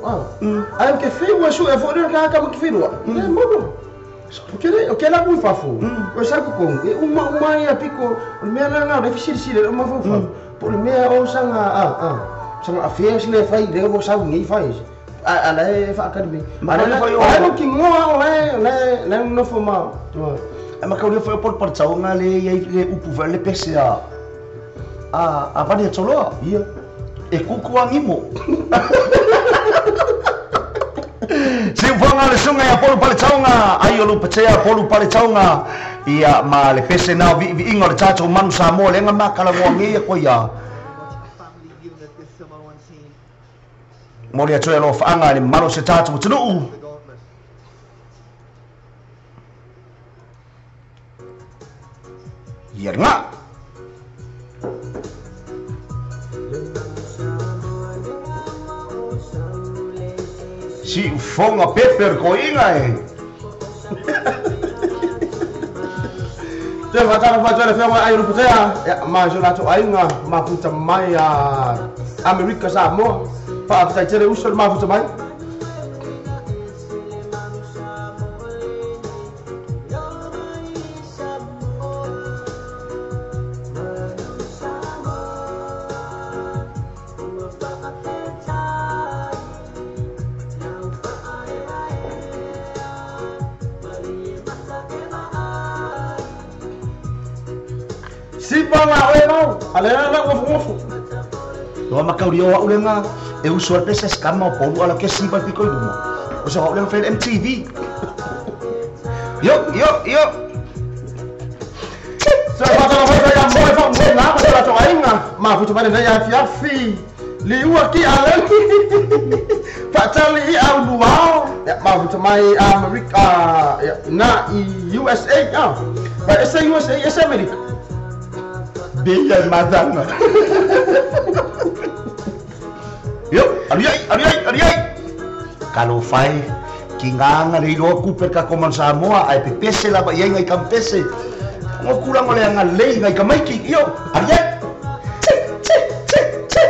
Ai ke fi ua su e fo le ka ka mo ke fi lua. E mo. O ke la ku fafu. O sa ku kong. E uma uma ia piko o mea la nga le fi sili o ma fa. Po le mea o sanga sanga affairs le fai le o sa ngi fai. A le fa academy. Ma le fai o. Ai mo ki ngoa o le le no fo ma. E ma kau le fai o pol tau nga le ia le upu fa le pese a a vani toloa. Ia. E kuku angimo. Se ufonga le sunga ia polu pale taunga, ai o lupatea polu pale taunga, ia ma le pese nao vi vi inga le tatou manu Samoa le nga makala ngoa ngeia koe ia. Moli atu e loa whaanga le malo se tatou atunuu. Ia nga. Si ufonga pepper ko inga e. Te whatara whatua le whenga ai ruputea. Ya ma jo lato ainga mafuta mai a Amerika Samoa. Whaafetai tere uso le mafuta mai. Loa makauri o au lenga e uso al pese skama o polu ala ke sipa piko i luma. O sa au lenga whae MTV. Yo, yo, yo. Sa whatara whae ia moe wha moe nā ko la toa inga. Mafuta mai nei afi afi. Li ua ki alani. Whatali i au luau. Ya mafuta mai Amerika na i USA. Ba esa USA esa Amerika. Beia madanga. Yo, ariai, ariai, ariai. Kalo fai ki nganga le iloa kupe ka koman Samoa ai pepese lava i ai ngai kampese. Ngo kula ngo le anga lei ngai kamaiki. Yo, ariai. Tse, tse, tse, tse.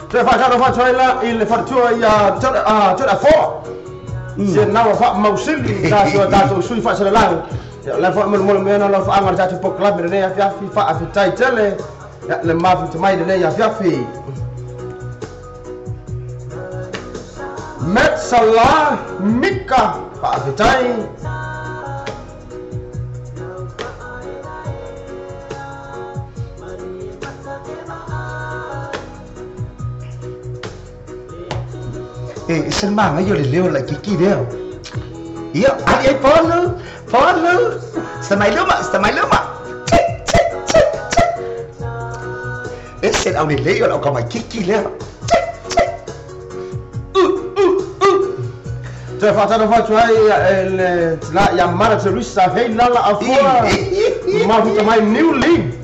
Te whakara whatuaila i le whatua ia tora foa. Se nawa wha mausili tātou tātou sui whaasara lau. Le wha molo molo mena la whaanga tātou po club le afi afi wha afi tai tele. Le mafu te mai le afi afi. Met Salah Mika wha afi tai. E se manga io le leo la kiki leo. Io ai ai polu, polu. Sta mai luma, sta mai luma. Tse tse tse tse. E se au le leo la ka mai kiki leo. Tse tse. U u u. Te whatara whatua i le la ia mara te rusa hei lala a fua. Mafuta mai New League.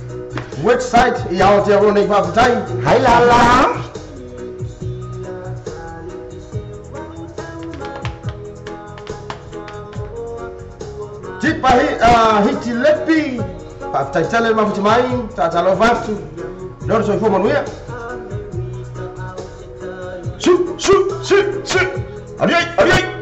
Website i Aotearoa nei whawhitai. Hai lala. Tipa hiti lepi, whawhitai tele mafuta mai, tātalo whatu, nora soifua manuia. Su, su, su, su, ariai, ariai.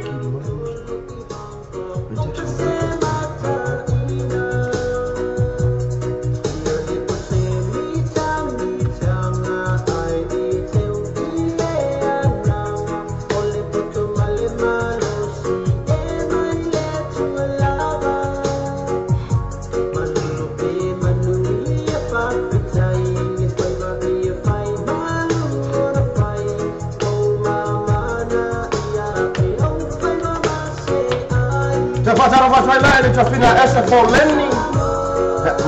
Whatara whatuaila e le tuafina esa fōleni.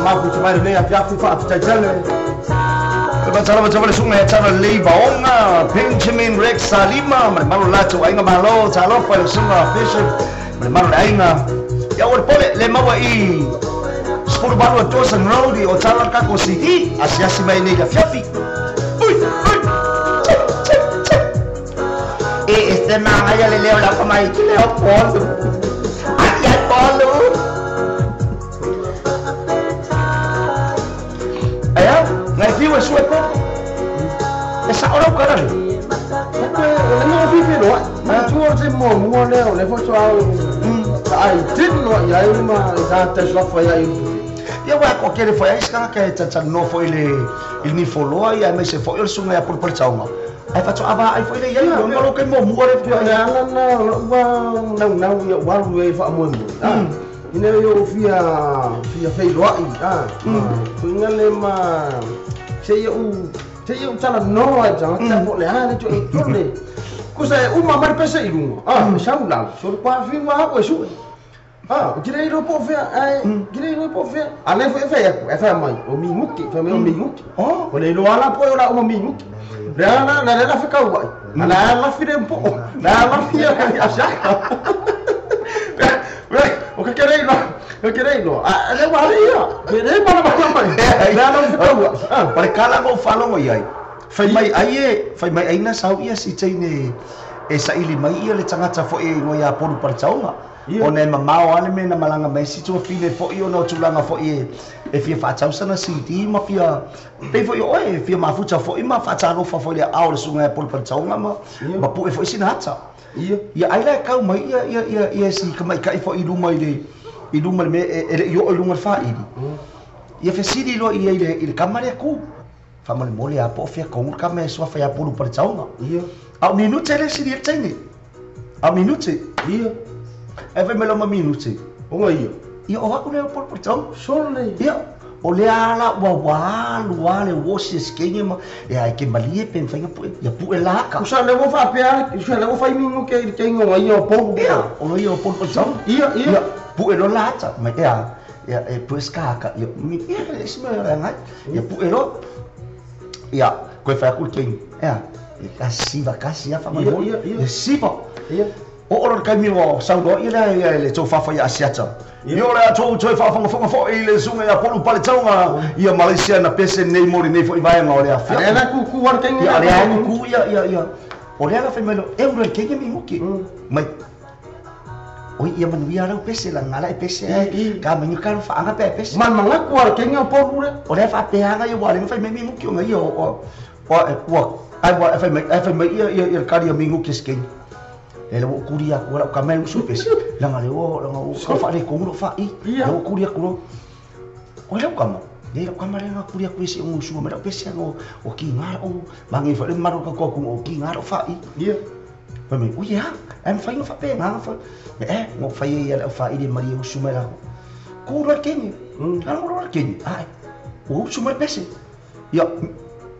Mafuta mai nei afi afi whaafetai tele. Whatara whatuaila sunga e tara lei vaonga. Benjamin Rex Salima. Ma le malo latu ainga malo. Talofa le sunga Bishop. Ma le malo le ainga. Ia ua le pole le maua i Spuru Balua Dawson Road i o tala kako si i. Asiasi mai nei afi afi. Ui, ui. Se mangaia le leo la kama i te leo polu. Ai ai polu. Ai ngai fiu e sue po. E sa ora o cara. O le fifi loa. Ma tu o te mo mo leo le foto au. Ai tin no ia i ma sa te sofa ia i. Ia wa ko kere foi ai skanga ke tata no foi le il ni foloa ia me se foi o sunga ia por chaunga. Ai fato ava ai foi le ia no lo ke mo mo re foi. Na na wa na na ia wa lu e fa mo mo. Ina yo fia fia fei loa i. Foi ngale ma se ia u se ia u tala no ai ta ta mo le ha le to le. Kusa e uma mari pese i lunga. Sau la so pa fi wa ko su. O kirei ro po fea ai kirei ro po fea. Ale foi fea e fea mai o mi muki fea mai o mi muki. O le lo ala po ora o mi muki. Le ala na le la fika wai. Ala la fi le po. La la fi a sa. O que kirei lo. O kirei lo. A le wa le ia. Le ma ma ma. Le ala fika wai. Pare kala mo falo mo iai. Fai mai ai e, fai mai ai na sau ia si teine e saili mai ia le tangata foi e ngoi a polu partaunga. O nei mamao ale me na malanga mai si tua fine foi o na tulaga foi e fia faatausana CD ma fia pei foi oe fia mafuta foi ma faatalofa foi le ao le suga e polu partaunga ma ma pu'e foi sina ata. Ia ai la kau mai ia ia ia ia si kamaikai foi i luma i le i luma le me e le i o i luga le faaili. Ia fesili loa i le kama lea ku. Famole mole a po fia kongu kama e sua fai a polu partaunga. Au minute le sili e teine. Au minute. Ia. E fai mai loma minute. O ngai ia. Ia o aku lea polu partaunga. Sole. Ia. O lea ala ua walu ale wosi e skenge ma. Ia ai ke malie pe mwhainga pu'e. Ia pu'e laka. Usa le wo whapea. Usa le wo whai mingo ke i te ingo ia o polu. Ia. O ia o polu partaunga. Ia. Ia. Pu'e lo lata. Mai ea. Ia e pu'e skaka. Ia. Ia le isi mea rea ngai. Ia pu'e lo. Ia, koe whai aku le ia, e siva kasi ia whamai moli. Ia siva. Ia. O ora kai mi o sauroa ia lea ia le tau whawhai asiata. Ia o lea tau toi whawhangafonga fo i le sunga ia polu pale taunga ia Malaysia na pese nei mori nei fo i vaenga o lea whia. Alea la kuku wara kengi. Ia alea kuku ia ia ia. O lea la whai mai lo, e ura kengi mi nguki. Mai. Oi ia manuia lau pese la ngala e pese ai. Ka mangi ka whaanga pe pese. Man manga ku wara kengi o polu le. O lea whapeanga ia wale whai mai mi nguki o ngai ia o o ai wa whai mai ia ia ia kari mi nguki skengi. E le kuri aku ora ka mai usu pese. Langa le o langa o ka whaare kongu whai. Le o kuri aku ro. O le kama. Le kama le kuri aku ese o usu mai pese o o ki ngara o mangi whare maru ka ko o ki ngara whai. Ia. Fai mai, ui ia, e mwhai no whape, ngā whai. Me e, ngō whai e ia leo whai i maria usu mai lako. Kūra kengi, ana ora kengi, ai, o usu mai pese. Ia,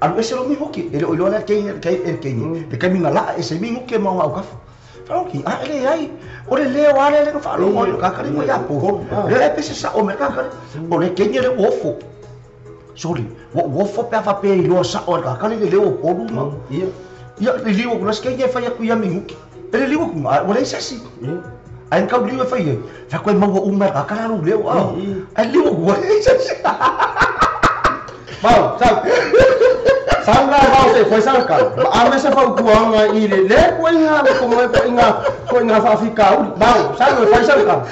alu ese lo mi hoki, e le oiloa lea kengi, e kengi, le kai minga laa, e se mi nguke mau ngau kafa. Whaoki, a ele ai, o le leo ale le whaalo ngoi lo kakari ngoi apo. Le e pese sa o me kakari, o le kengi le ofo. Sorry, o ofo pea whape i loa sa o le kakari le leo polu ma. Ia. Ia, le liwa kuna skenge e whai aku ia minguki. E le liwa kuna, wala i sasi. Ai nkau liwa e whai e. Whai koe maua umar kakara ru leo au. Ai liwa kuna, wala i sasi. Mau, sau. Sau la mau te whai sau kau. Ma ame se whau kuanga i le le koe inga, ko moe koe inga, koe inga whaafika uri. Mau, sau e whai sau kau.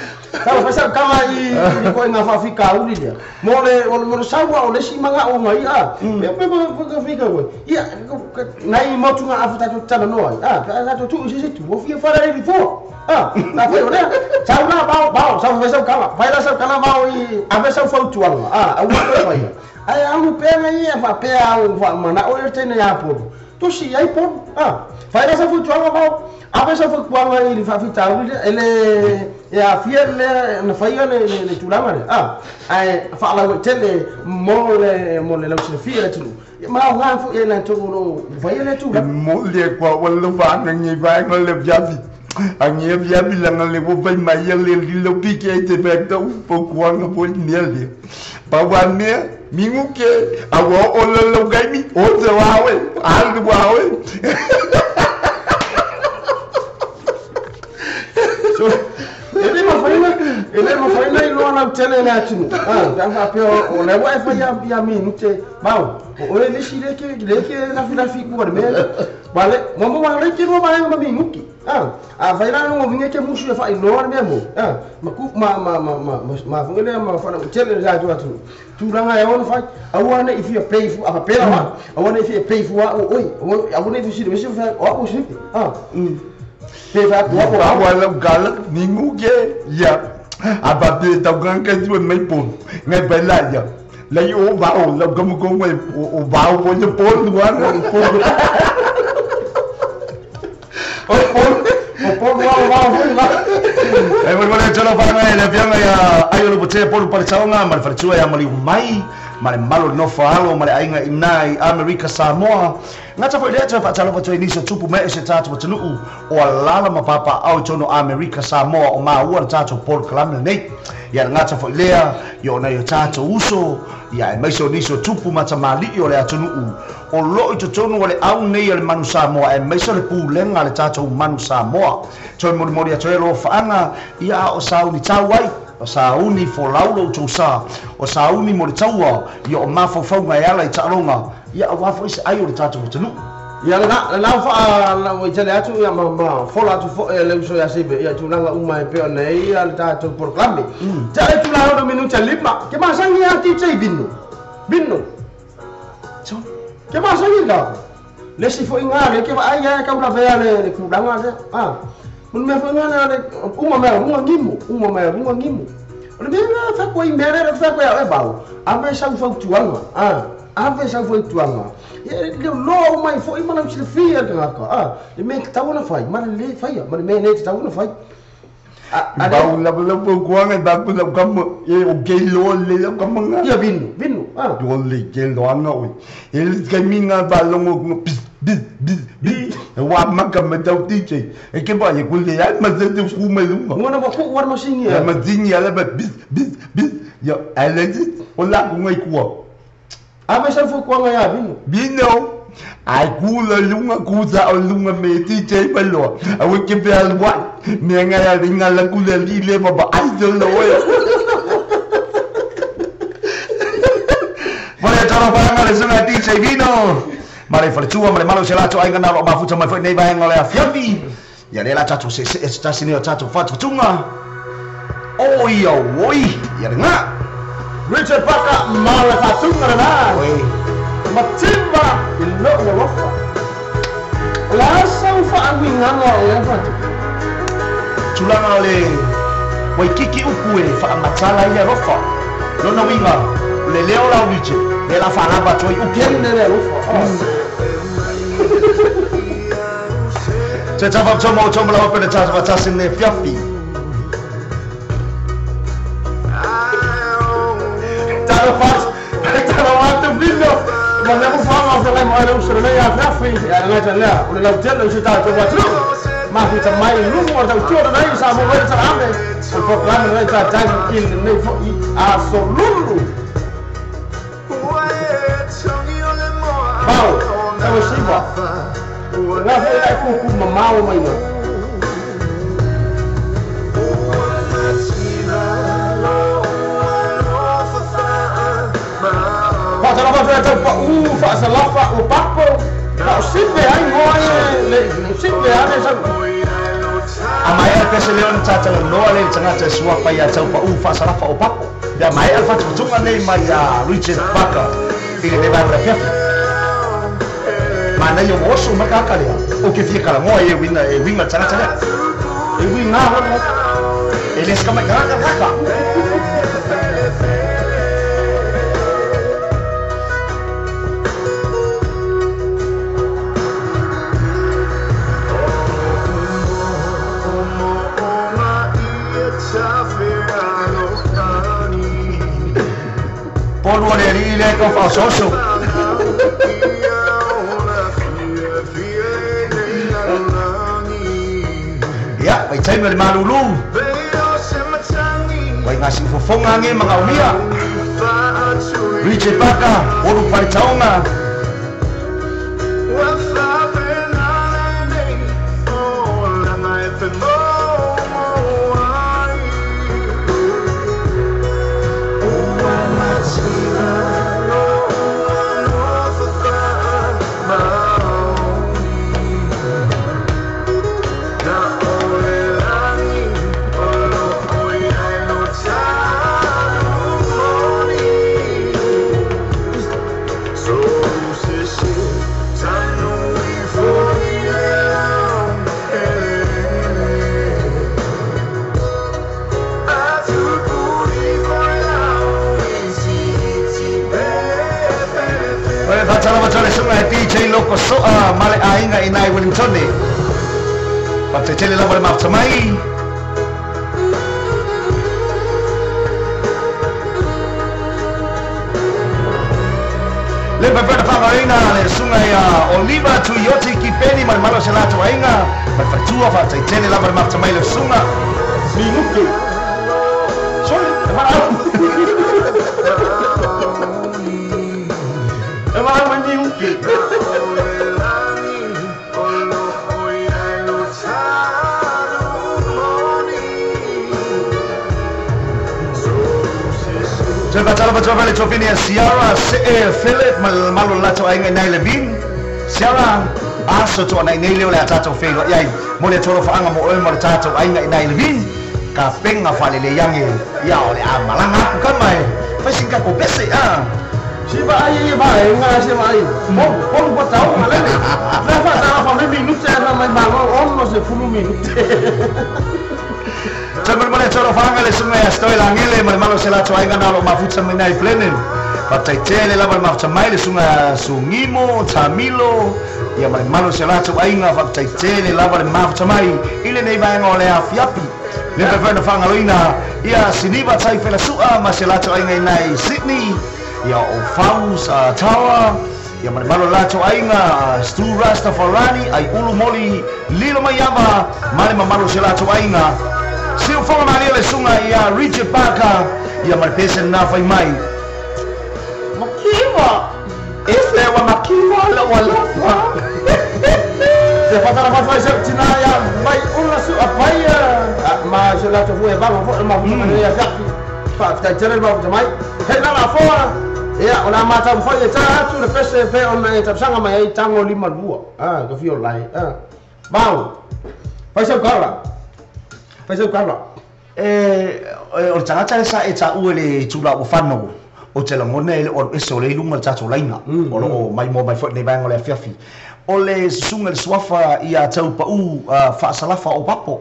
Sau whai sau kau i koe inga whaafika uri lea. Mo le saua o le si manga o ngai a. Pe pe pe fika koe. Ia, nai motunga afu tātou tala noa ai. A, tātou tu i se tu, o fia whara e rifoa. A, nā whai o lea. Sau la, mau, mau, sau whai sau kala. Whai la sau kala mau i ame sau whautuanga. A, au whai whai. Ai alu pea ia fa pea au fa mana o le tene ia polu. Tosi ai polu. Ah, fa ira sa futuanga mau. Ape sa futuanga i fa fitau ele ia fia le na faia le le tulanga le. Ah, ai fa la tele mo le lau se fia le tulu. Ma o nga fu e na to no faia le tu. Mo le kwa wala va ngi va le viavi. Angi viavi la le wo vai mai le le pike te pekta u po kwanga po ni le. Pa wa ne mingu ke awa o le lo gai mi o te wawe al wawe. So ele ma Ele mafai na iloa lautele le atunuu pe a faapea o lea ua e faia ia minute mau o oe le isi le ke lafilafi kua le mea lea wale mo mo le ke lua vaega ma minuti a fai la no winga ke musu e faailoa le mea mo ma ku ma ma ma ma ma foi lea ma faalautele le atu atunuu tulaga e ona fai aua ne'i fia pei fua a faapea la aua ne'i fia pei fua a'u oi aua ne'i fesili mesi fa o a'u sifi pe fa atu a'u Wa lau gala ningu ke ia a pa pe tau kan ka tu mai po ngai pa la ia lai o va o lau kamu ko mai o va o po le po lu ana po o po o po wa wa foi la E mo le tolo fa ngai le fianga ia ai o le pote polu pale taonga ma le faletua ia mali mai ma le malo no fa alo ma le aiga i nai Amerika Samoa. Ngata foi le tau whaatalo watu e nisi o tupu me e se tātou atunuu o alala ma papa au tono Amerika Samoa o maua le tātou Paul Kalame nei. Ia ngata foi lea i o nei o tātou uso ia e maise o nisi o tupu matamali'i o le atunuu o loo i totonu o le au nei o le manu Samoa e maise o le pulega le tātou manu Samoa. Toi molimoli atu e lo whaanga ia o sauni tau ai o sauni folau lo tou sa o sauni mo le taua ia o mafaufauga e ala i taaloga ia auā foi se ai o le tatou atunuu. Ia la la fa la o tele atu ia ma fola atu fo e le uso ia sibe ia tulaga uma e pe ona ia le tatou polokalame. Te ale tulaga o minuta lima ke masangi ia DJ Bino. Bino. Ke masangi la. Le si fo inga le ke va ai ia ka ula vea le tulaga le. Mun me fo inga le uma me runga ngimu, uma me runga ngimu. O le mea fa ko i mere le fa ko ia e bau. Ave sa fautuanga. Ave sa fautuanga. Ia le lo mai foi mana o se fia ka le me tau na fai, mana le fai, mana me ne tau na fai. A ba la la po kuanga ba ku la kam e o ke lo le la kam nga. Ia vinu, vinu. Do le ke lo anga o. E le ka minga ba longo bis bis bis bis. Wa ma ka ma tau DJ. E ke ba ye ku le ai ma se te ku me lunga. Ngona ba ku war ma singi. Ya ma singi ala ba bis bis bis. Ya ale o la ku ngai ku. Ave sa fo kuanga ia vinu. Vino. Ai ku la lunga ku sa o lunga me DJ pa lo. A we ke pe al wa. Me nga ya ringa la ku le li le ba ai de lo ya. Voglio toro pa le sunga DJ Vino. Mare faletua mare malo se lato ai ngana lo mafuta mai foi nei vaenga le afiafi. Ia le la tatou se se tasi ni o tatou fatutunga. Oi oi ia le nga. Richard Parker male fatunga na. Oi. Matimba il lo lofa. La sa ufa angwinganga o ya fatu. Tulaga le Waikiki upu e whaamatala ia rofa. Lona winga le leo lau Richard le la whalapa toi upu. Kene le lofa. Te tafa tomo o tomo la wape le tata watasi ne fiafi. Tata fas, tata watu vino. Ma le fa ma fa mai le usere le ia fiafi. Ia ngai tala, o le lau tele usu tata watu. Ma fu ta mai lungu o tau tua nei sa mo wele tala ame. O programa nei ta tai ki nei fo i a solulu. Bau, tau siva. La fe la ku ku mamau mai no. Fa ta fa ta pa u fa sa la fa o papo. Ta sive ai mo le sive ai sa. A mai al pese leon tata loa le tangata sua pa ia tau pa u fa sa la fa o papo. Ya mai al fa tunga nei mai a Richard Parker. I le va re. Mana yo oso makaka lea. O ke fia kala ngoa e winga e winga tangata lea. E winga hona. E les ka mai kaka kaka. Polu o le ri le ka fa soso. Ia, vai taimi le malulu. Vai ngā siufofonga nge mga umia. Richard Parker, olu pare taonga. Pasoa ma le aiga i nai Wellingtone. Faafetai lava le mafuta mai. Le faapea faagaina le susuga ia Oliva Tuioti Kipeni ma le malo o se latou aiga ma le faletua. Faafetai lava le mafuta mai le susuga. Minuke. Sorry, e valaau. E valaau mai minuke. Toe faatalofa atu lava le tofini a Ciara Se'e Philip ma le malo o le latou aiga i nai Levin. Ciara, aso to'ana'i nei lea o le a tatou feiloai ai mo le atu alofaaga mo oe ma le tatou aiga i nai Levin. Ka pega faalelei age ia o le a malaga aku kama e faisini takou pese a. Si vaai ia vaega se vaai. Polu pa tau malele. La fa ta fa me minute na mai malo ono se fulu minute. Toe molemole atu alofaaga le susuga ia Stoe Lagele ma le malo o se latou aiga na o loo mafuta mai nai Blenheim. Faafetai tele lava le mafuta mai le susuga Sugimo Tamilo ia ma le malo o se latou aiga. Faafetai tele lava le mafuta mai i lenei vaega o le afiafi. Le faapea ona faagaloina ia Siniva Taifelasu'a ma se latou aiga i nai Sydney ia o Faus Tower ia ma le malo o latou aiga Stu Rastafarani ai ulu moli lilo mai ava ma le mamalo o se latou aiga. Siufoga malia le susuga ia Richard Parker ia ma le pese lena fai mai. Makiva e flewa makiva la walafa. Se fatara fa fa se tina ia mai ula su apai ma se latou fu e valo fo ma fu ma ia fiafi. Fa ta tele ma fu mai. He la la foa. Ia o la matau foi e tā atu le pese pe ona e tapsanga mai ai tango lima lua. Ah, ka fio lai. Ah. Bau. Fai seu kala. Fai seu kala. E o le tagata le sa e taʻu e le itula ua fano o te lagona e le o alu ese o le iluga le tatou laina o loo mai mo mai foi lenei vaega o le afiafi. O le susuga i le suafa ia Taupaʻu Faasalafa o Papo.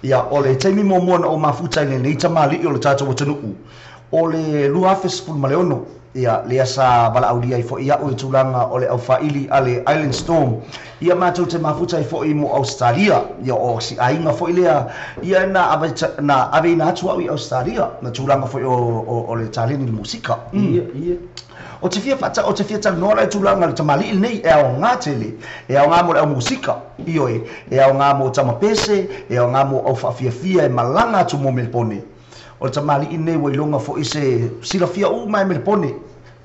Ia o le taimi muamua na ou mafuta i lenei tamalii o le tatou atunuu o le 2016 ia lea sa valaaulia ai foi a'u i tulaga o le aufā'ili a le Island Storm. Ia matou te mafuta ai foi mo Ausetalia. Ia o si aiga foi lea ia na ave na aveina atu a'u i Ausetalia na tulaga foi o le taleni le musika. Ia ia. O te fia faata o te fia talanoa la i tulaga le tamalii lenei e aogā tele e aogā mo le au musika ioe e aogā mo tama pese e aogā mo au faafiafia e malaga atu mo Melepone. O le tamalii lenei ua iloga foi se silafia uma e Melepone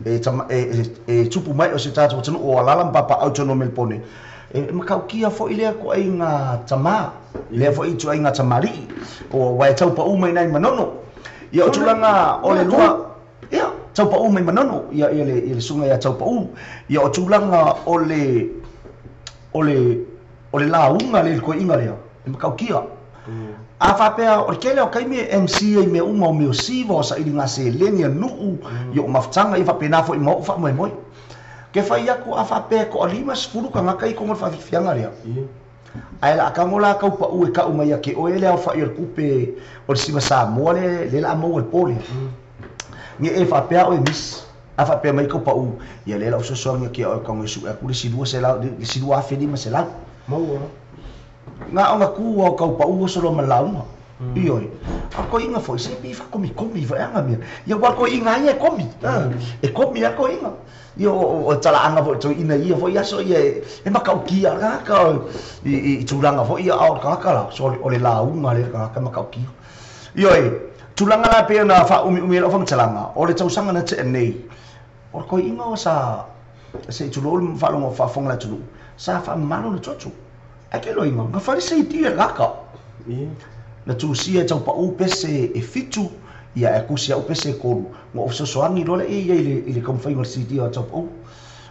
e e e tupu mai o se tatou atunuu o alaala ma papaau tonu o Melepone. E matautia foi lea ituaiga tamā lea foi ituaiga tamalii o uae taupaʻu mai nai Manono. Ia o tulaga o le lua ia taupaʻu mai Manono ia ia le ia le susuga ia Taupaʻu. Ia o tulaga o le o le o le lauga le toeaina lea e matautia. A faapea o le tele o taimi e MC ai i mea uma o mea o siva o sailiga seleni a nuu ia o mafutaga ia faapena foi ma o'u faamoemoe. Ke fai atu a faapea e toalima sefulu tagata i totonu o le faafiafiaga lea. Ae o le a tago la taupaʻu e ta'u mai ia te oe le aofa'i o le tupe o le siva Samoa le lea o le a maua i le po lea. Ge e faapea oe misi. A faapea mai taupaʻu ia lea o le a ou fesoasoani atu ia oe tago e su'e atu le isi 200 le isi 2500. Maua. Na ona tu ao taupaʻu oso loa ma le lauga. Ioe. A o toeaiina foi se pei faakomikomi foi aga mea. Ia aua o toeaiina ia e komi. E komi lava toeaiina. Ia o talaaga foi o toeaiina i ia foi aso ia e matautia le tagata i tulaga foi ia a o le tagata la so o le lauga lea le tagata e matautia. Ioe, tulaga la pei ona faaumiumi ai lau faamatalaga, o le tausaga na tea nei, o le toeaiina o sa se i tulou le faalogo faafofoga le atunuu, sa faamamalo le toto. Ae ke loiga, na fai le CD a le tagata. Na tusia e taupaʻu pese e 7, ia ae tusi a'u pese e 3. Na ou fesoasoani loa lea i ai i le taumafaiga o le CD a Taupaʻu.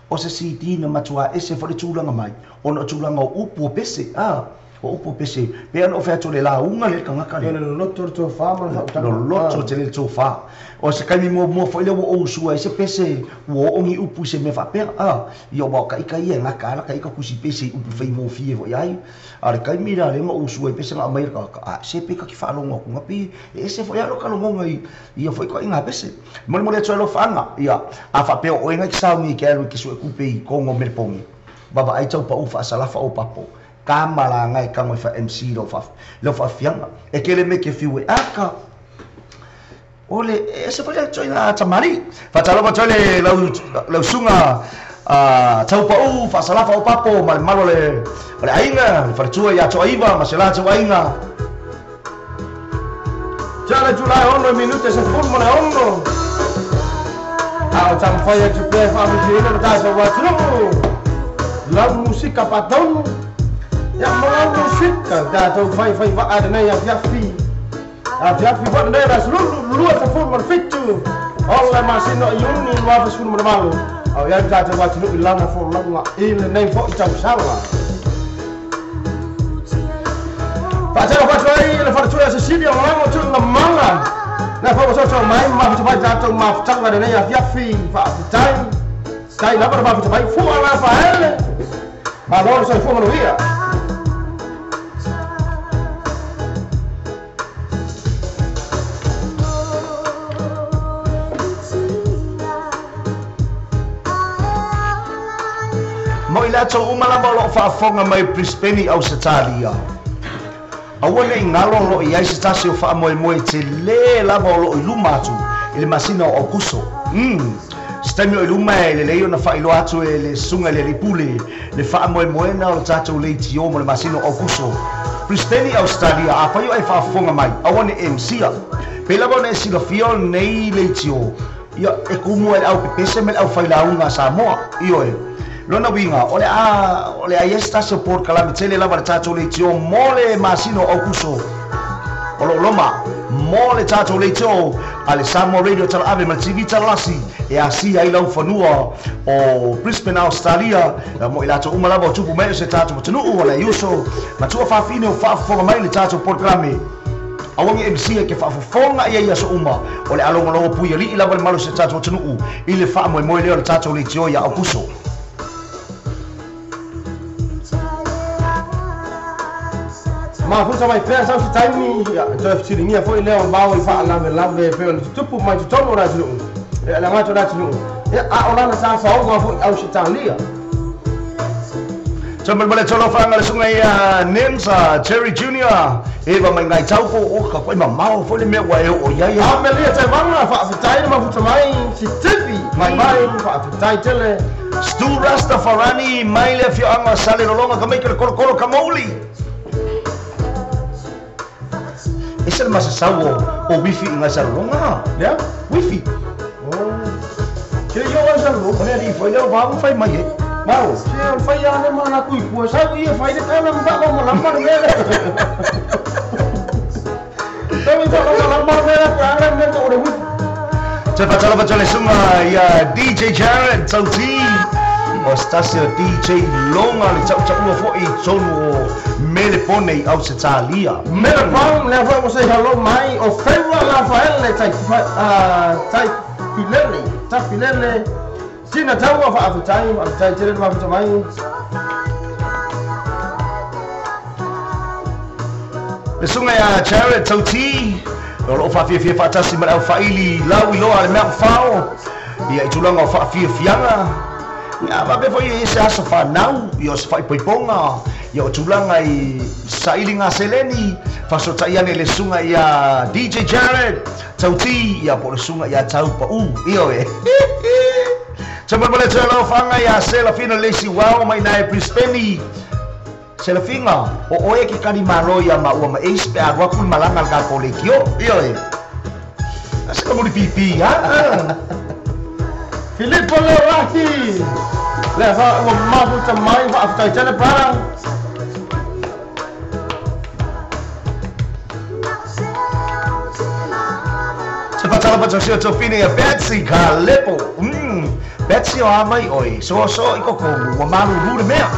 O se CD na matuā ese foi le tulaga mai, ona o tulaga o upu o pese, a, o upu o pese. Pei ona ou fai atu o le lauga lea le tagata lea. Le loloto le tofa ma le faautaga. Loloto tele le tofa. O se taimi muamua foi lea ua ou usua ai se pese ua oo ni upu i se mea faapea, a, ia aua o taita ia e gata lava taita tusi pese i upu faigofie foi ai. A o le taimi la lea na ou usua ai pese na aumai e le tagata, a, se pe ta te faalogo atu na pei e ese foi lava lota lagona i ia foi ituaiga pese. Molemole atu ai lau faaga, ia, a faapea o oe na e te sauni e te alu e te suetupe i totonu o Melepone. Vavaai taupau faasalafa o papo ka malaga e tago e fa MC lau fa lau faafiaga e kele me ke fiu e aka o le e se foi le tamari faatalofa atu ai le lau lausuga taupau faasalafa o papo ma le malo le o le aiga le faletua ia toaiva ma se latou aiga. Tala July 6 minute 16. A o tamafai atu pea faamatieina le tatou atunuu. Lau musika patonu. Ia ma lau musika tatou faifai vaa lenei afiafi. Afiafi foi lenei le aso 27 o le masina o Iuni 2018. Au iai le tatou atunuu i lana folauga i lenei foi tausaga. Faatalofa atu ai le faletua Cecilia o lago tuuga mala. Le foi ua soso mai mafuta mai tatou mafutaga lenei afiafi faafetai. Tai lava le mafuta mai fua Rafaele. Malo le soifua manuia. Mo i latou uma lava o loo faafofoga mai Brisbane Ausetalia. Aua nei galo o loo i ai se tasi o faamoemoe telē lava o loo i luma atu i le masina o Aukuso. Se taimi o i luma e lelei ona faailoa atu e le susuga i le alii pule le faamoemoega o le tatou leitio mo le masina o Aukuso. Brisbane Australia, afai o e faafofoga mai, aua ne e msia. Pei lava ona e silafia o lenei leitio, ia, e kumu ai le au pepese ma le au failauga a Samoa. Ioe. Lona uiga, o le a o le a i ai se tasi o polokalame tele lava le tatou leitio mo le masina o Aukuso o loo loma mo le tatou leitio a le Samoa Radio Talaave ma le TV Talalasi e asia ai laufanua o Brisbane Australia mo i latou uma lava o tupu mai o se tatou atunuu o le uso ma tuafaafine o faafofoga mai le tatou polokalame. Aua ne i misia ke faafofoga ia i aso uma o le a logologo puialii lava le malu o se tatou atunuu i le faamoemoe lea o le tatou leitio ia Aukuso. Mafuta mai pea sau se taimi, ia, toe fesiligia foi lea o mao i faalavelave e pei ona tutupu mai totonu o le atunuu, ia, le agato o le atunuu, ia, a o lana saofaoga foi Ausetalia. Taumalemale tolofaga le susuga ia Nemsa Jerry Junior Eva mai ngai taupo o ka koe mamao foi le mea ua e oo i ai. Amelia Taivaga, faafetai le mafuta mai, Sitivi mai mai, faafetai tele. Stu Rastafarani mai le afioaga o Salelologa ka maika le kolokolo ka mouli. Ese le masasau o wifi i ngai Salelologa. Lea? Wifi. Oh. Ke i o ai Salelologa. O le alii foi lea o vau fai mai e. Mau, se o le fai lava lea ma ana kui pua sau ia fai le tala ma faamalamalama le mea lea. Tau i faamalamalama le mea lea, pe a le mea o le wifi. Toe faatalofa atu le susuga ia DJ Jared Tauti o se tasi o DJ loga le tautaua foi i totonu o Melepone i Ausetalia. Melepone, lea foi ua say hello mai o Feua Rafaele tai tai Filele, Tafilele, Sina taua faafetai, faafetai tele le mafuta mai. Le susuga ia Jared Tauti o loo faafiafia faatasi ma le aufaili lau iloa le mea fao ia i tulaga o faafiafiaga ia faapea foi e se aso fanau ia o se faaipoipoga ia o tulaga i sailiga seleni faasotai ane le susuga ia DJ Jared Tauti ia po o le susuga ia Taupau ioe. Taumalemale atu ai lau ia Selafina Lacey Wow mai ina e Brisbane. Selafina, o oe ke kani malo ia maua ma Ace pe a alu atu le malaga a le tatou leitio. Ioe. A se ka muli pipi ha. Filipo Leolaki, lea fa ua mafuta mai faafetai tele pa. Se faatalofa atu si o Tofine ia Betsy Kalepo. Betsy o a mai oe, soasoa i kokomu, ua malulu le mea.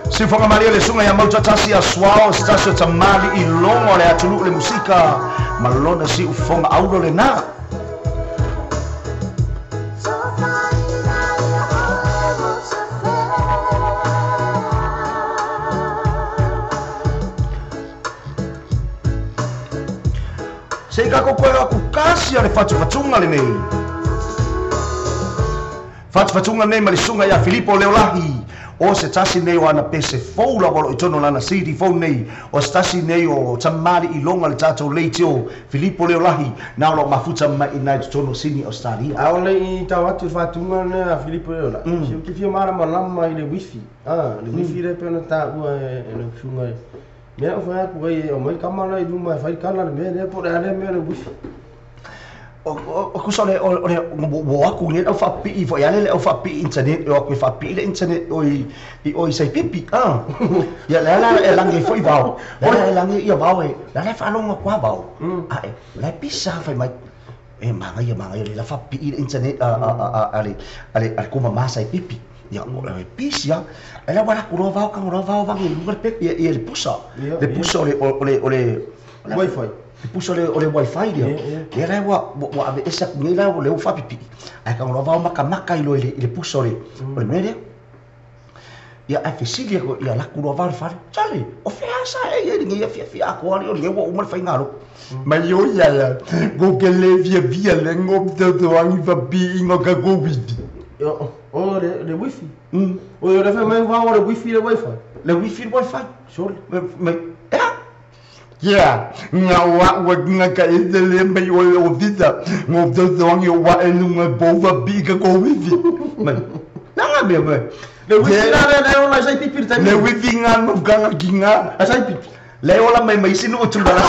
Siufoga malie le susuga ia Mautatasi a Suao, se tasi o tamali'i logo a le atunuu le musika ma lona siufoga aulo lena. Se i kako koe aku kasi a le fatufatuga lenei. Fatufatuga nei ma le susuga ia Filipo Leolahi, o se tasi nei o ana pese fou lava o lo o i totonu o lana CD fou nei, o se tasi nei o tamalii loga le tatou leitio Filipo Leolahi, na o lo o mafuta mai i ina i totonu o Sini Ausetalia. A o le i tau atu i le faatuga lea a Filipo Leolahi, se ou te fia malamalama i le wifi, a, le wifi lea e pei ona taua e lau susuga i mea o fai atu ai e aumai tama la i luma e fai kala le mea lea po o le a lea mea o le wifi. O kusa o le o le ua o atu nei le au faapipii foi ale le au faapipii internet e o atu e faapipii le internet oi i o i Saipipi a ia lea la e lagi ai foi vao lea la e lagi ia vao e lea la e faalogo atu a vao ae la e pisa fai mai e manaia manaia le la faapipii le internet a a a le a le a le kumama Saipipi ia e pisi a e la ua alu atu loa vao tago loa vao vagi i luga le pepe ia le pusa le pusa o le o le o le Wifi. Le pusa o le wifi lea, lea la ua ua aveese atu nei la lea ua faapipii, ae tago loa vao makamaka i loa i le pusa o le o le mea lea. Ia ae fesili atu ia alu atu loa vao i le fale, Charlie, o fea sa e i ai lenei afiafi atoa alii o lenei ua uma le faigalotu. Mai o ia la, ko ke le fiafia le ngo fesoasoani fapiiga o ka ko wifi. O le wifi. O le fai mai vao o le wifi le wifi. Le wifi le wifi. Sole. Mai, ea? Kia, nga o a'u a kinga ka ese le mai o le ofisa, ngo fesoasoani o wa e lunga pou faapii ka ko wifi. Mai, langa mea mai. Le wifi la lea le ola sai pipi le taimi. Le wifi nga no kanga kinga. A sai pipi. Le ola mai mai isi nuu tulaga.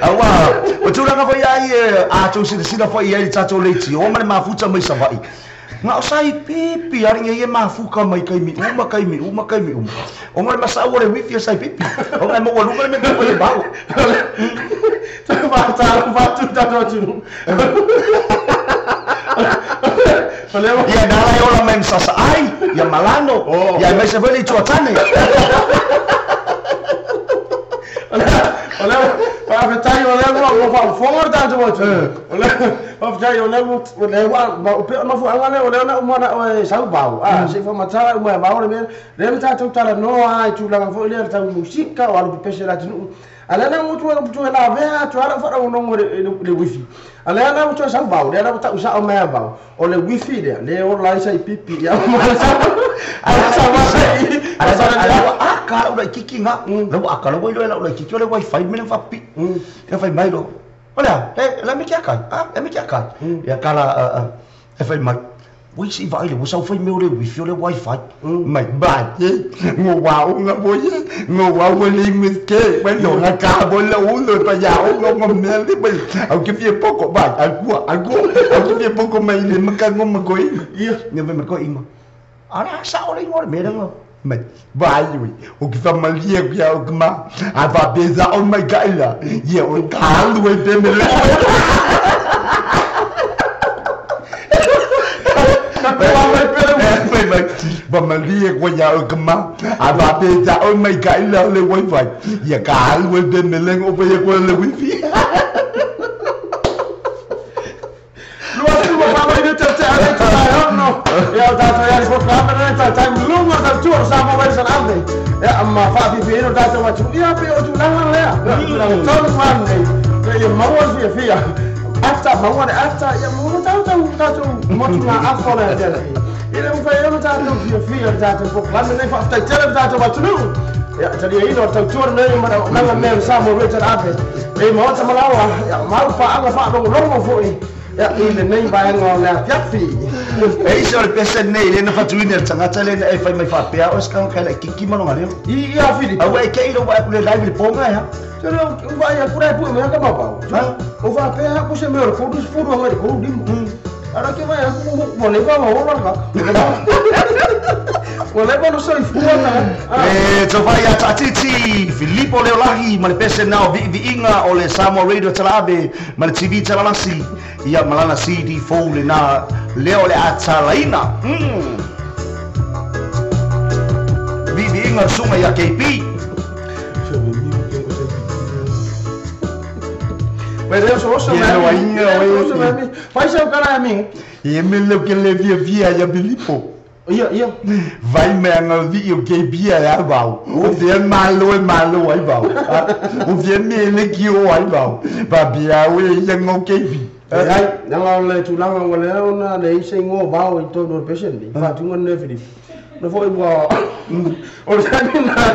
Aua, o tulaga foi ai e a tou silasila foi ai i le tatou leitio ma le mafuta mai Savaii. Na o sai pipi ari nge ia mafuka mai kaimi uma kaimi uma kaimi uma. Ona o le masau o le wifi o sai pipi. Ona e maualuga le mea e mau. Ia na ala e ola mai ma Sasaai, ia Malano, ia aemaise foi le itu a tane. O lea faafetai o lea ua faafofoga le tatou atunuu. O lea faafetai o lea ua lea ua pei o le mafuaaga lea o lea na uma na oe sau vao a se i faamatala uma e vao le mea lea na tatou talanoa lava i tulaga foi lea tau musika o alu pepese i le atunuu. A lea la ua toe lavea atu lava lau faalogologo i le wifi. A lea la ua toe sau vao, lea la ua tau sao mai a vao, o le wifi lea, lea e ola ai sai pipi ia ma le sau. A le sau ai A lea ua aka lau laitiiti na, lea ua aka, lea ua iloa e lau laitiiti o le wifi le mea lea na faapipii. Ia fai mai loa, o le a? Le a me ke akai? A, le a me ke akai? Ia kala e fai mai, Ua isi vaai le ua sau fai mea o le wifi o le wifi. Mai ba ke ngo wa o nga bo ye ngo wa o le mi ke wa lo nga ka bo le o lo pa ya o ngo ngo me le ba au ke fie poko ba al ku al ku au ke fie poko mai le ma ka ngo ma ko i ia ne me ko i ma ara sa o le ngo le me le ngo mai ba yui o ke fa malia ku ya o ke ma a fa beza o mai ka ila ye o ka lu e pe me le Ba malie koa ia oe ka ma, a faapea ia oe mai ka ila o le wifi, ia ka alu e pe meleng o paia koe le wifi. Lua atu ma fa mai le te ale te tai ono. Ia o tātou ia le polokalame lenei tautai mulunga o tautua o Samoa Wales and Ave. Ia ma faafiafiaina o tātou atu. Ia pe o tulaga lea. Tulaga tonu nei. Ia maua le fiafia. Ata, maua le ata, ia maua tātou tātou motu ngā afa o le afiafi. I le mawhai ona tātou fiafia le tātou polokalame nei faafetai tele le tātou atunuu. Ia, taliaina o tautua lenei ma le auaunaga mea o Samoa Richard Ave. E maota malaoa, ia, mau paaga faalogologo foi, ia, i lenei vaega o le afiafi. E isi o le pese lenei lea na fatuina e le tagata lea na e fai mai faapea oe se tagata e laitiiti ma lona leo. I ia Filipe. Aua e kei lou vaai atu le live i le po ga e ha. Se lea ou vaai atu la e pue mai a ka mavao. O faapea aku se mea o le 30 agai i le 35. Ara ke vaai aku ua leva ona ola le kaka. Ua leva ona soifua le tagata. E tofai ia Taatiti, Filipo Leolahi ma le pese na o viiviiga o le Samoa Radio Talaave ma le TV Talalasi ia ma lana CD fou lena lea o le a talaina. Viiviiga o le susuga ia KB. Mai lea oso oso Ia mai no ami. aiga Ia oe. oso oso mai ami. Fai sau kala e ami. Ia me leo ke le fiafia ia Filipo. Ia, ia. Vai me anga vi o ke bia ya vau. O vien malo e malo ai vau. O vien me le ki o ai vau. Pa bia o e ia ngo ke bi. Ai, nanga o le tulaga ua lea ona leai se igoa o vao i totonu o le pese lenei, faatuga lenei e Filipo. Na foi ua o le taimi lena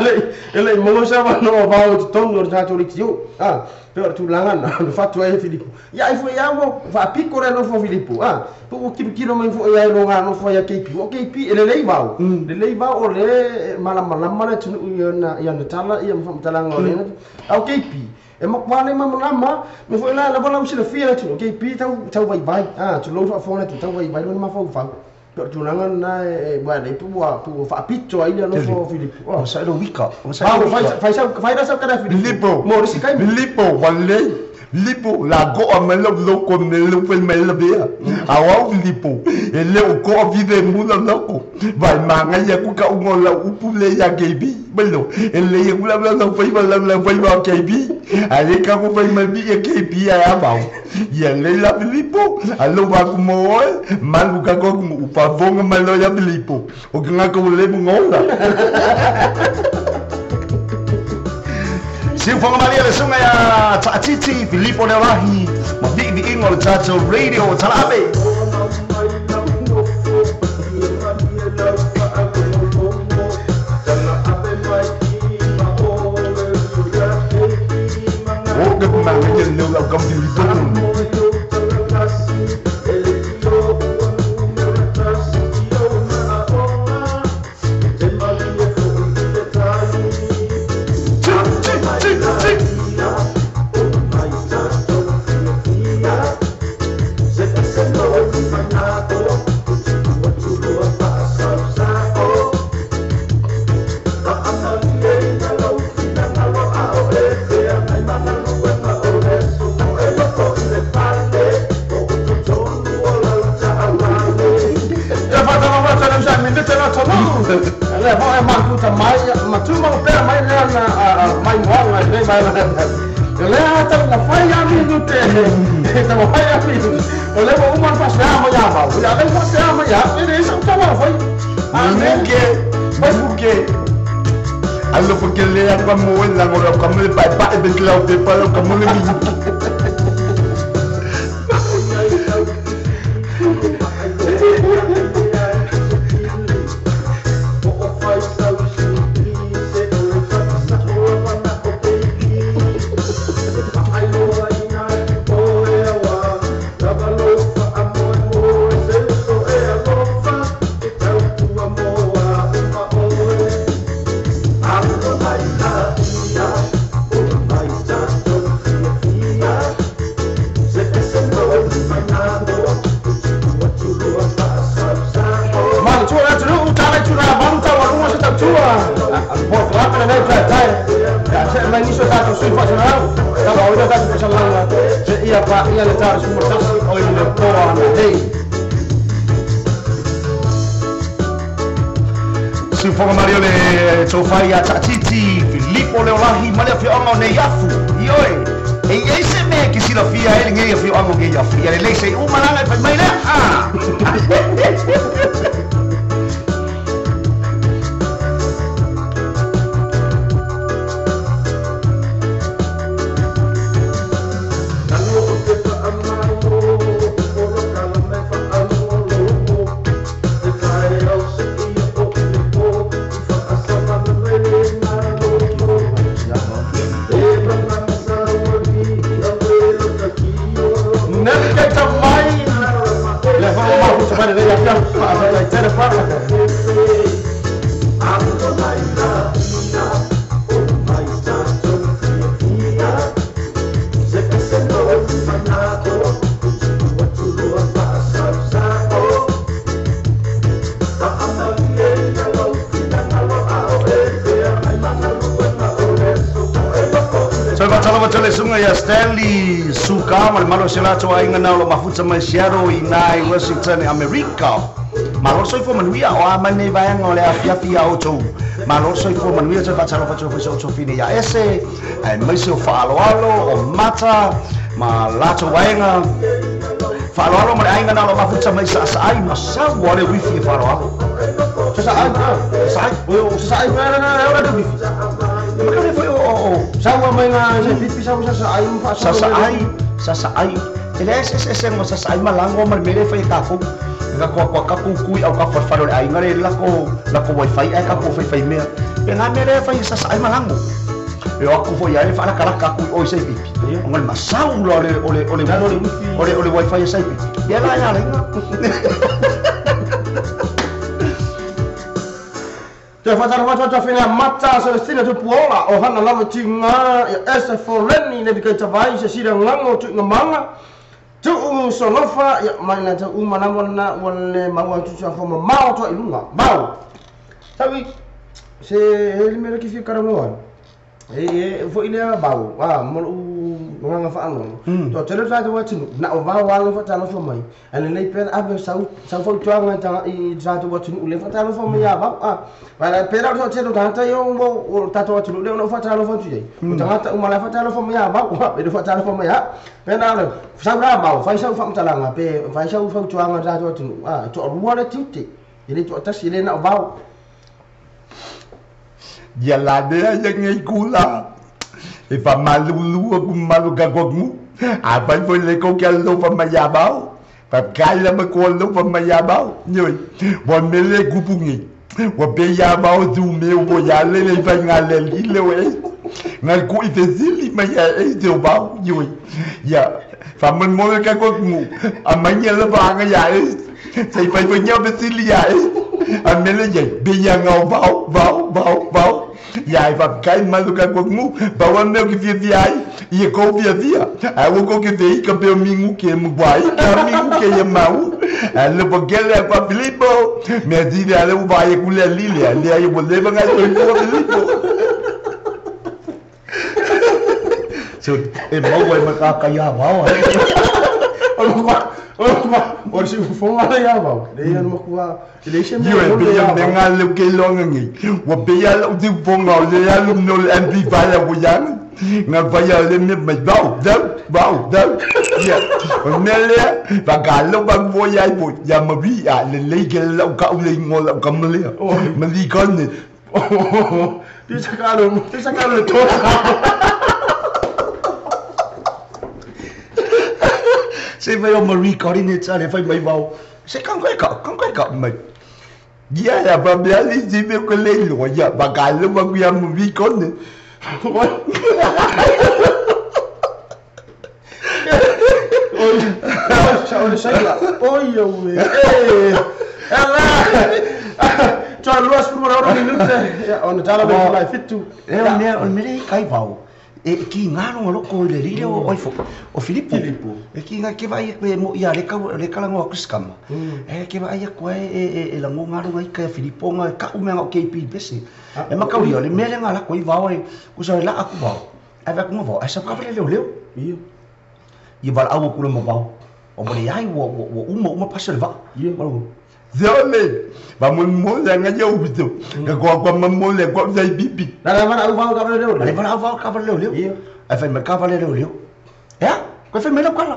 e le'i maua se avanoa o vao i totonu o le tatou leitio. A, pei o le tulaga lena na fatu ai e Filipo. Ia ai foi lava ua faapiko le alofa o Filipo, a, pe ua tilotilo mai foi lava i loga alofa ia KP. Ua o KP e lelei vao, lelei vao o lea e malamalama le atunuu i ana tala ia ma faamatalaga o lea. A o KP, e matua le malamalama, mea foi la lava lau silafia le atunuu, KP tau tau vaivai, a, tulou faafofoga le atunuu, tau vaivai lona mafaufau. Pei o le tulaga lena e ua lelei pe ua pe ua faapito ai le alofa o Filipo. Ua sa'i lou ika, ua sa'i lou ika. Fai sau fai la sau tala Filipo. Filipo, Mo le isi taimi. Filipo, ua lelei. Filipo, la go'a mai lau loko me le fai mai la vea. Au au Filipo, e le o ko'a filemu lau loko. Vai magaia ku ka'uga o lau upu le iā KB. Mai lo, e lelei aku lau lau lau faiva lau lau faiva o KB. Ae le kaku fai mai vi'i e KB ae a vao. Ia lelei la Filipo, alofa aku mo oe, malu kako aku faafofoga mai loa iā Filipo, o ke gaka ua leva ona ola. Siufoga malie le susuga ia Taatiti Filipo Leolahi ma viiviiga o le tatou radio Talaabe. O ke magaia leo lau kama Filipo. Ti, ti, ti, ti. Ia faatalofa atu ai le usa minute le atunuu. Lea foi e mafuta mai ma tumau pea mai lea na mai moaga i lenei vaega. O lea tau na fai lava minute, tau fai lava minute. O lea ua uma ona faasea mai ia Vao. Ia lea ua faasea mai ia au, e leai sau tala o fai. Muke, muke. Alofa ke le aku mo e lango lau ka mo le paepae be lau pepa lau ka mo le minute. Manatua le atunuu, tala i tulaga valu taualuga se tautua. Polokalame lenei taetae pe a se'e mai nisi o tatou sui faasalalau, tauaoina tatou faasalalauga seia paia le ta 11 o i le po ananei. Siufoga malie o le tofa ia Taatiti Filipo Leolahi ma le afioaga o Neiafu. Ioe, e i ai se mea e ke silafia ai lenei afioaga o Neiafu. Ia lelei se i uma laga e fai mai lea. Ah! Nele kai mai, lea foi ua mafuta mai lenei afiafi faafetai tele fala. Toe faatalofa tele susuga ia Stanley Suka ma le malosi o latou aiga na o lo mafuta mai Seattle i ina i Washington, Amerika. Malo le soifua manuia o a mai nei vaega o le afiafi iā outou. Malo le soifua manuia toe faatalofa atu ai foi sa outou fine iā Ese, aemaise o Faaaloalo, o Mata ma latou aiga. Faaaloalo ma le aiga na o lo mafuta mai Saasaai ma sau o le uifi e faaaloalo. Sa ai. Sa ai. O sa ai na na ora do bifi. E ma kare foi o Sa ua mai na se bifi sa sa ai fa sa sa ai, sa sa ai. E le se se se ma sa sa ai malango ma mele fai ka ko. Nga ko ko ka ku kui au ka farfaro le ai ngare la ko wifi ai ka ko fai fai mea. E nga mele fai sa sa ai malango. E o aku foi ai fa la kala ka ku oi sai pipi. Ngal masau lo ole ole ole ole ole wifi sai pipi. Ya la ya la. Te whatara whatara whena mata Celestina te puola o hana lava tinga ia ese foreni le bika tawai se sira ngango tu nga manga tu solofa ia mai na te uma na wale maua tu sa foma mao to ilunga mao sabi se hele mera ki fi karamoa e fo ile bau ah mo nganga fa ango to tele ta wa tinu na o va wa fa ta lo mai ale nei per ave sau sau fo tuanga ta i ta to wa tinu le fa ta lo mai ya ba ah va per au tele ta ta yo mo ta to wa tinu le no fa ta lo fa tu ye o ta ta uma la fa ta lo mai ya ba be fa ta lo mai ya per na le sau ra ba fa sau fa ta la pe fa sau fa tuanga ta to wa tinu ah to ruwa le tiute ile to ta sile na va Ya la dea ya ngai kula. E fa malulu aku malu ka koku. A fai foi le ko ke lo fa mayabao. Fa kala ma ko lo fa mayabao. Nyoi. Wa mele kupungi. Wa be ya bao tu me o ya le le fa ngale le we. Ngal ku i fesili ma ya e te bao nyoi. Ya fa mon mo ka koku. A manya le ba nga ya e. Sei fai foi nya fesili ya e. A mele ye be ya ngau bao bao bao bao. Ya fa kai malu ka koku ba wa me ki fia ai e ko fia fia a wo ko ke vei ka pe mingu ke mu bai ka mingu ke ye mau a le bogele pa Filipo me di le ale ba ye kule lile le ai bo le ba nga to Filipo so e mau ai ma ka ka ya ba o si fonga le ya ba le ya mo kwa le se me yo be ya menga le ke longa ngi wa be ya lo di fonga le ya lo no le amplifier wo ya nga va ya le me me ba da ba da ya me le ba ga lo ba wo ya bo ya ma bi ya le le ke lo ka le ngo lo ka me le me li kon ni ti sa ka lo to se vai o Marie Corinne le fai mai vau se kan ka mai ya ya ba be ali di me ko le lo ya ba ga lo ba ya Marie Corinne oi sa o sai la oi o eh ela twa luas por ora minuto ya on tala be la fitu e o me kai vau e ki ngā rongo loko i le rire o oifo o Filipo e ki ngā ke vai e mo ia le ka lango a Kriskama e ke vai ko e lango ngā rongo i ka Filipo ngā ka umea o KP bese e makau ia le mele ngā lako i vao e kusa la aku vao ai va ku vao ai sa ka vale leo leo ia vala au kula mo vao o mo le ai wo uma uma pasa le va ia Zole, va mo mo la nga yo bitu. Ka ko ko mo le ko sai bibi. La la va au va ka leo. La va au va ka leo leo. Ai fai me ka va leo leo. Ya, ko fai me la kala.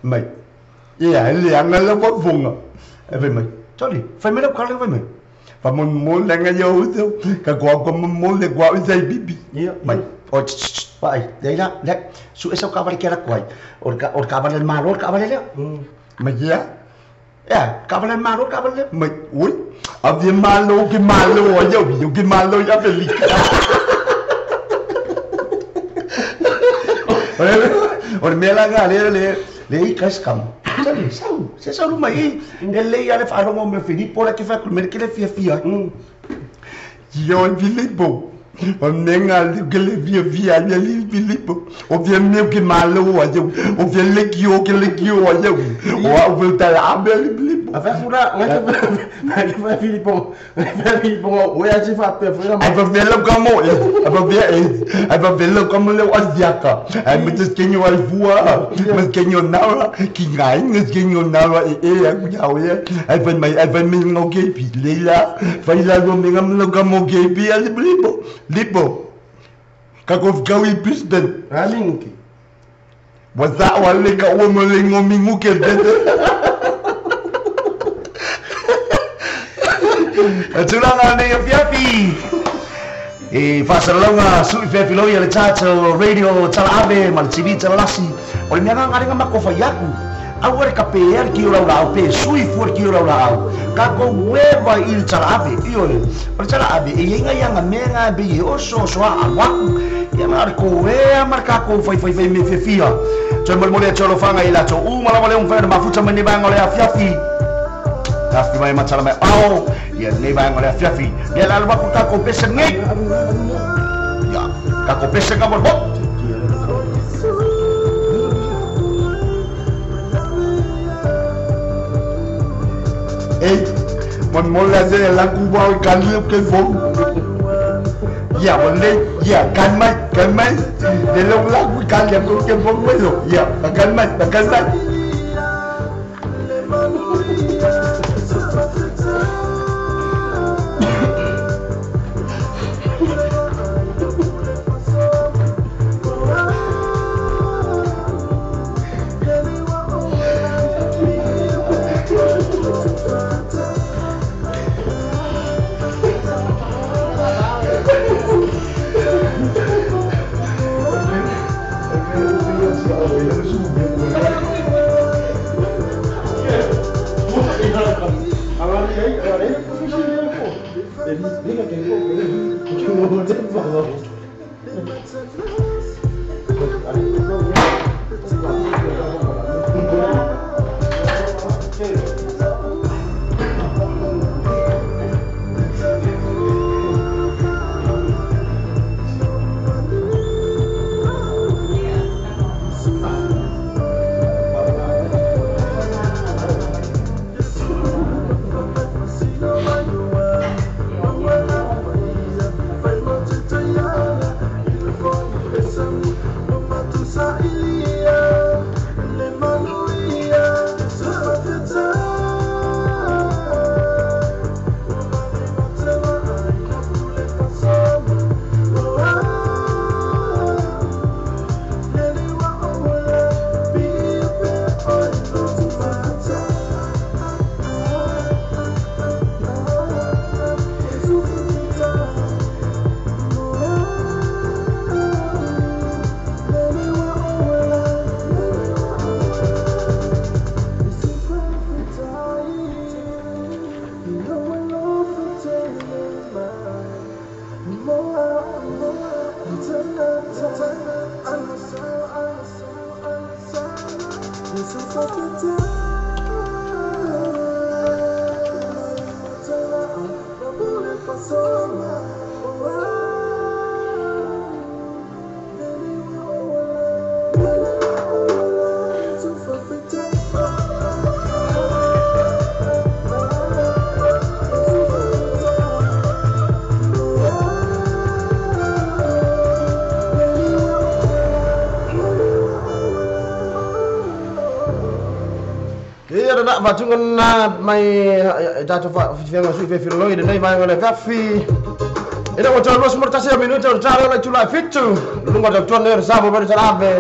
Mai. Ya, le nga la ko funga. Ai fai mai. Toli, fai me la kala fai mai. Va mo mo la nga yo bitu. Ka ko ko mo le ko sai bibi. Mai. O vai, dei la, le su esa ka va le kala ko ai. O ka va le malo ka va le leo. Ma ya. Ya, ka va le malo ka va le. Mai, ui, a vi malo ke malo yo yo ke malo ya feliz. O me la ga le le le i kaskam. Sau, se sau mai le ia le fa rongo me Filipo la ke fa me ke le fia fia. Yo Filipo. O menga le ke le fia fia ya le Filipo. O via me ke malo yo. O via le ki o ke le ki o yo. O a o ta la be le Filipo. A fa fura, nga ke fa Filipo. Fa Filipo o ya se fa pe fura. Ai fa velo kamo e. Ai fa via e. Ai fa velo kamo le o asiaka. Ai me te kenyo al fua. Me kenyo nawa ki ngai me kenyo nawa e e a ku ya o ya. Ai fa mai ai fa me ngo ke pi le la. Fa la lo me ngam lo kamo ke pi al Filipo. Lipo. Ka ko ka wi Brisbane. Ramingi. Wa za wa le ka o mo le ngo mingu ke bete. Tulaga nei afiafi e faasalalauga suʻi feafiloi a le tatou radio talaave ma le TV talalasi o le mea gagalega makofai aku aua le kapea le kio laulaau pe sui fua le kio laulaau kakou eva i le talaave ioe o le talaave e iai gaiaga mea ga bei e osoasoa alu aku ia ma le koea ma le kakou faifaifai me fiafia toe molemole atu alofaga i latou uma lava le umafai ona mafuta mai nei vaega o le afiafi tafi mai matala mai ao ia nei vaega o le afiafi ia le alu aku takou pese nei ia takou pese ka mo. Ei, mon mola de la Cuba o kalio ke fo. Ya, mon le, ya, kan mai, de lo la ku kalio ke fo lo. Ya, kan mai, kan mai. Ia na vatunga na mai tatou fianga sui fe filoloi lenei vaega le afiafi. Ina ua toe 21 minuta o le tala le itula e 7. Luga o tautua nei o le Samoa mai le Talaave.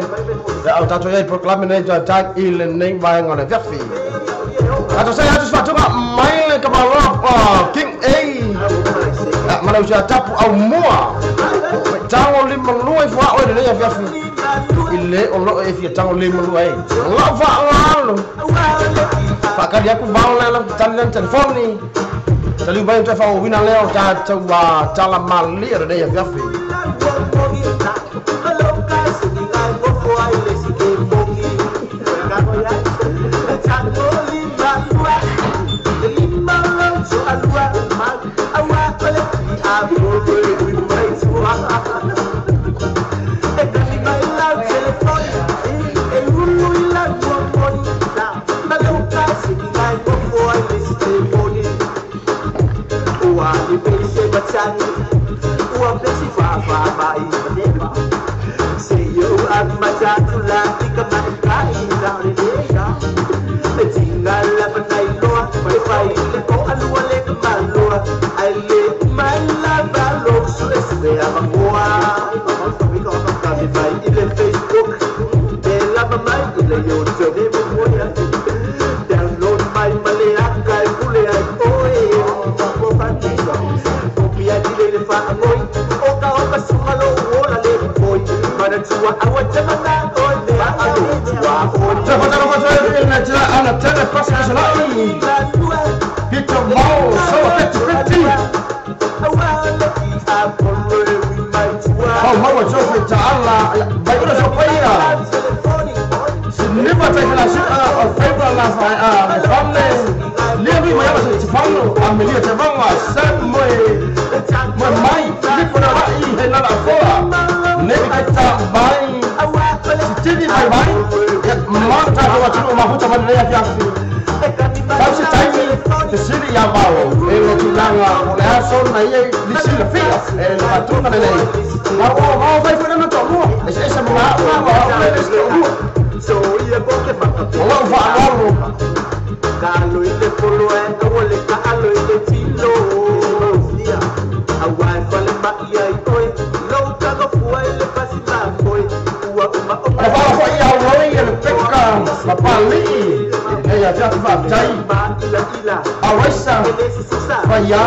Ia au tatou iai polokalame nei tautai i lenei vaega o le afiafi. Tatou sai atu se faatuga mai le kamaloa King A. Ma le usia tapu au mua. Tango lima lua i fuao i lenei afiafi. I le o loo e fia tango lima lua e. Lau faangalo. Whakari aku vao lea tali lea telefoni. Tali mai o te whao wina lea o tātou tala malia lenei afiafi. Peter Mau, so 50-50. Oh, mau jo fe ta ala, bai ora so paia. Sinipa ta kala si a favor la fa a famne. Lia mi mai se te fano, a me lia te vanga sa mo mo mai, ni pona la i he na la foa. Ne ki ta mai. Tini mai mai. Ya ma ta ko wa tu ma huta ma le ya fi. Kau se taimi te sili ia mau e le tulaga o le aso na ia li silafia e le matuna lelei ma ua mao fai foi lana toalua eseese ma ga'u ua a'u le lesi toalua o la'u fa'aloalo. O le fa'alafo'i auloi e le peka ma pali'i e ia fiafi fa'afetai aulaisa faiā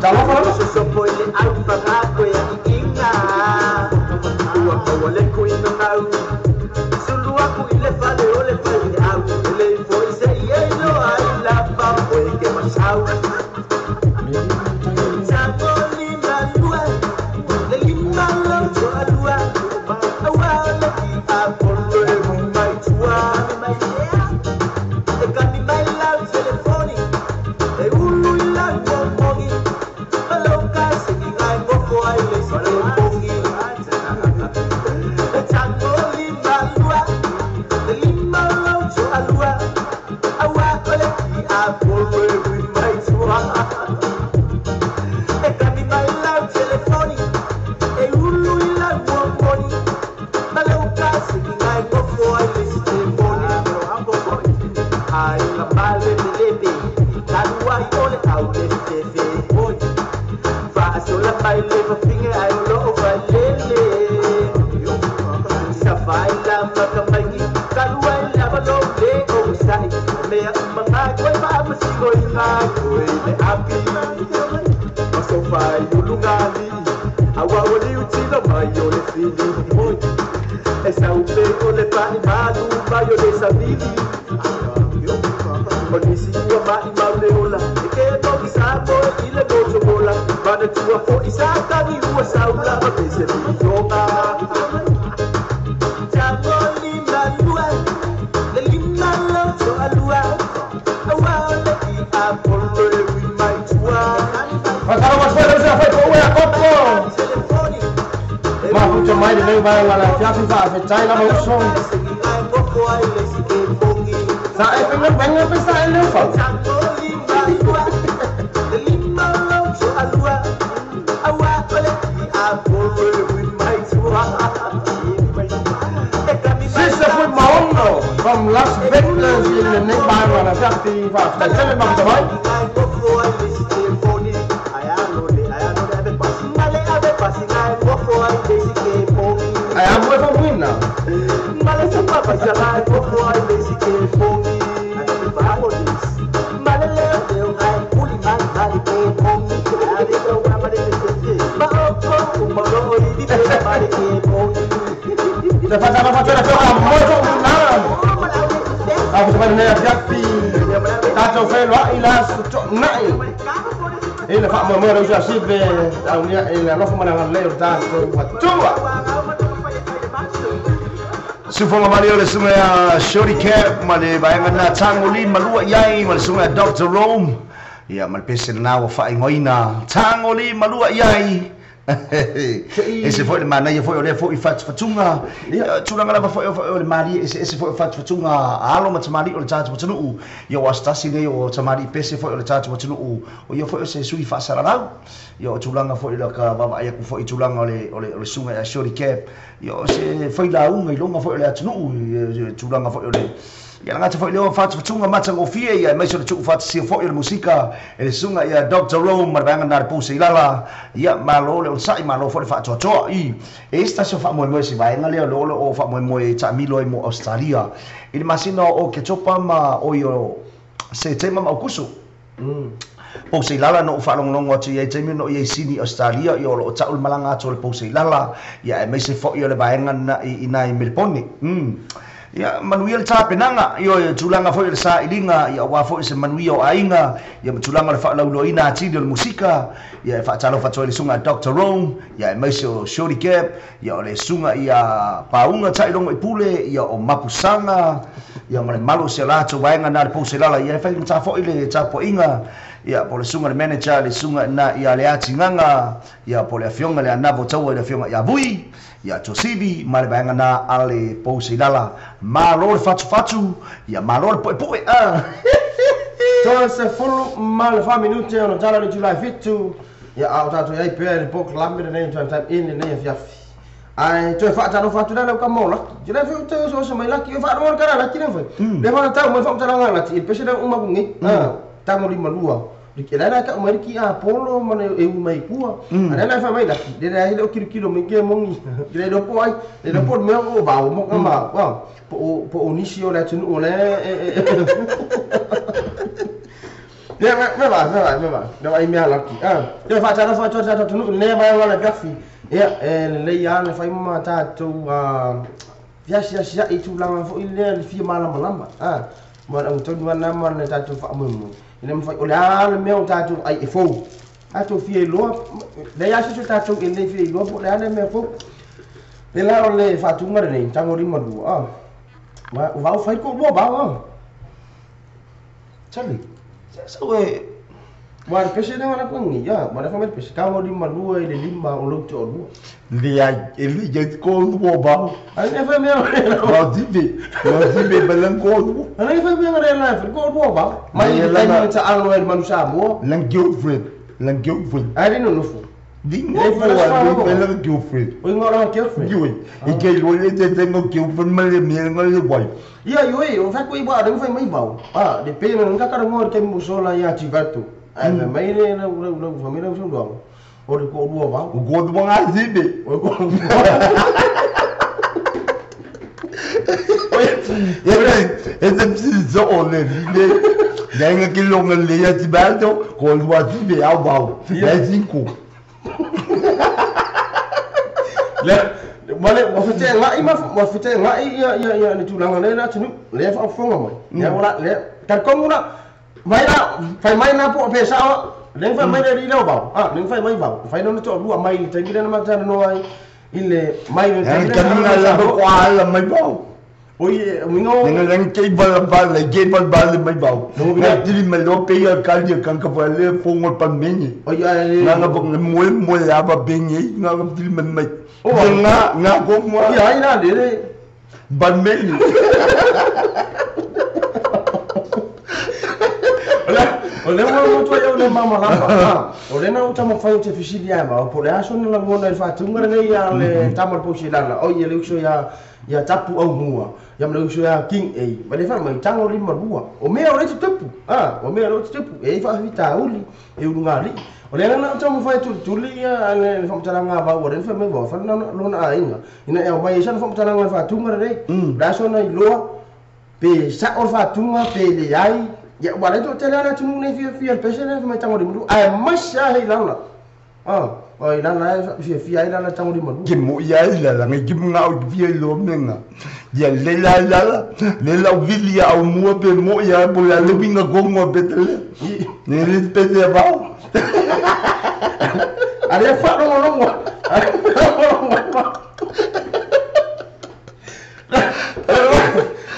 talofa lava. Mafuta mai le vai la fiafi fa'afetai lava uso sa e penga penga pe sa e le fa. Sisa foi maono from Las Vegas i lenei vaega la fiafi fa'afetai tele mafuta mai. Ai a moe fauina. Te fatala fatela fe a moe fauina. A futa mai lenei afiafi tatou feloa'i la aso to'ona'i e le fa'amoemoe le uso asipe aunia e le alofa ma le agalelei o le tatou atua. Sufoga mali o le suga ia Shorty Cap ma le vaega na Tagoli malua i ai ma le suga ia Dr. Rome ia ma le pese lena ua faaigoaina Tagoli malua i ai. Ese foi le manaia foi o lea foi fatufatuga tulaga lava foi o le malie eseese foi o fatufatuga alo ma tamali'i o le tatou atunu'u ia o aso tasi nei o tamali'i pese foi o le tatou atunu'u o ia foi o se sui fa'asalalau ia o tulaga foi la ka vaavaai aku foi tulaga o le o le o le suga ia Shorty Cap ia o se failauga i luga foi o le atunu'u tulaga foi o le ia lagata foi lea o fatufatuga matagofie ia aemaise o le tu'ufaatasia foi o le musika e le suga ia Dr. Rome ma le vaega na le puse i lala ia malo le onosa'i malo foi le fa'atoatoa i e isi tasi o fa'amoemoe se vaega lea o le o fa'amoemoe ta'amilo ai mo Australia i le masina o Oketopa ma oi o Setema ma Aukuso. Pouseilala na ou faalogologo atu i ai taimi ona o i ai Sini Ausetalia, ia o loo tau le malaga atu a le Pouseilala, ia aemaise foi o le vaega lena i ina i Melepone. Umm. Ia manuia le tapenaga, ioe, tulaga foi o le sailiga, ia aua foi se manuia o aiga, ia ma tulaga o le faalauiloaina atili o le musika, ia e faatalofa atu ai le susuga a Doctor Rome, ia aemaise o Shorty Gap, ia o le susuga ia Pauga Tailogo i Pule, ia o Mapusaga, ia ma le malu o si a latou vaega na le Pouselala, ia e faigata foi le tapuaiga, ia po o le susuga i le manager, le susuga ina ia Leatigaga, ia po o le afioga i le Anavo Taua i le afioga ia Vui, ia Tuasivi ma le vaega na a le Pouseilala. Malo le fatufatu, ia malo le puepue a. 34 minute ona tala le itula e 7, ia a o tatou i ai pea i le polokalame lenei o Drive Time In lenei afiafi. Ae toe faatalofa atu la lau tama o Laki. Te lea foi ou te oso mai Laki, e faalogo le tala a Laki lea foi. Lea foi na tau mai faamatalaga a Laki, i le pese lea uma atu nei. Tago lima lua. Le la la tau mai le ki Apollo ma le e ui mai i tua. A lea la e fai mai Laki, le leai le o kilokilo mai ke moni. Le iloa po o ai, le iloa po o le mea o vao mo ka ma, po o nisi o le atunuu o lea e Ia, me va, me va, me va. Me va i mea laki. Ia, faatalofa atu ai le tatou atunuu i lenei vaega o le afiafi. Ia, e lelei lava le fai ma tatou feasiasiai i tulaga foi lea le fia malamalama. Ma le auga tonu lava lena ma le tatou faamoemoe. E le mafai, o le a le mea o tatou ai e fou. Tatou fia iloa, leai lava se isi o tatou e le fia iloa po o le a le mea fou. Pēlā o le faatuga lenei, tagolima lua. Ma o vau fai ko lua vau. Charlie, sau e. Ua le pese lea la kuangi, ia, ma le fa mai le pese, 52 i le lima o lou toalua. Leai, e le i ko lua vau. Ai ne fa mea Mau tipe, mau tipe balang ko lua. Ai fa mea le la fa ko lua vau. Mai le taimi ta alo e manu Samoa. Lang girlfriend, lang girlfriend. Ai le nonofo. Di ngofo a le lang girlfriend. O ingoa la girlfriend. Yui, i ke lo le te tengo girlfriend ma le mea nga le wife. Ia yui, o fa ko i wa le fa mai vau. Ah, le pe nga ka ngo le mo sola ia ti vatu. Ai fa mai le lau lau lau fa mai lau sau o le ko lua vau. O ko lua nga zibe. O ko. E te psizo o le vile. Nga ke longa le ia ti bato, ko lua zibe au vau. Le cinco. Le ma le ua fete'ega'i ma ua fete'ega'i ia ia ia le tulaga lea le atunuu lea faafofoga mai lea ua la lea talitonu la mai la fai mai la po o pe sa'o lea fai mai le alii lea o Vao a lea fai mai Vao fai lona to'alua mai le taimi lea na matalanoa ai i le mai le taimi lea na ko ala mai Vao. Oi uiga o Nga lang kei bala bala kei bala bala mai Vao. Nga tili mai lo pe ia kali kan ka fa le fongo pa mengi. Oi ai Nga nga nga moe moe aba bengi nga nga tili mai mai. Nga nga ko mo. Ia ai la le Ban mengi. O le ua motu ai au le malamalama. O le na uta mawhai o te fisili ai mau, po le aso na langona i whātunga nei a le tama le pousi lana. O ia le uso ia tapu au mua, ia ma le uso ia King A. Ma le wha mai tango lima lua. O mea o le tutupu. O mea o le tutupu. E i whaawhita uli, e ulu ngā li. O le na uta mawhai tuli ia le whamatalanga vau, o le wha mai vau, wha lona a inga. Ina e au mai e sana whamatalanga i whātunga nei. Le aso na i loa, pe sa o whātunga, pe le ai. Ia ua le to'atele a le atunuu nei fiafia i le pese lea fai mai tagolimalua ae maise a hei lala o i lala e fiafia ai lala tagolimalua. Ke mo ia i lala ngai ke mga o fia i lo menga. Ia le la lala, le la vili au mua pe mo ia po la le winga kongo pe tele. Ne le pe te vau. A le faalogologo.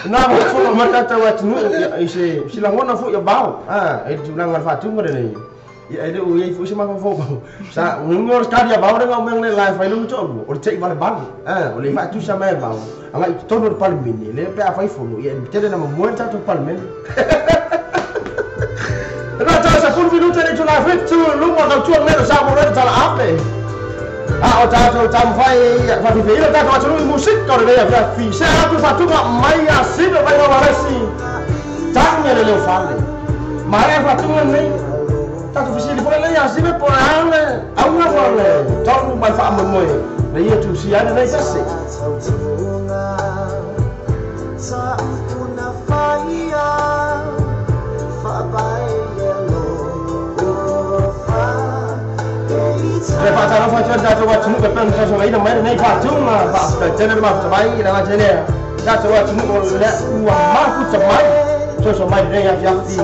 Na ma fo ma tatou atunuu i se silagona fo'i a vao i le tulaga o le faatuga lenei. Ia e le o iai fo'i se mafaufau. Sa uga o le kali a vao le gaumea le la e fai lona to'alua o le te'i valevale. O le faatusa mai e vao aga'i totonu o le palemene lea pe a fai fono ia e tele na mamoe le tatou palemene. Na tala sa 10 minute le itula 7 luma tautua lenei o Samoa le tala ape. A o tatou taumafai faafifeina tatou atunuu i musika o lenei afiafi. Se atu faatuga mai a sina mai mamalesi. Tagi le leo fale. Ma e faatuga lenei. Tatou fesili foi lenei a sina po o le a le auga ma le tonu ma le faamoemoe na ia tusia ai lenei pese. Alofa atu ai tatou atunuu e pei ona tausogaina mai lenei faatuga faafetai le mafuta mai le gatele tatou atunuu o le ua mafuta mai soso mai lenei afiafi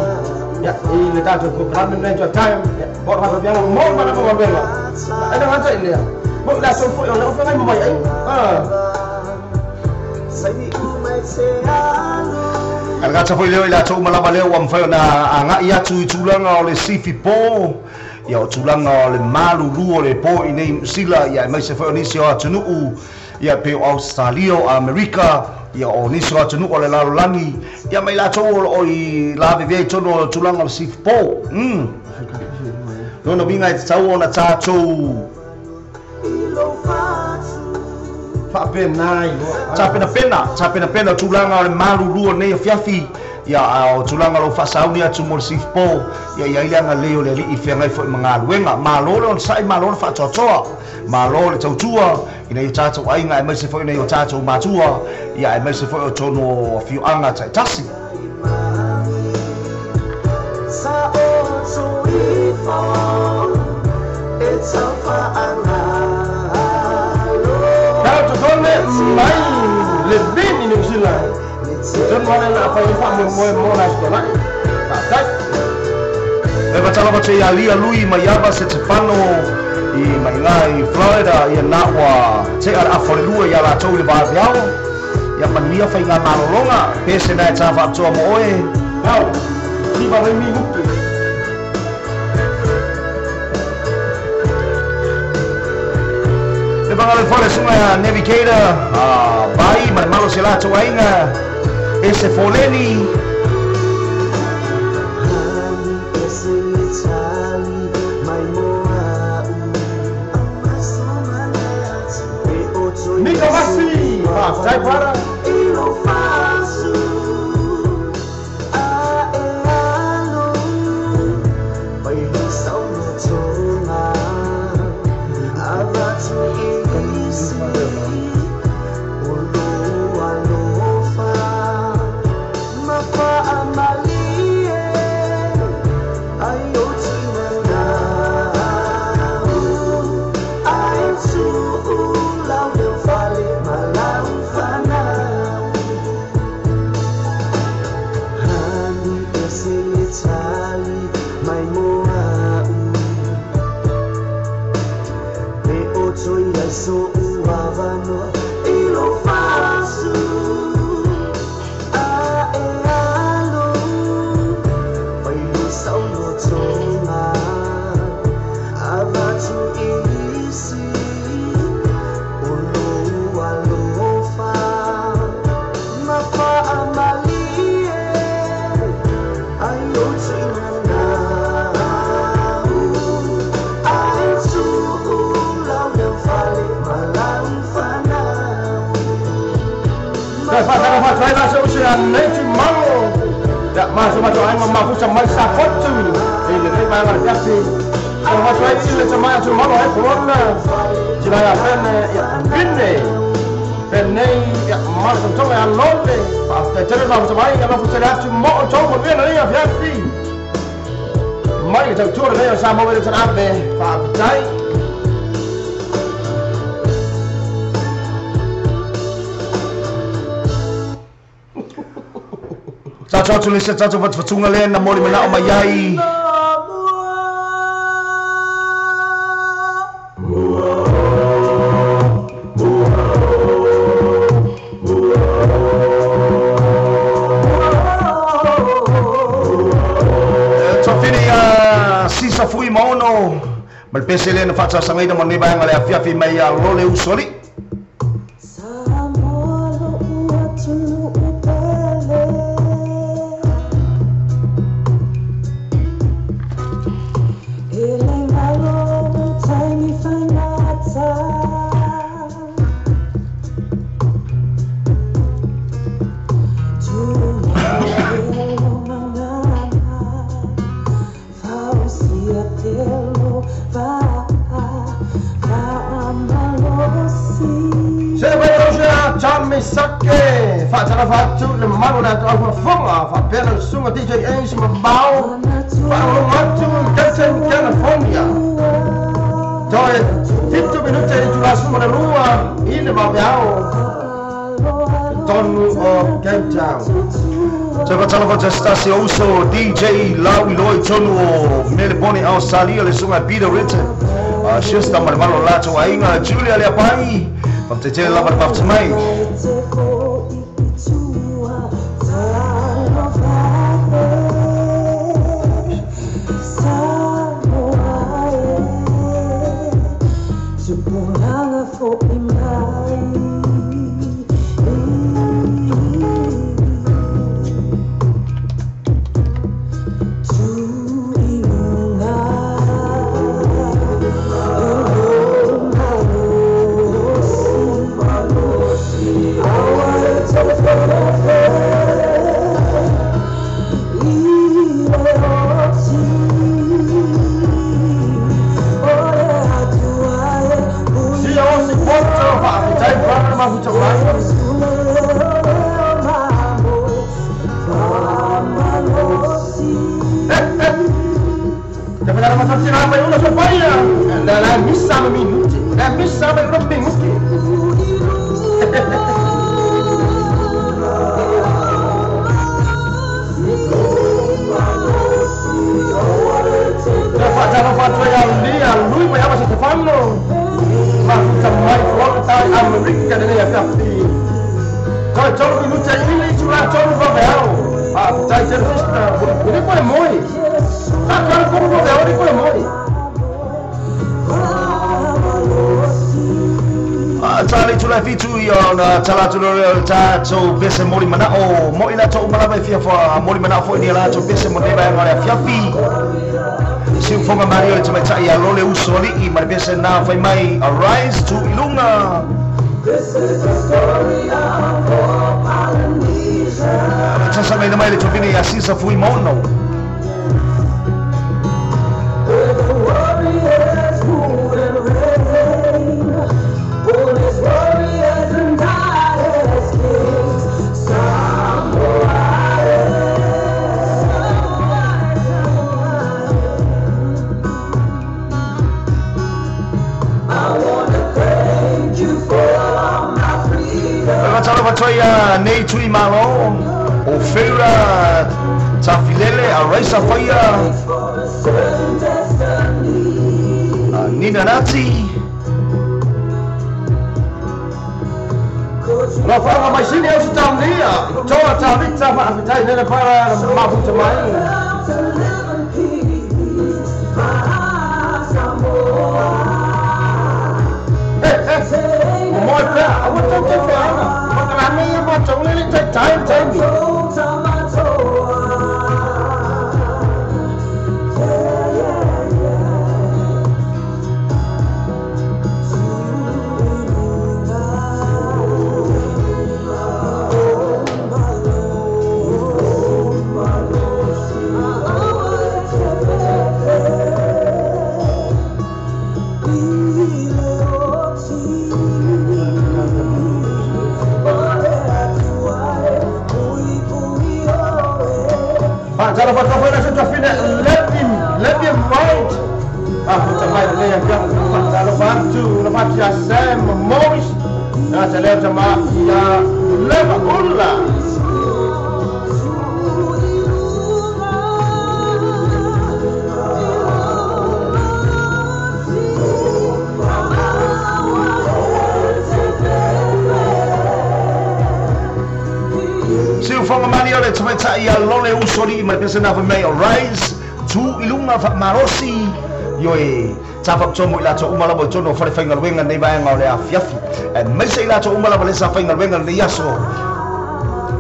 ia i le tatou polokalame lenei tuatai ia po o le faafiafiaga mo le malaga galuega e le gata i lea mo i latou foi o le ofegai ma mai ai. Alagata foi leo i latou uma lava lea ua mafai ona aga'i atu i tulaga o le sifi po ia o tulaga o le malulu o le po i nei Sila ia aemaise foi o nisi o atunuu ia pe o Australia o Amerika ia o nisi o atunuu o le lalolagi ia mai latou o loo i lavevea i totonu o tulaga o le sifi po. Lona uiga e tatau ona tatou faapena iloa tapenapena tulaga o le malulu o nei afiafi ia o tulaga o lou faasauni atu mo le sifi po ia iai le agalelei o le Alii feagai foi ma galuega. Malo le onosa'i, malo le faatoatoa, malo le tautua ina ia tatou aiga aemaise foi ina ia o tatou matua ia aemaise foi o tonu o afioaga ta'itasi. Mai le vini Niu Sila tonu ale na fai faamoemoe mo la aso faafetai. E fatalofa te ia lia lui mai ava se tefano i maiga i Florida ia na ua te'a le afa o le lua ia latou i le vaveao ia manuia faiga malologa pe se na e tā faapitoa mo oe. Ao siva le minuti. Le fagalo fo le suga navigator vai ma le malo se latou aiga e se foleni. Mika Vasi faafetai para. Mai tautua lenei o Samoa le tanape faafetai. Tatou atu le se tatou fatufatuga lea na moli mana'o mai ai. Sisa fui maono ma le pese lea na faatausagaina mo lenei vaega le afiafi mai ia lo le uso alii. Sunga DJ Ace ma bao faalogologo atu California. Toe Minuti e itula 12 i le vaveao tonu o Cape Town. Te whatalafa te o uso DJ Lau Iloi tonu o Melbourne Australia le sunga Peter Richard. Sister ma le malo lato ainga Julia le apai. Whamtetele lava le mafta mai. Tātou pese mori manao mo ila tou malava e fia fa mori manao foi ni la tou pese mo neva ngale fiafi siufoga Mario le tamaitai a lole uso ali'i ma le pese na fai mai Arise to Ilunga. This is the story of all Polynesia. Tasagaina mai le topine ia Sisa Fuimono. Where the warriors rule and reign, born as warriors and die as kings. Samoa. I wanna thank you for my freedom. Fatalofa nei tui malo o Feura Tafilele a Raisa Faia Nina Nati. Lo whaanga mai sini au si taunia toa tavita whaafitai nene para mafuta mai. Moi pea, awa tau te whaanga. Whakarame ma taulele tai tai tai mi. Let him right. Sam Morris. Siufoga mani o le tamaitai a lole usoli ma le pese na mai Arise tu ilunga fa marosi ioe tafakutomo i latou uma lava i tonu o falefaigaluega lenei vaega o le afiafi aemaise i latou uma lava le sa faigaluega lenei aso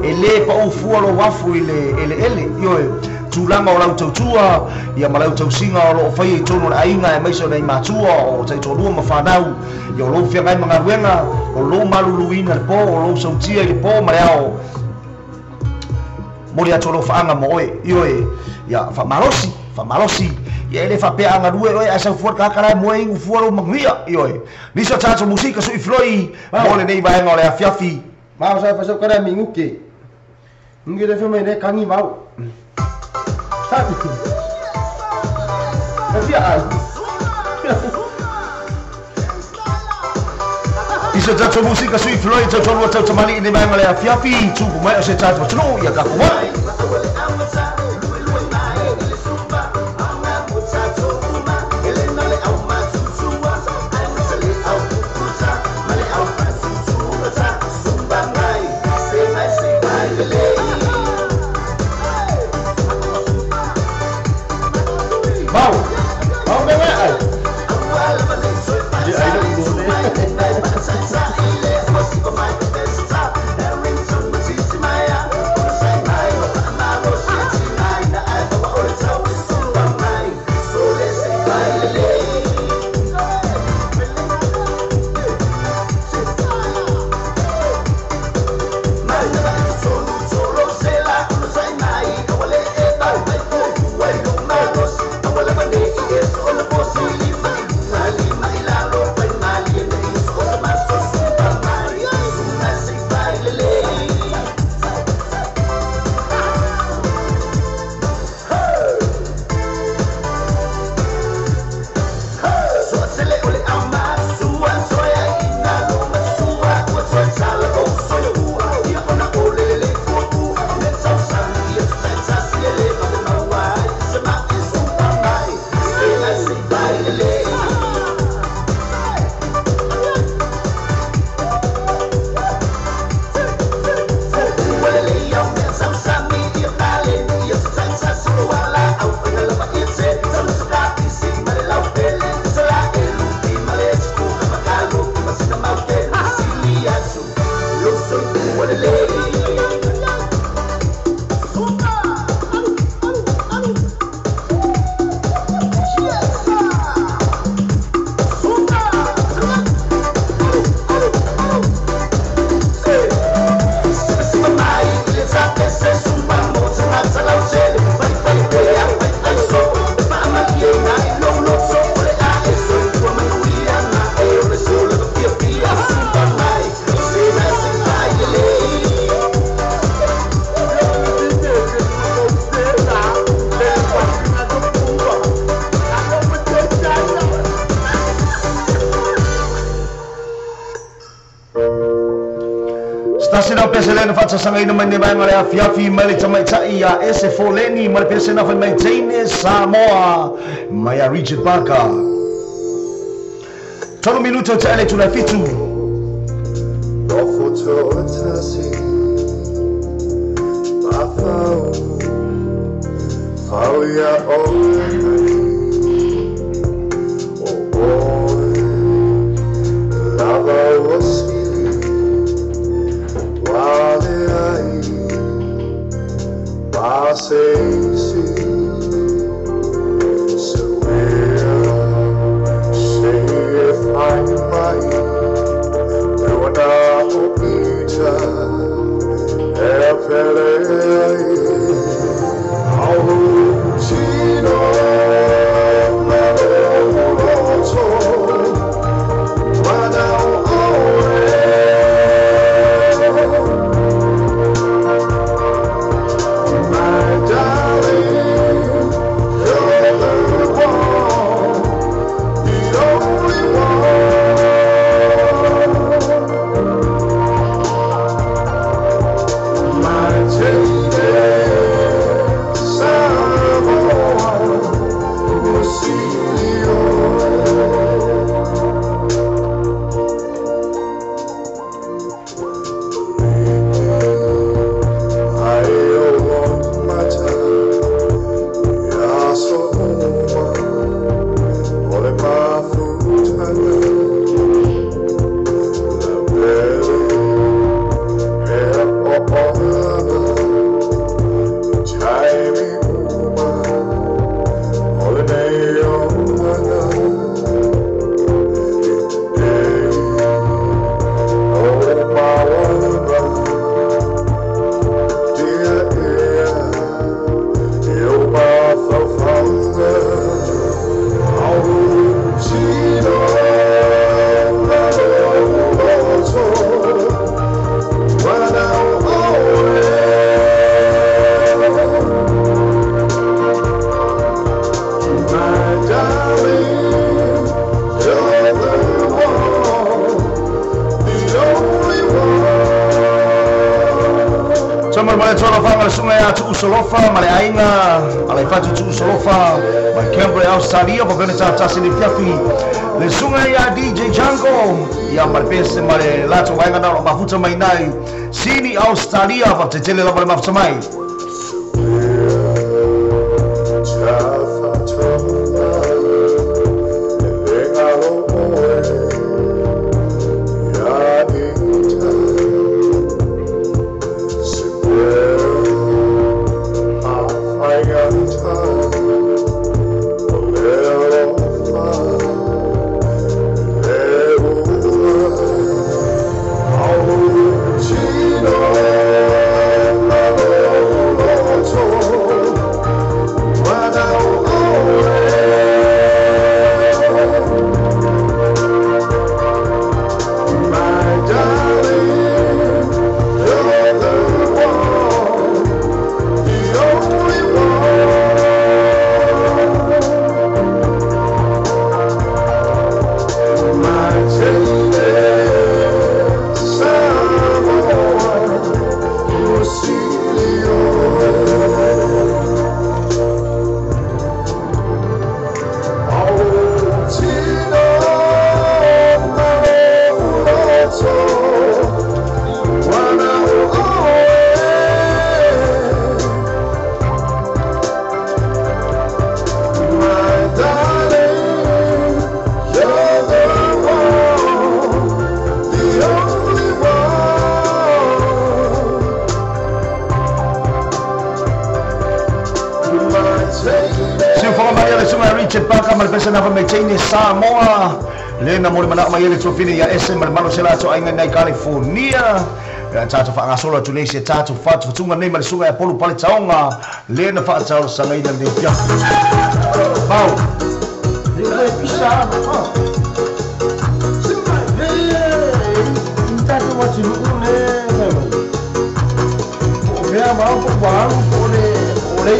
e lē paʻufua lou afu i le eleele ioe tulaga o lau tautua ia ma lau tausiga o loo faia i tonu o le aiga aemaise o nai matua o taitoalua ma fanau ia o lou feagai ma galuega o lou maluluina le pō o lou sautia i le pō ma le ao moli atu o lou faaga mo oe ioe ia faamalosi faamalosi ia e le faapea agalue oe ae saufua le kakala e moe igu fua lou manuia ioe nisi o tatou musika suifiloi mo lenei vaega o le afiafi. Mao sa pasau kana minguke. Ngi le fema ne kangi mau. Sa. Afia ai. Se tatou musika sui floi tau lua tau tamali ni mai male afiafi tupu mai o se tatou atunuu ia tatou mai. Mau, mau me ai. Sasanga ina mai ne mai mare afiafi mai le tamaitai ia ese foleni mai le pesena fai mai teine Samoa mai a Richard Parker. 3 minuto te ale tula fitu. Nofo tasi mafau fau ia oe o oe lava o Passeisi Suea Se fai mai Luana o ita E pele Au tino Mo le tolo fanga le sunga ya tu usolofa ma le ainga ala ifatu tu usolofa ma Canberra Australia pa vene ta tasi le fiafi le sunga ya DJ Django ya ma pese ma le lato wainga na mafuta mai nai Sini Australia pa tetele la ma mafuta mai. Samoa le na mo mana mai le tofine ya ese ma malo sela to ainga nei California ya tata fa ngasola tu nei se tata fa tunga nei ma sunga ya polu pale taonga le na fa tau sanga ina nei pia pau le pisa ma simba le tata wa ti lu ne o mea ma o wa o le o le.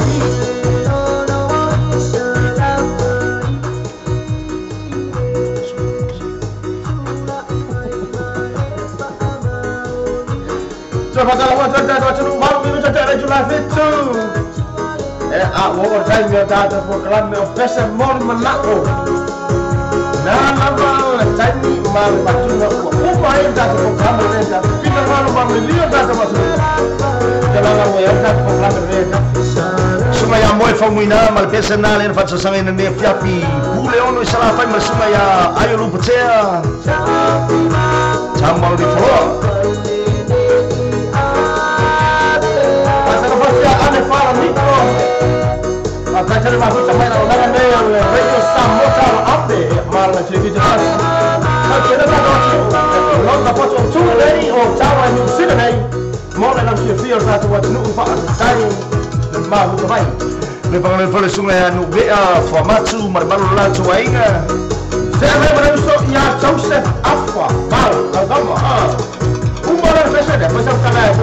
Sunga ya moe faumuina ma le pese na le na fatasagaina nei fiafi pule ono i salafai ma le sunga ia aio lupatea tamalo le foloa. Le pagale fole sunga ya nuvea fuamatu ma le malo lato aiga. Se me ma le so ya Joseph Afwa mal agama ha. Umara fese de pesa kana ya.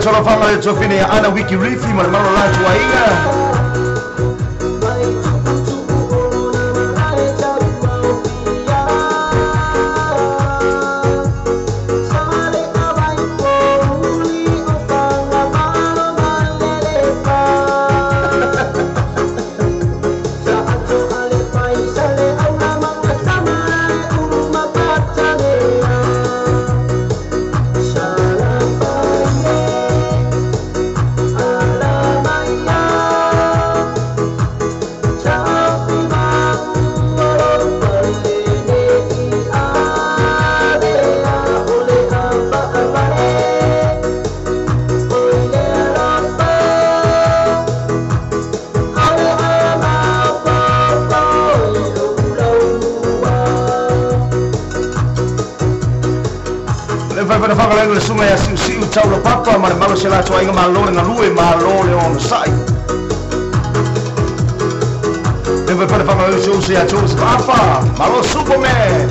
Tolo fanga le tofine ya ana wiki rifi ma le malo lato aiga. Le fai fai fai le sunga ya siu siu tau le papa ma le malo se la so ainga malo le ngalue malo le on sai. Le fai fai fai le siu se ya tu papa malo Superman.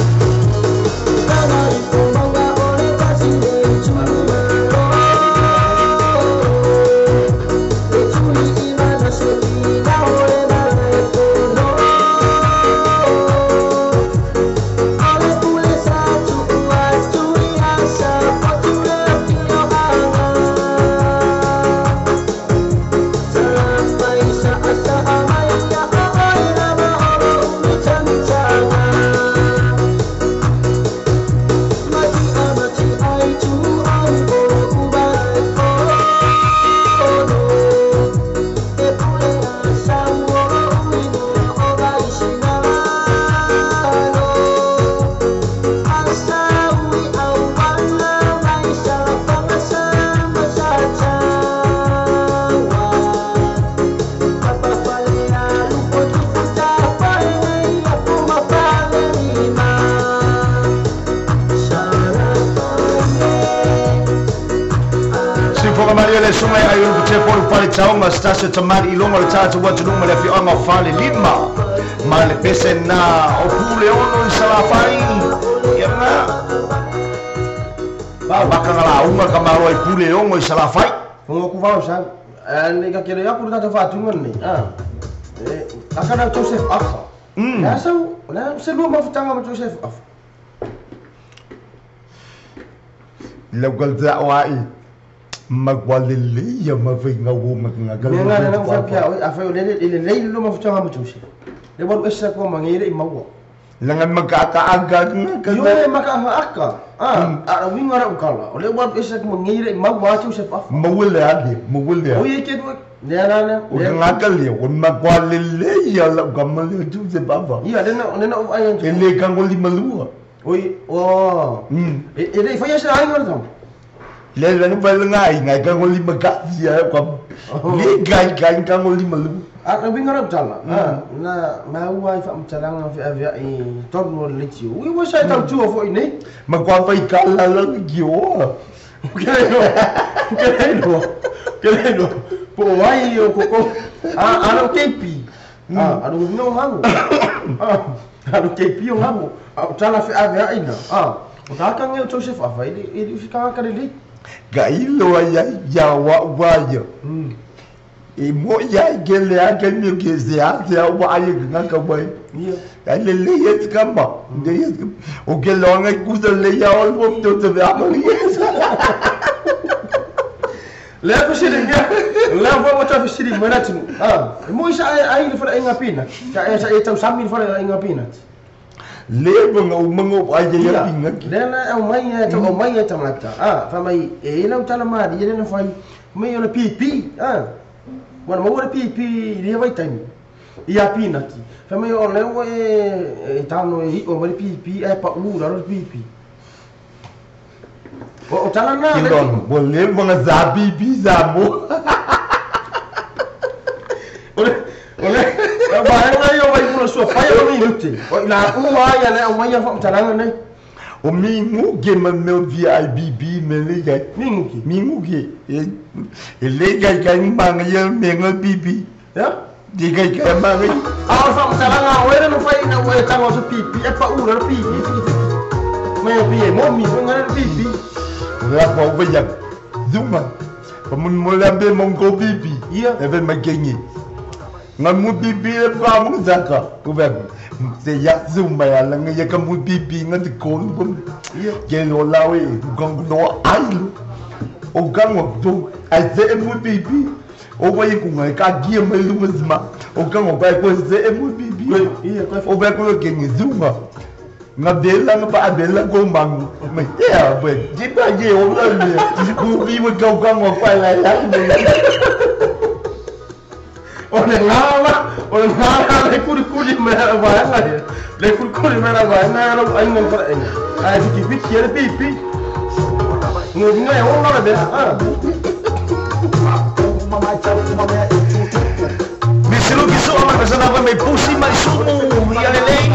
Taonga stase tamari ilonga le tata watu numa le fioanga fale lima ma le pese na o pule ono i salafai ia na ba baka la unga ka maro i pule ono i salafai fongo ku vau sa le ka kere ya ku tata fatunga ni ah e akana Joseph Afa ya sau na se lu mafutanga ma Joseph Afa lau kalta wai makwalele ya mafinga wo makinga ka le na fa pia o afa le le le lo mafutanga ma Joseph le walu esa ko mangere i maua langa makaka aga nga yo le maka aka ah a winga ra ukala o le walu esa ko mangere i maua Joseph Afa mawele ade mawele o ye ke ne na ne o nga ka le o makwalele ya la ka male Joseph Afa ia le na ne na o ai le ka ngoli malua oi o e le fa ya sa ai ngor le le pa ngai ngai ka ngoli maka ya ka le kai kai ka ngoli malu a ka winga ra tala na ma ua fa mtalanga fi avia i torno le tio ui wa sa tau tu fo ini ma kwa pa i kala la ki o ke no ke no po ai o koko a a no kepi a no no mango a no kepi o mango a tala fi avia ina a o ta ka ngai Joseph Afa i fi ka ka le ka ilo ai ya wa wa yo e mo ya ke le a ke mi ke se a se a wa ai nga ka wa ka le le ye ka ma de ye o ke lo nga ku se le ya o mo to te va mo le ko se le le vo mo ta fi mo na tu ah mo isa ai le fa inga pina ka esa e tau sami fa inga pina le mo mo ai ya pinga le na o mai e o mai e tangata ah fa mai e la tala ma di le na fai mai o le pipi ah wana mo le pipi le vai taimi ia pina ki fa mai o le o e tano e o le pipi e pa u la le pipi o tala na le mo le mo nga za pipi za mo o le ba ngai o vai pula sua pai o minuti o la u ai ana o mai fa talanga nei o mingu ke ma meu VIBB me le ga mingu ke e le ga ga manga ya me nga bibi ya di ga ga manga a fa talanga o era no fai na o tanga so pipi e pa u la pipi me pi e mo mi nga pipi la pa o ya zuma pa mun mo la be mon ko bibi ya e ve ma gengi nga mu bibi le pa mu zaka ko ba se ya zuma ya la nga ya ka mu bibi nga di ko ko ke lo la we ko no ai lo o ga ngo to ai se mu bibi o ba ye ku nga ka gi me lu ma o ga ngo ba ko se mu bibi o ba ko ke ngi zuma nga bela nga ba bela ko mang me ya ba di ba ye o la me ku bi mo ga ga ngo pa la ya o le ngala le kuri me la va le kuri me la va na lo ai ngon para ina ai fiki fiki le pipi ngo ngo e o la be ah Misiluki so ma kasana ba me pusi mai sumu ia le lei.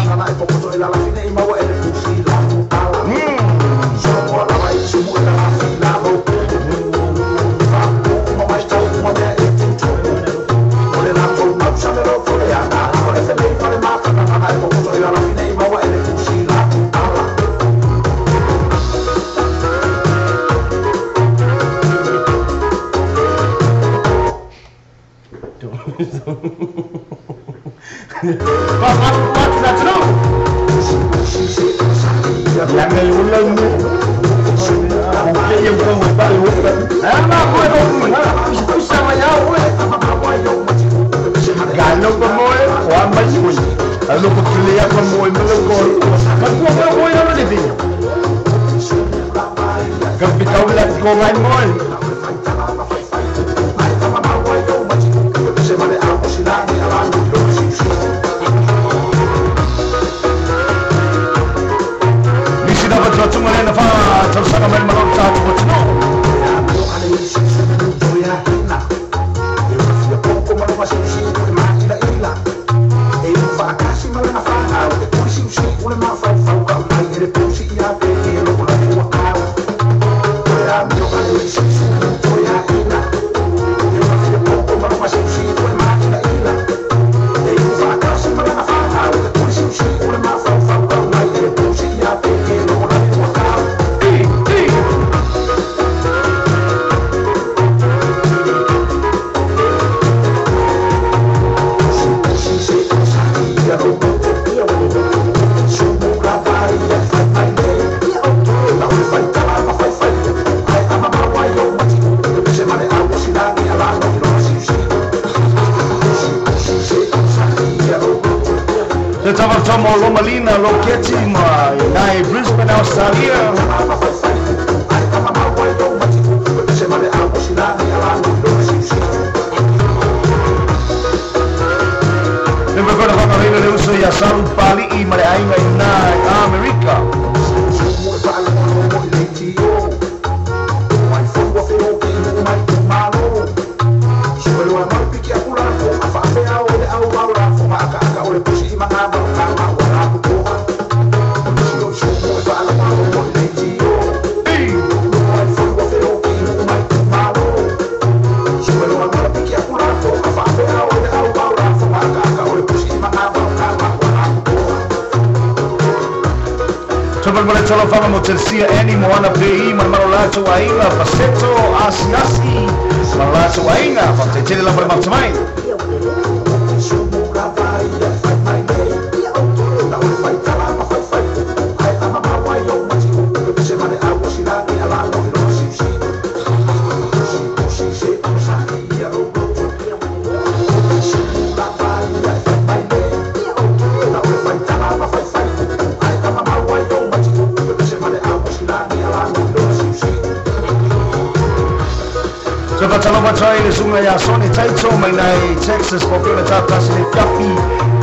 Texas po pela tatasi le fiafi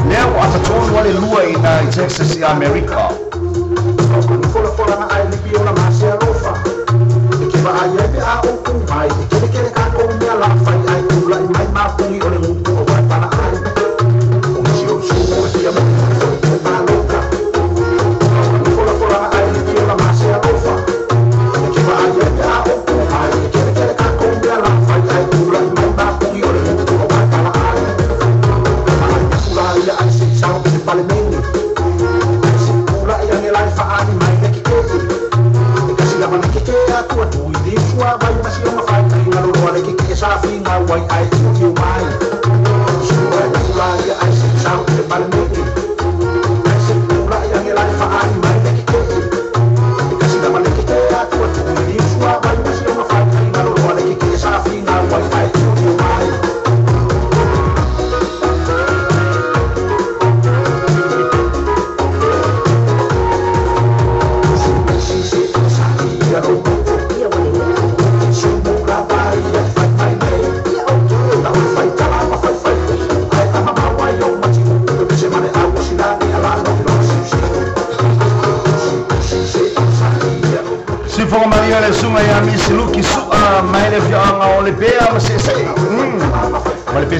lea ua afatonu ale lua ina i Texas i Amerika.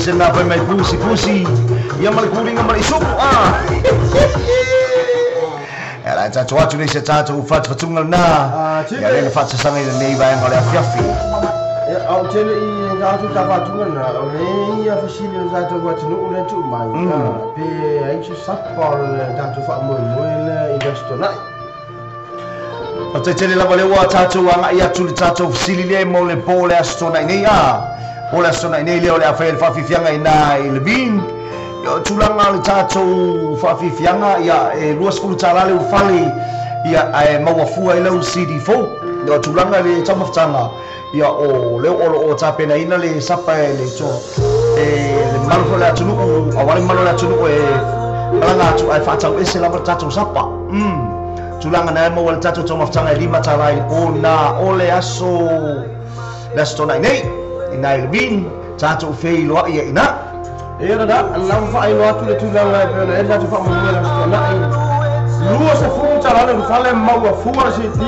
Sena pai mai pusi pusi ia male kuringa male isupu ah era tatu atu nei se tatu fatu fatunga na ia le fatu sanga i nei vai ngole afiafi au tele i tatu ta fatunga na o le ia fasili o tatu atu no le tu mai pe ai se sapa le tatu fa mo mo le i gasto nai o te tele lava le ua tatu anga ia tu le tatu fasili le mo le po le asto nai nei a. O le aso tona'i nei lea o le a faia le faafiafiaga iina i Levin. Ia o tulaga o le tatou faafiafiaga, ia e 20 tālā le ulufale, ia ae maua fua ai lau CD fou. Ia o tulaga i le taumafataga, ia o lea o loo tapenaina le sapa e le to e le mamalu foi o le atunuu, auā le mamalu o le atunuu e malaga atu ae faatauese lava le tatou sapa. Tulaga na e maua le tatou taumafataga e 5 tālā i le po na o le aso le aso tona'i nei ina i Levin tatou feiloa'i ai iina. Ia na la faailoa atu le tulaga e pei ona i ai le tatou faamoemoe i le Aso Toonai. 20 tala le ulufale maua fua le CD,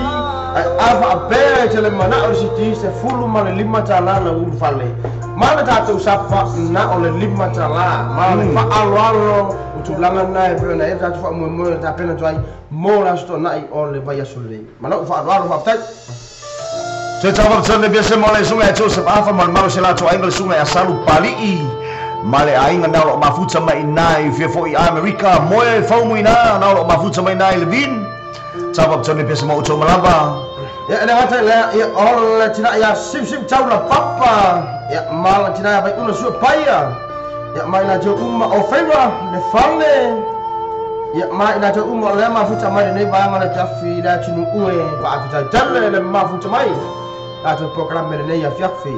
ae a faapea e te le manao i le CD, 15 tala le ulufale. Ma le tatou sapa na o le 5 tala. Ma le faaaloalo o tulaga na e pei ona i ai le tatou faamoemoe o le tapena atu ai mo le Aso Toonai o le vaiaso lenei. Ma lou faaaloalo faafetai. Toe tauvavatana le biasa mo le susuga ia Joseph Afa ma le mamalu o se latou aiga, le susuga ia Salu Pali'i ma le aiga na o loo mafuta mai iina i fia foi Amerika, moe faumu iina na o loo mafuta mai iina i Levin. Tauvavatana le biasa mo outou malava. Ia, e le gata i lea, ia, o le tina ia Siusiu Taula Papa, ia, ma le tina ia Vaiula Sua Paia, ia, ma i latou uma o Feiva, le fale, ia, ma i latou uma o lea mafuta mai lenei vaega o le afiafi i le atunuu e faafetai tele le mafuta mai tatou polokalame lenei afiafi.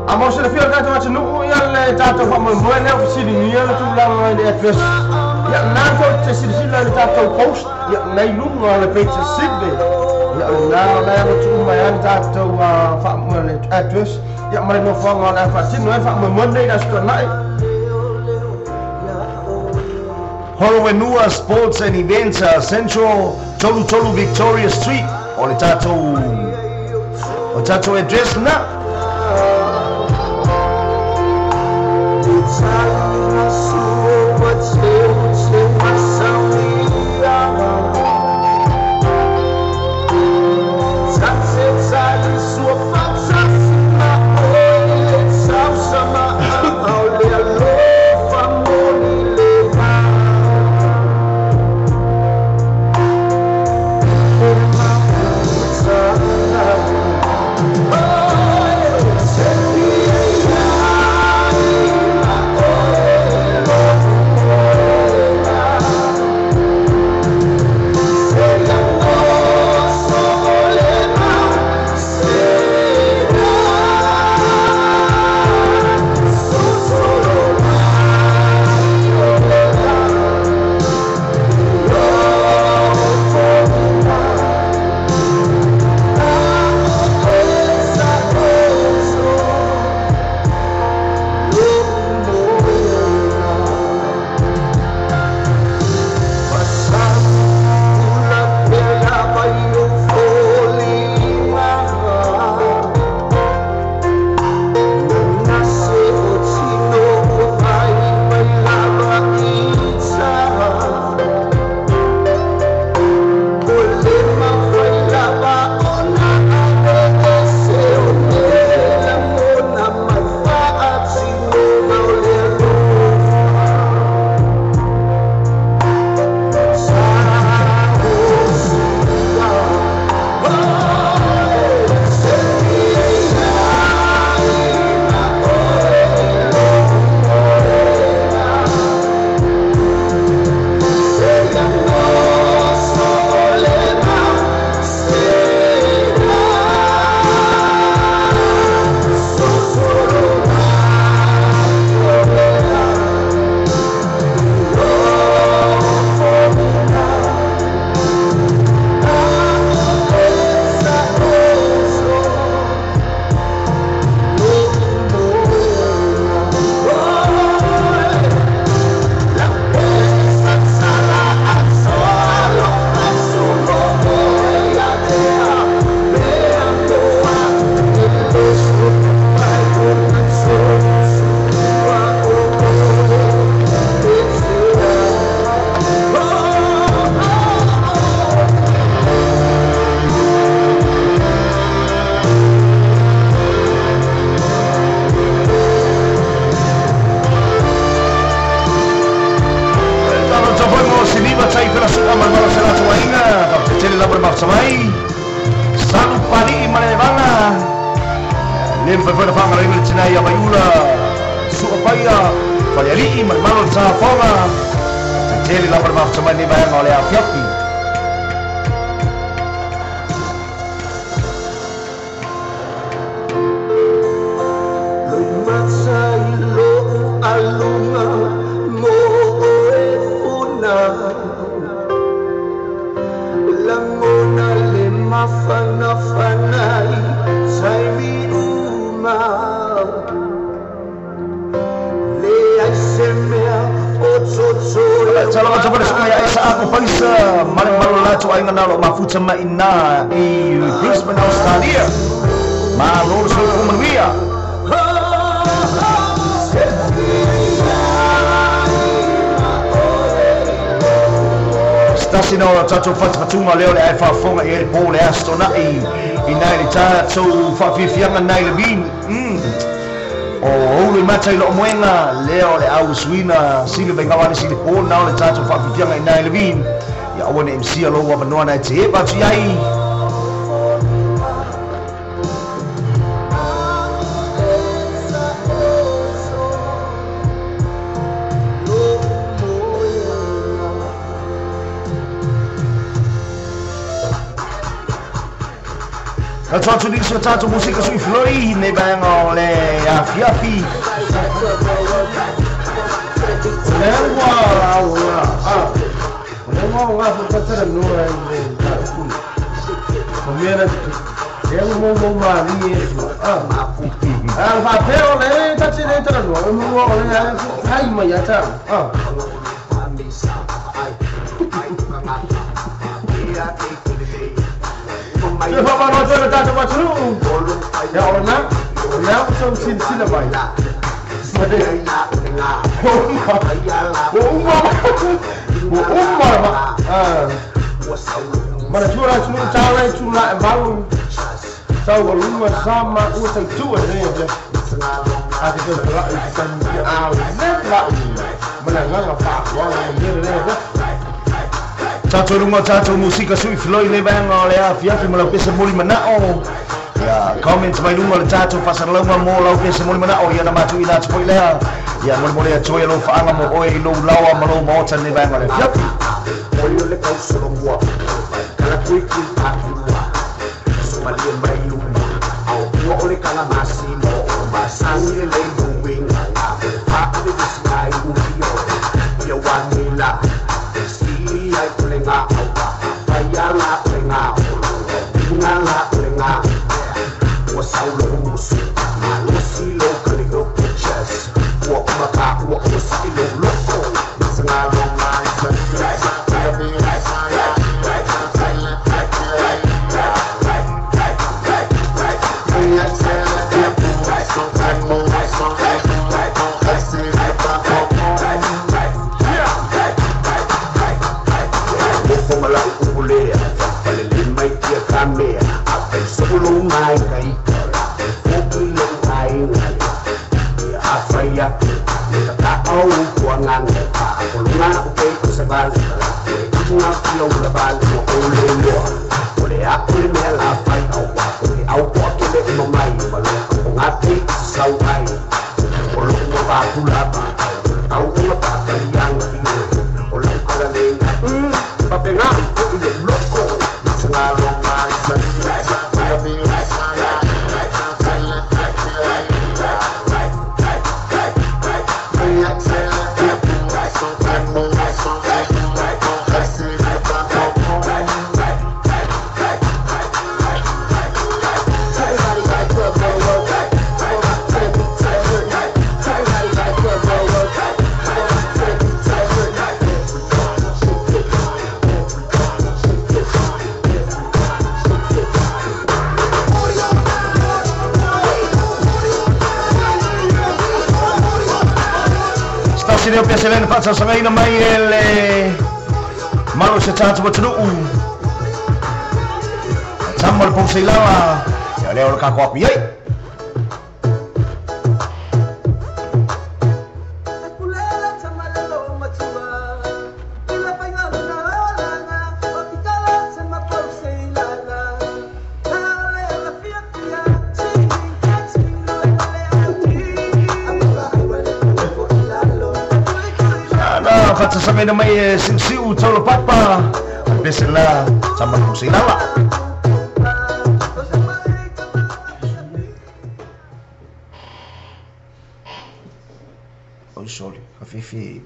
A mo silafia o le tatou atunuu, ia le tatou faamoemoe lea ua fesiligia le tulaga i le address. Ia na tou te silasila i le tatou post, ia na i luga o le page sili. Ia o lena o la e alo atu uma ai le tatou faamoemoe le address, ia ma le nofoaga o le a faatino ai le faamoemoe lenei i le Aso Toonai. Holowenua Sports and Events Central, 33 Victoria Street, o le tatou o tatou address lena. Salu Pali'i ma le Vaga. Le mafai foi ona faagaloina le tinā ia Vaiula Suapaia Faleali'i ma le malo o le Safoga. Tetele lava le mafuta mai lenei vaega o le afiafi. Mafuta mai ina i Brisbane, Australia. Malo le soifua manuia. Stasi na o tatou fatufatuga lea o le ae faafofoga i ai le po le aso tona'i ina i le tatou faafiafiaga nai le vini. O oulu i mata i loo moega lea o le ausuina sili vaigawa ane sili po na o le tatou faafiafiaga ina i le vini. Ia aua ne i msia lou avanoa na e te epa atu i ai. Ka atu nisi o tatou musika sui floi nei vaega o le afiafi. Tatou lunga tatou musika sui floi le vaega o le afiafi ma lau pese moli mana'o. Ia comments mai lunga o le tatou faasalalauga mo lau pese moli mana'o ia na matou ina atu foi lea. Ia molemole atu ai lou faaga mo oe i lou laoa ma lou maota lenei vaega o le afiafi. Faatausagaina mai e le malo se tatou atunuu. Tama o le pouseilala, ia lea o le kako aku i ai. Faatasasaga mai e siusiu taulapapa pese la tamanuseilala. Oi sorry, afifi.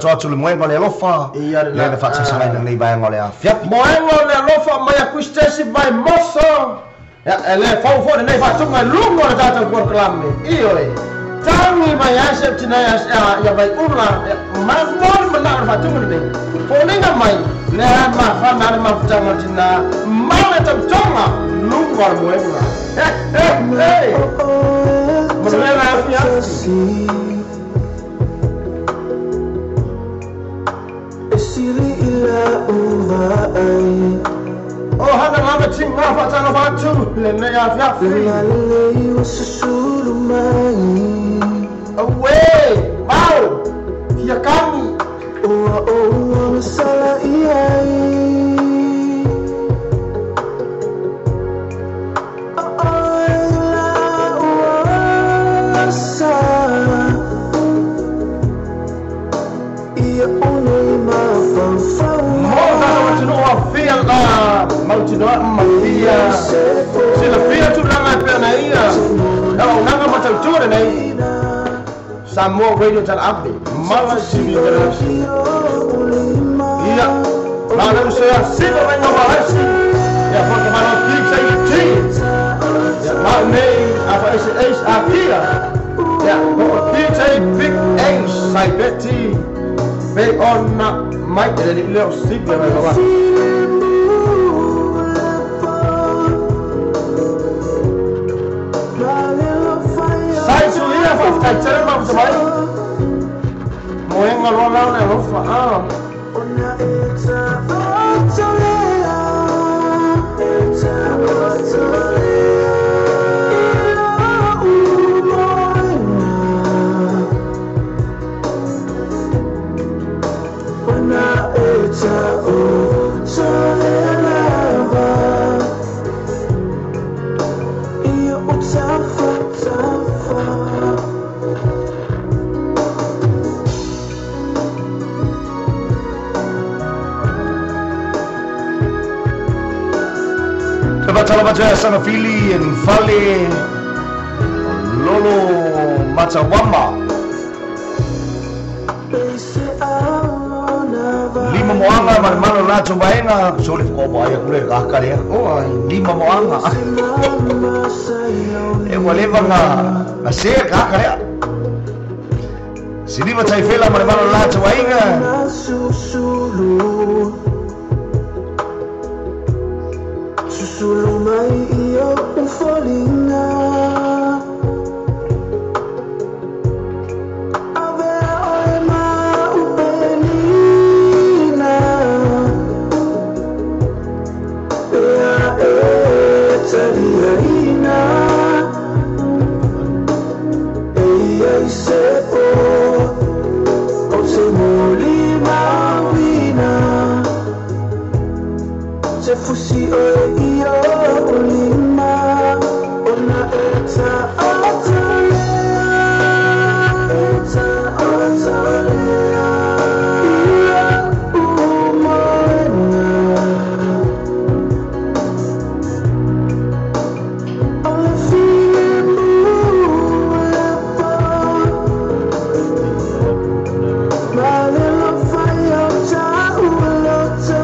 Tatu le moenga le alofa le le faatasasaga nei vaega o le afiafi moenga o le alofa mai a Kristesi vai moso e le fau foʻi lenei faatuga i luga o le tatou polokalame ioe tagi mai ai se tinai ia vai ula mamoli manao le faatuga lenei foliga mai lea mafana le mafutaga tina ma le tautoga luga o le moenga manuela afiafi. Oh, hana lava tinga fatana fatu le nei afiafi. Away, mau, fia kami. Mautinoa mafia silafia tulaga e pea na ia auaunaga ma tautua lenei Samoa Radio Talaave, Mala TV International. Ia, ma le uso ia siva mai ma malasi. Ia, fote malo DJ T. Ia, ma nei a fa ese ace a kia. Ia, po DJ Big Ace sai Betty. Be on na mai e le leo siva mai ma. Sai suia fa tai tele ma mai. Moenga loa lau le alofa a. Tala sana fili en fale lolo matawama lima moanga ma le malo lato vaenga so le foko ai kule ka kare o ai lima moanga e ua leva nga se ka kare siliva taifela ma le malo lato vaenga Susulu mai ia ufolinga Ave oe ma upenina Ea e taliaina Eia i se o O te muli mawina Te fusi oe ia olima Ona e ta otolea E ta otolea Ia umoena O le fie mulepa Ma le lofa i o ta uloto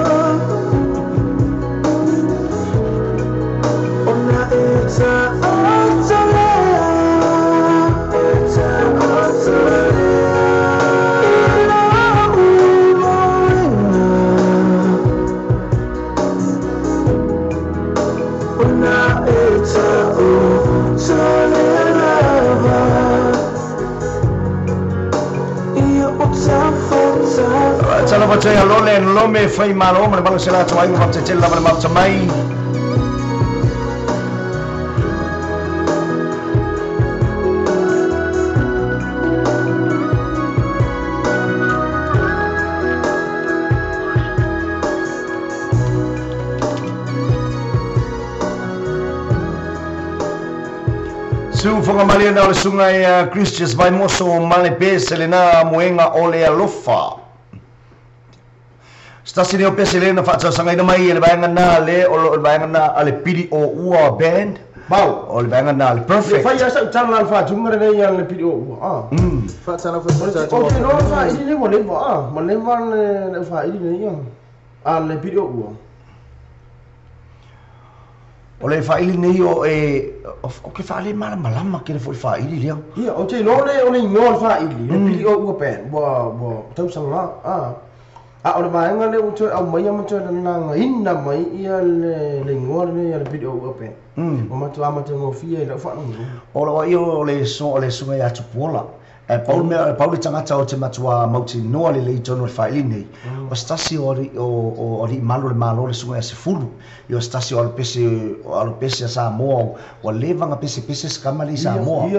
Ona e ta otolea E ta otolea Ila umoena Ona e ta otolea lava Ia o tafa tafa Tala vatai a lole en lome fai malo ma le malo se lato ai ma te tele lava le mauta mai. Su fonga malia na o le sunga ia Christians vai moso male pese le na moenga o le alofa. Stasi leo pese le na whaatausangaina mai e le vaenga na le o le vaenga na a le piri o ua band. Bau. O le vaenga na le perfect. Fai asa utala al whaatunga re nei le piri o ua. Ah. Whaatana whaatana. O te no whaili le waleva a. Maleva le whaili nei ia. A le piri o ua. O le whaili nei o e o ke whaale mala malama ke le fo whaili lea. Ia, o te no le o le ingoa le whaili. Le piri o ua band. Ua tausanga a. A o le vaenga le u toe au mai a ma toe nanga ina mai ia le ingoa le ia le piri o ua band. O matua amata ngofia i lau whaanungu. O lawa ia o le sunga ia tupuola. E paul mea paul tangata o te matua mauti noa le lei tono le whaili nei. O stasi o ri malo le malo le sunga ia se fulu. I o stasi o alo pese a Samoa. O leva nga pese pese skama le Samoa. I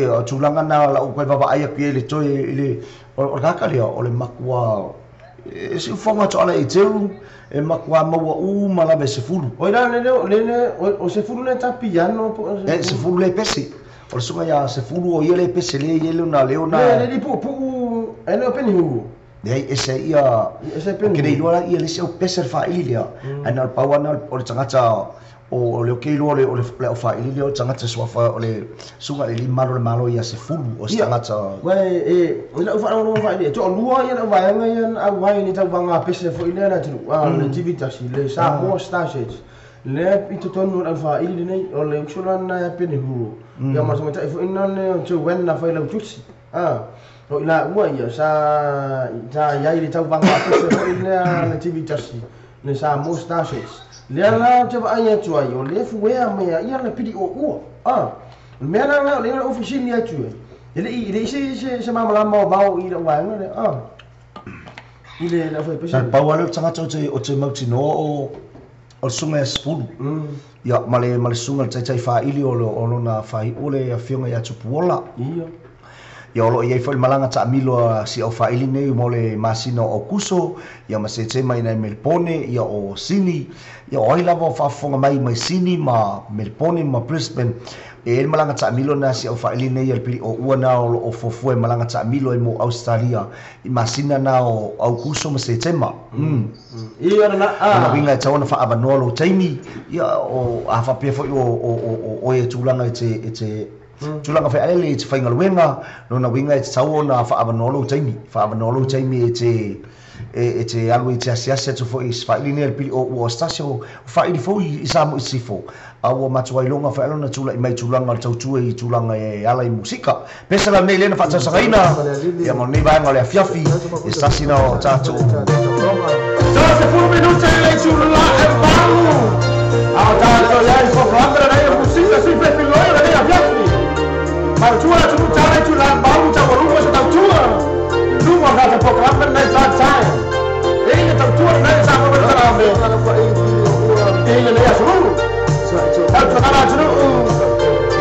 o tūlanga na la ukai vava aia kui le toi i le o le kaka lea o le makua e si ufonga to ala i teu e makua maua u malawe se fulu. O ira le le o se fulu le ta piano e se fulu le pese. O le sunga ia se fulu o ia le pese le ia le na leo na le le pu pu e le peni hu. Nei e se ia e se peni. Ke nei loa ia le se o pese le whaili lea. Ai na pau ana o le tangata O le ke iloa o le aufaili lea o le tagata suafa o le suga le lima o le malo ia sefulu o se tagata. Ua e lau faalogologo faili e toalua ia lau vaega ia na auai i le tauvaga pese foi lea le atunuu le TV tasi le Samoa Star Search lea i totonu o le aufaili lenei o le uso lana ia Penehuro ia ma le tamaitai foi lana o Joanna Failautusi o i laua ia sa i ai le tauvaga pese foi lea le TV tasi le Samoa Star Search lea la ou te vaai atu ai o lea fuea mai ia le pili o ua o le mea la o lea ofisini atu e le i se malamalama o vao i lau vaega lea i le lau fai pese. Na pau lava lea o le tagata o te mautinoa o le suga ia sefulu ia ma le suga le taitai faili o lona faaiu le afioga ia Tupuola. Ia o loo i ai foi le malaga taamilo a si au faili nei mo le masina o Aukuso ia ma Setema ina i Melipone ia o Sini ia o ai lava o faafofoga mai mai Sini ma Melipone ma Brisbane e le malaga taamilo na si au faili nei le pili o ua na o loo fuafua e malaga taamilo ai mo Australia i masina na o Aukuso ma Setema. Ia na a winga e tau ona faavanoa lou taimi ia o a faapea foi o e tulaga e te tulaga fai alele e te faigaluega lona uiga e tatau ona faavanoa lou taimi e te alu e te asiasi atu foi i se faili nei le pili o ua o se tasi o faili fou i Samoa i sisifo a ua matua iloga fai alona tula'i mai tulaga o le tautua i tulaga e ala i musika pesa la nei lena faatausagaina ia ma lenei vaega o le afiafi e se tasi na o tatou se fulu minute i le itula e valu a o tatou iai programme lenei o musika sui fefiloi lenei afiafi Mautua atu tala tu la balu ta waruga sa tautua. Luma ka ta programme nei ta tai. E le tautua nei sa mo ta me. E le nei asuru. Ta tu na tu.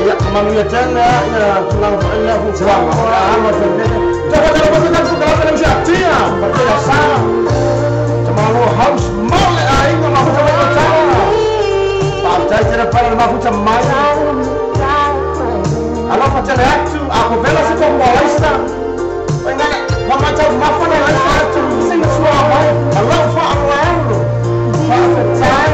Ia manuia tena ia tu la ia fu tua. A ma fe ne. Ta ta ta ta ta ta ta ta tia. Pa te sa. Ta malo house mole ai ma ma ta ta. Pa ta te pa ma fu ta mai. Alofa tele atu, a ko vela se ko mo laisa. Wa ma tau mafana laisa atu, sing sua mai. Alofa alo. Pa te tai.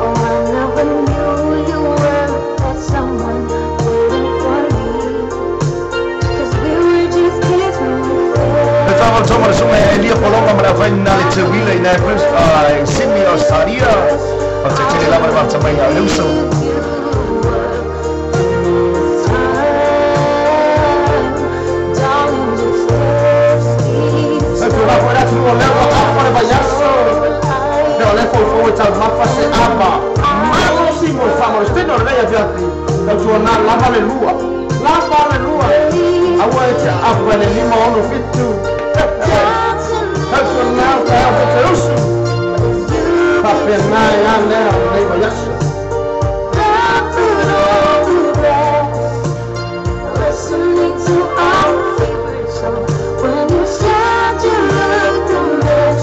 Oh, I never knew you were that someone waiting for me. 'Cause we were just kids when we Le fell. tava le toma le suga Elia Polonga ma le afaina le Teuila ina e Sydney, Australia. O te tele lava le mafata mai a le uso. You were this time, darling, just E stay tu la fo atu o le wa afa le vaiaso. Le o le fo fo e tau mafa se ava. Malo si mo fa mo ste no le ia fiati. Tau tu na lava le lua. Lava le lua. Aua e te afa le lima ono fitu. Tau tu na ta afa te usu. Pa pe na ia lea o nei vaiaso. Listening to our favorite song. When you said you looked a mess,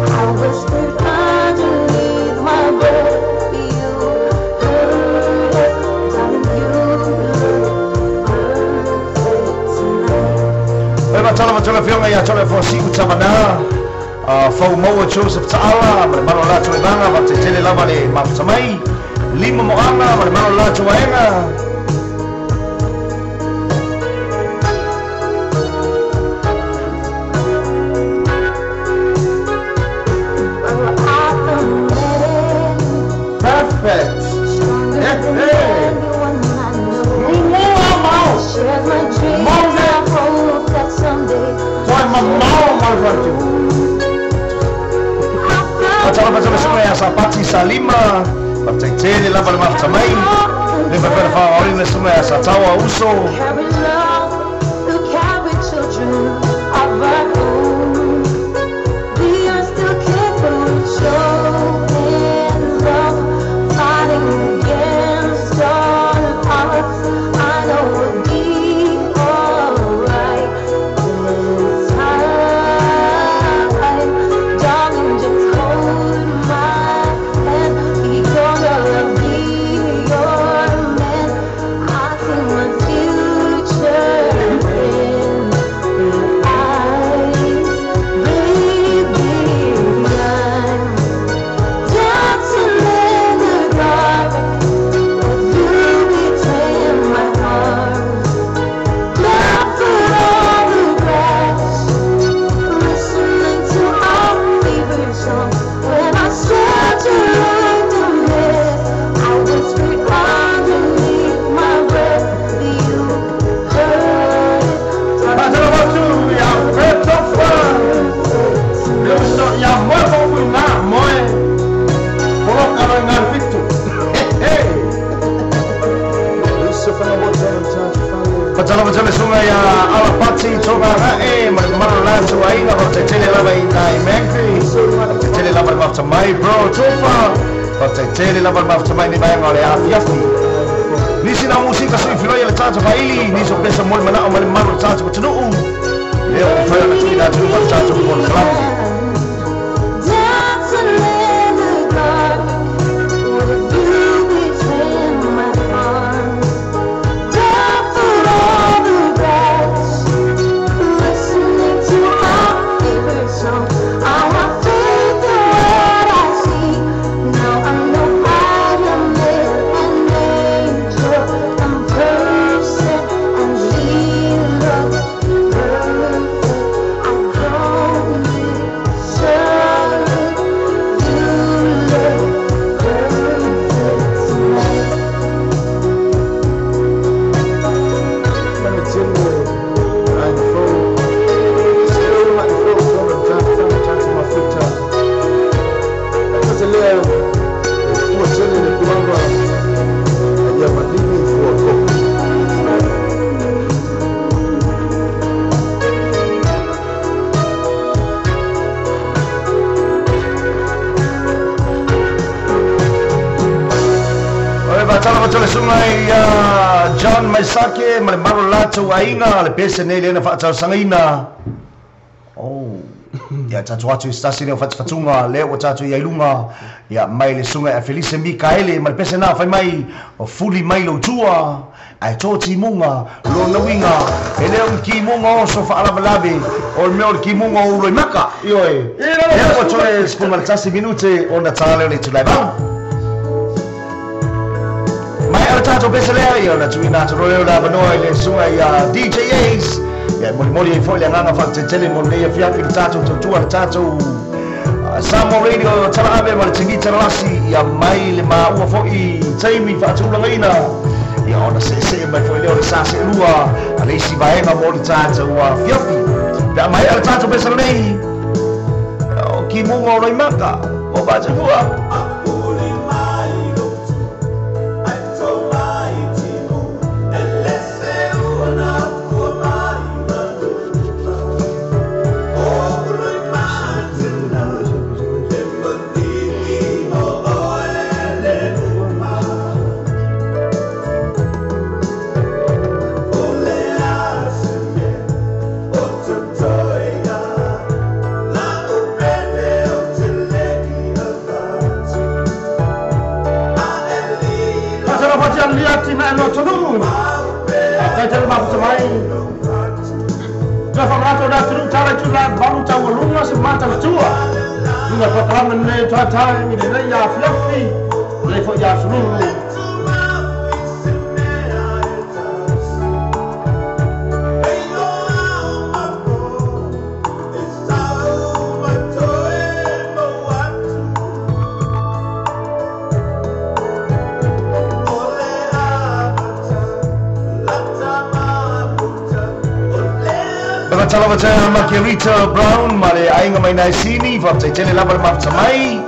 I whispered underneath my breath. You heard it, darling. You look perfect tonight. E matala matala fionga ia tole fo siu tavana. Fau maua Joseph Ta'ala ma le malo lato e vanga va te tele lava le mafuta mai. Lima mo'anga ma le malo lato aenga. Well, I felt Perfect. stronger than Eh, eh. anyone I know. Mua mau. Shared my dreams. I hope that someday Toi ma mau mau fatu. I felt Matala matala suga ia Sapati Salima. Va te tele lava le mafuta mai. Le fafela fa ori le suga ia Satawa uso. carry love, to carry children of our own. We are still kids, but we're showing love, fighting against all odds. I know we'll be alright this time. Darling, just hold my hand. Be your girl, be your man. I see my future in your eyes. Fatalavatele sunga ia Alapati Tonga Ra'e ma le mamalu la tuaiga faafetai lava i nai Magdi faafetai lava le mafuta mai bro Tofa faafetai lava le mafuta mai ni vaega o le afiafi nisi na musika sui filoi le tatou faili nisi o pesa mo le manao ma le mamalu o le tatou atunuu lea ua mafai ona tuuina atu ma le tatou polokalame. Dancing in the dark with you between my arms. Down for all the rest, listening to our favorite song. I have faith in what I see. Now I know I am an angel. I'm perfect, and he looks perfect. I don't deserve it. You look perfect tonight. Oi fatalavatele sunga ia John Maisake ma le mamalu la tuaiga le pese nei lena faatausasaina. Oh, ia tatou atu i se tasi lea o fatufatuga lea ua tatou iai luga ia mai le suga ia Felice Mikaele ma le pese na fai mai o fuli mai lou tua ae to timuga lona uiga e lē o le kimuga oso faalavelave o le mea o le kimuga o uloimaka ioe lea ua toe 11 minute ona taga lea o le itulai vau mai a le tatou pese lea ia ona tuuina atu loa lea o le avanoa i le suga ia DJ Ace ia e molimoli ai foi le agaga faatetele mo lenei afiafi le tatou tautua le tatou Samoa Radio Talaave ma le Tigita Lasi ia mai le maua foi taimi faatulagaina ia ona seesee mai foi lea o le sa seelua a le isi vaega mo le tatou afiafi pe a mai a le tatou pese lenei o kimuga o loimaka o faatafua. Fatalavatele Margarita Brown ma le aiga mai nai sini faafetai lava le mafuta mai.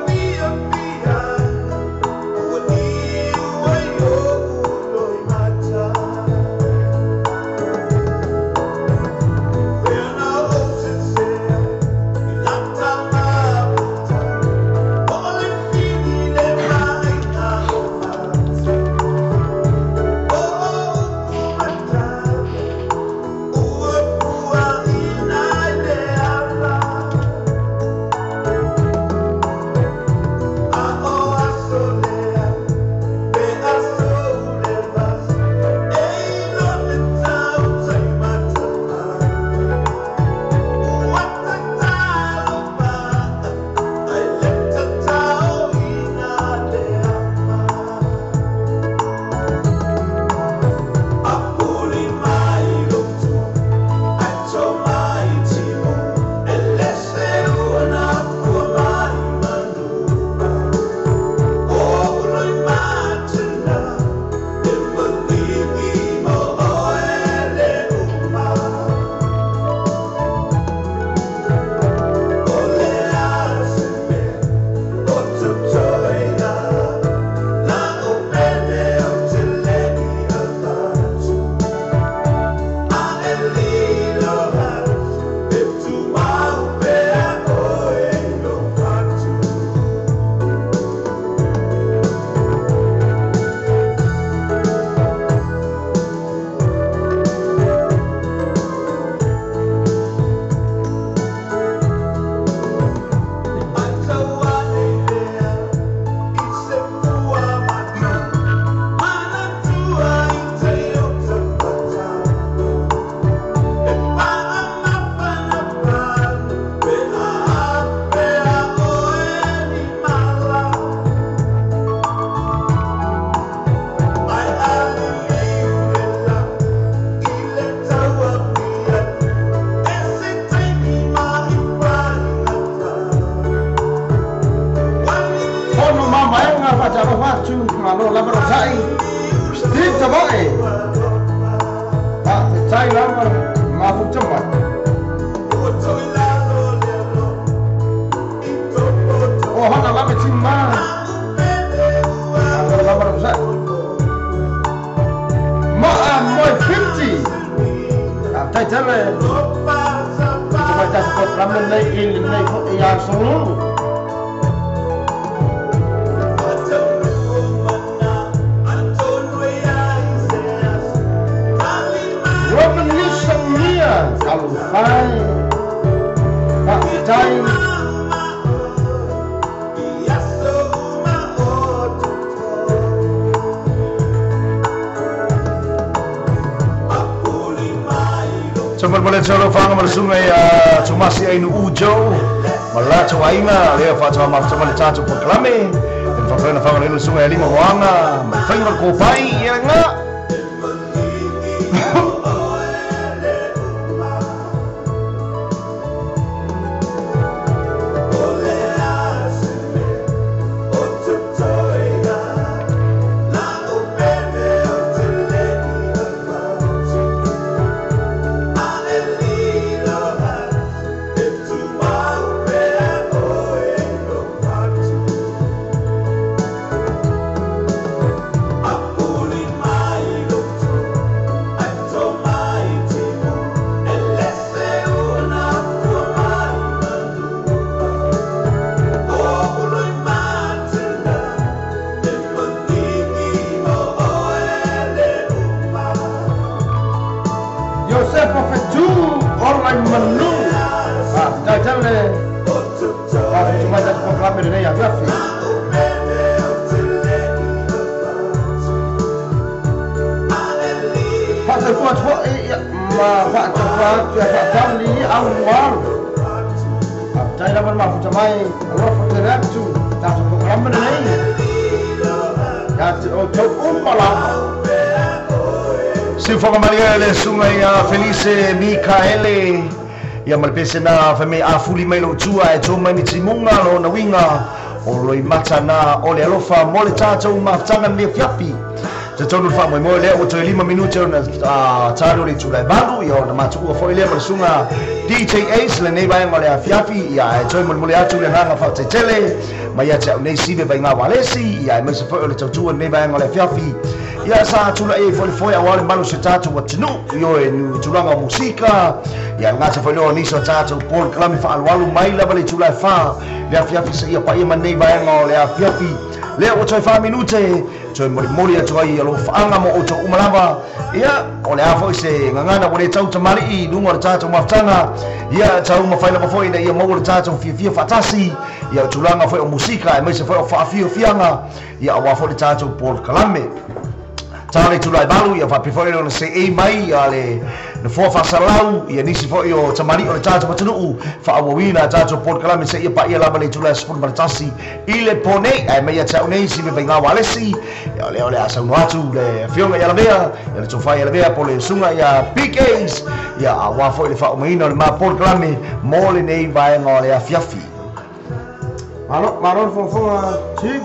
atu, malo lava ro tai. Steve Tavae. Faafetai lava mafuta mai. O hana lava tima. Malo lava ro tai. Ma'a moi 50. Faafetai tele. Mai tatou polokalame lenei i lenei fo'i aso lulu. Robin Yusamia, Talufai, Faafetai. Taumalemale tau whanga ma le suga ia Tomasi Ainu Ujo ma le latou aiga lea faatoa mafuta le tatou polokalame e faapea ona faagaloina le suga ia lima moaga ma le faiga o le kopai ia lena. Josefa Fetu Orlai Manu. Faafetai tele. Faafetai mai tatou polokalame lenei afiafi. Faataifua atu fo'i ma faatafa atu ia faatali au malu. Faafetai lava le mafuta mai alofa tele atu tatou polokalame lenei. Ia te outou uma lava. Siufoga malia le suga ia Felice Mikaele ia ma le pese na fai a fuli mai lou tua e tō mai ni timuga lona uiga o loimata na o le alofa mo le tatou mafutaga lenei afiafi. Tatonu le faamoemoe lea ua toe 5 minute ona talo le itula e 8 ia ona matuua fo'i lea ma le suga DJ Ace lenei vaega o le afiafi ia e toe molemole atu le agaga faataitele mai ia te au nei sive vaiga walesi ia e maise fo'i o le tautua lenei vaega o le afiafi. Ia sa tula'i ai fo'i le foe auā le malu se tatou atunuu i oe ni tulaga o musika ia gata fo'i lea o nisi o tatou polokalame faaalualu mai lava le itula e 4 le afiafi seia paia ma lenei vaega o le afiafi lea ua toe 4 minute toe molimoli atu ai alofaaga mo outou uma lava ia o le a fo'i se gagana ua lē tau tamali'i i luga o le tatou mafutaga ia tau mafai lava fo'i ina ia maua le tatou fiafia faatasi ia o tulaga fo'i o musika e maise fo'i o faafiafiaga ia auā fo'i le tatou polokalame. Tā le itula e 8 ia faapea fo'i ona seʻei mai ia le nofoa faasalau ia nisi fo'i o tamali'i o le tatou atunuu faaauauina a tatou polokalame seia paia lava le itula e 11 i le po nei ae mai ia te au nei sive vaiga walesi ia o lea o le a saunoa atu le afioga ia Lavea ia le tofa ia Lavea po le suga ia PKs ia auā fo'i le faaumaina o le ma polokalame mo lenei vaega o le afiafi. Malo, malo le fogafoga Chief.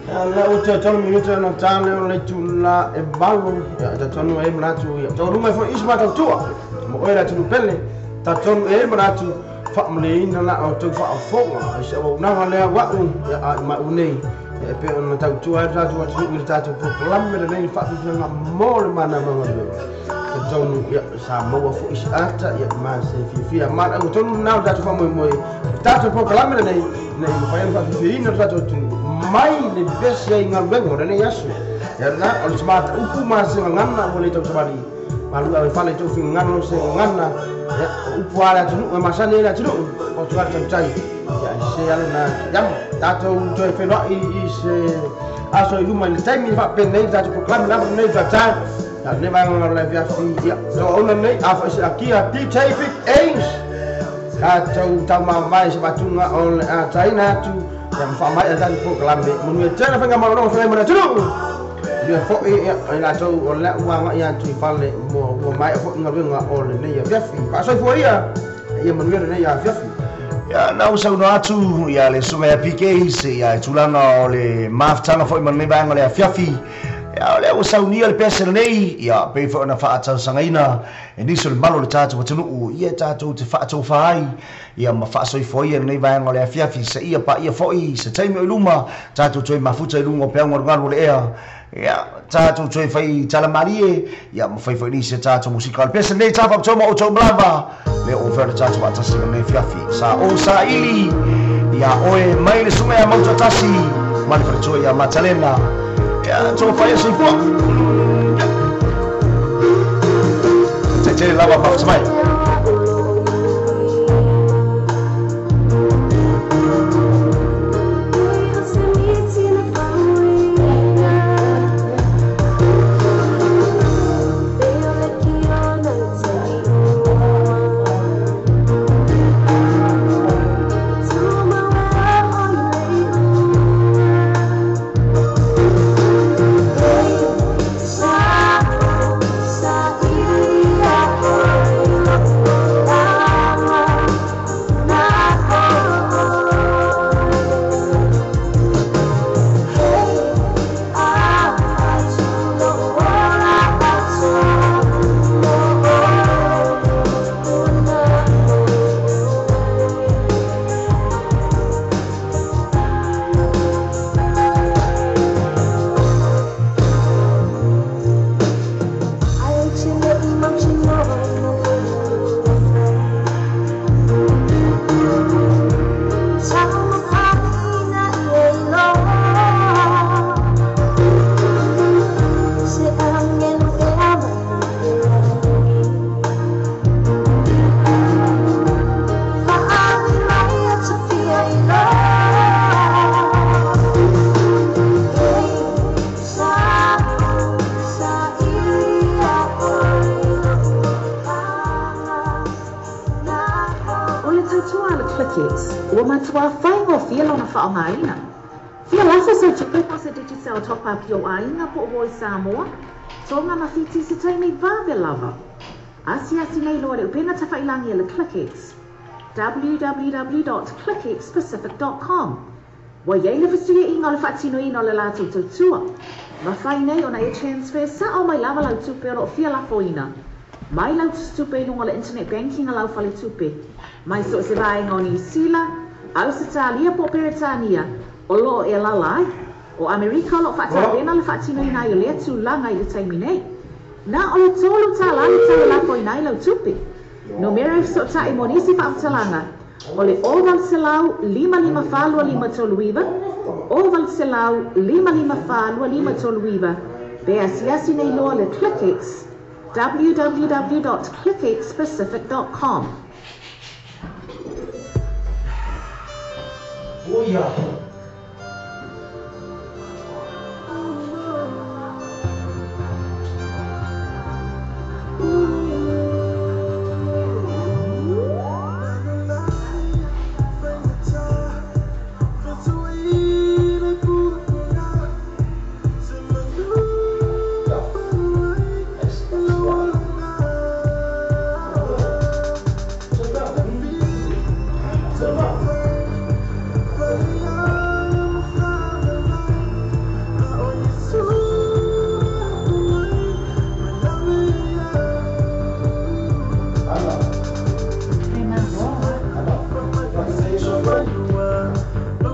Lea ua toe 3 minute ona tale o le itula e 8. Ia tatonu e manatu ia taualuga ai fo'i isi matautua mo oe le atunuu pele. Tatonu e manatu faamaleina la outou faafofoga i se auaunaga lea ua'u ia a i maʻu nei ia e pei ona tautua ai le tatou atunuu i le tatou polokalame lenei le faafiafiaga mo le manama galuega. Tatonu ia sa maua fo'i se ata ia ma se fiafia ma le augatonu lena o le tatou faamoemoe le tatou polokalame lenei ina ia mafai ona faafiafiaina le tatou atunuu mai le vevesi ai i galuega o lenei aso. Ia lena o le tamataupu ma se gagana ua le tautavali malu ave fale i tou finagalo se gagana ia o upu a le atunuu e masani ai le atunuu o atu le tautai ia e se alo na iama tatou toe feiloai i se aso i luma i le taimi faapenei le tatou polokalame lava lenei tautai. Ia lenei vaega o le afiafi ia tauauna lenei a fo'i se akia DJ Big Ace tatou taumamavae i se faatuga o le ataina atu ia ma faamaea le tatou polokalame. Manuia tele faigamalologa feagai ma le atunuu. Manuia fo'i ia i latou o lea ua agai atu i fale mo ua maea fo'i galuega o lenei afiafi. Faasoifua ia ia manuia lenei afiafi. Ia na ua saunoa atu ia le susuga ia PK se ia i tulaga o le mafutaga foi ma lenei vaega o le afiafi. Ia o lea ua saunia le pese lenei, ia pei foi ona faatausagaina e nisi o le malu o le tatou atunuu, ia tatou te faatofā ai ia ma faasoifua ia lenei vaega o le afiafi seia paia foi se taimi o i luma tatou toe mafuta i luga o peau galugalu o le ea. Ia, tatou toe fai tala malie, ia ma fai foi nisi a tatou musika. O le pese lenei ta faapitoa ma outou malava, le o fea le tatou faatasi i lenei afiafi. Sa ou saili ia oe mai le susuga ia Mautoatasi ma le faletua ia Matalena. Ia, tofa ia soifua. Faafetai tele lava mafuta mai. O le tautua a le Clickex, ua matua faigofie lona faaaogaina. Fia lafo sau tupe po o se Digicel top-up i ou aiga po o uo i Samoa, Tonga ma Fiti i se taimi vave lava. Asiasi nei loa i le upega tafailangi a le Clickex, www.clickxpacific.com. Ua i ai le fesuiaiga o le faatinoina o le latou tautua. Mafai nei ona e transfer sao mai lava lau tupe o lo o fia lafoina mai lau tusitupe i luga o le internet banking a lau faletupe, mai so o se vaega o Niu Sila, Ausetalia po o Peretania o lo o e alaala ai. O Amerika o lo o faatapena le faatinoina ai o lea tulaga i le taimi nei. Na o le $3 le tau e lafoina ai lau tupe. Numera e fesootai mo nisi faamatalaga o le 0800 554 2539, 0800 554 2539, pe asiasi nei loa le ClickX, www.clickxpacific.com. Oia.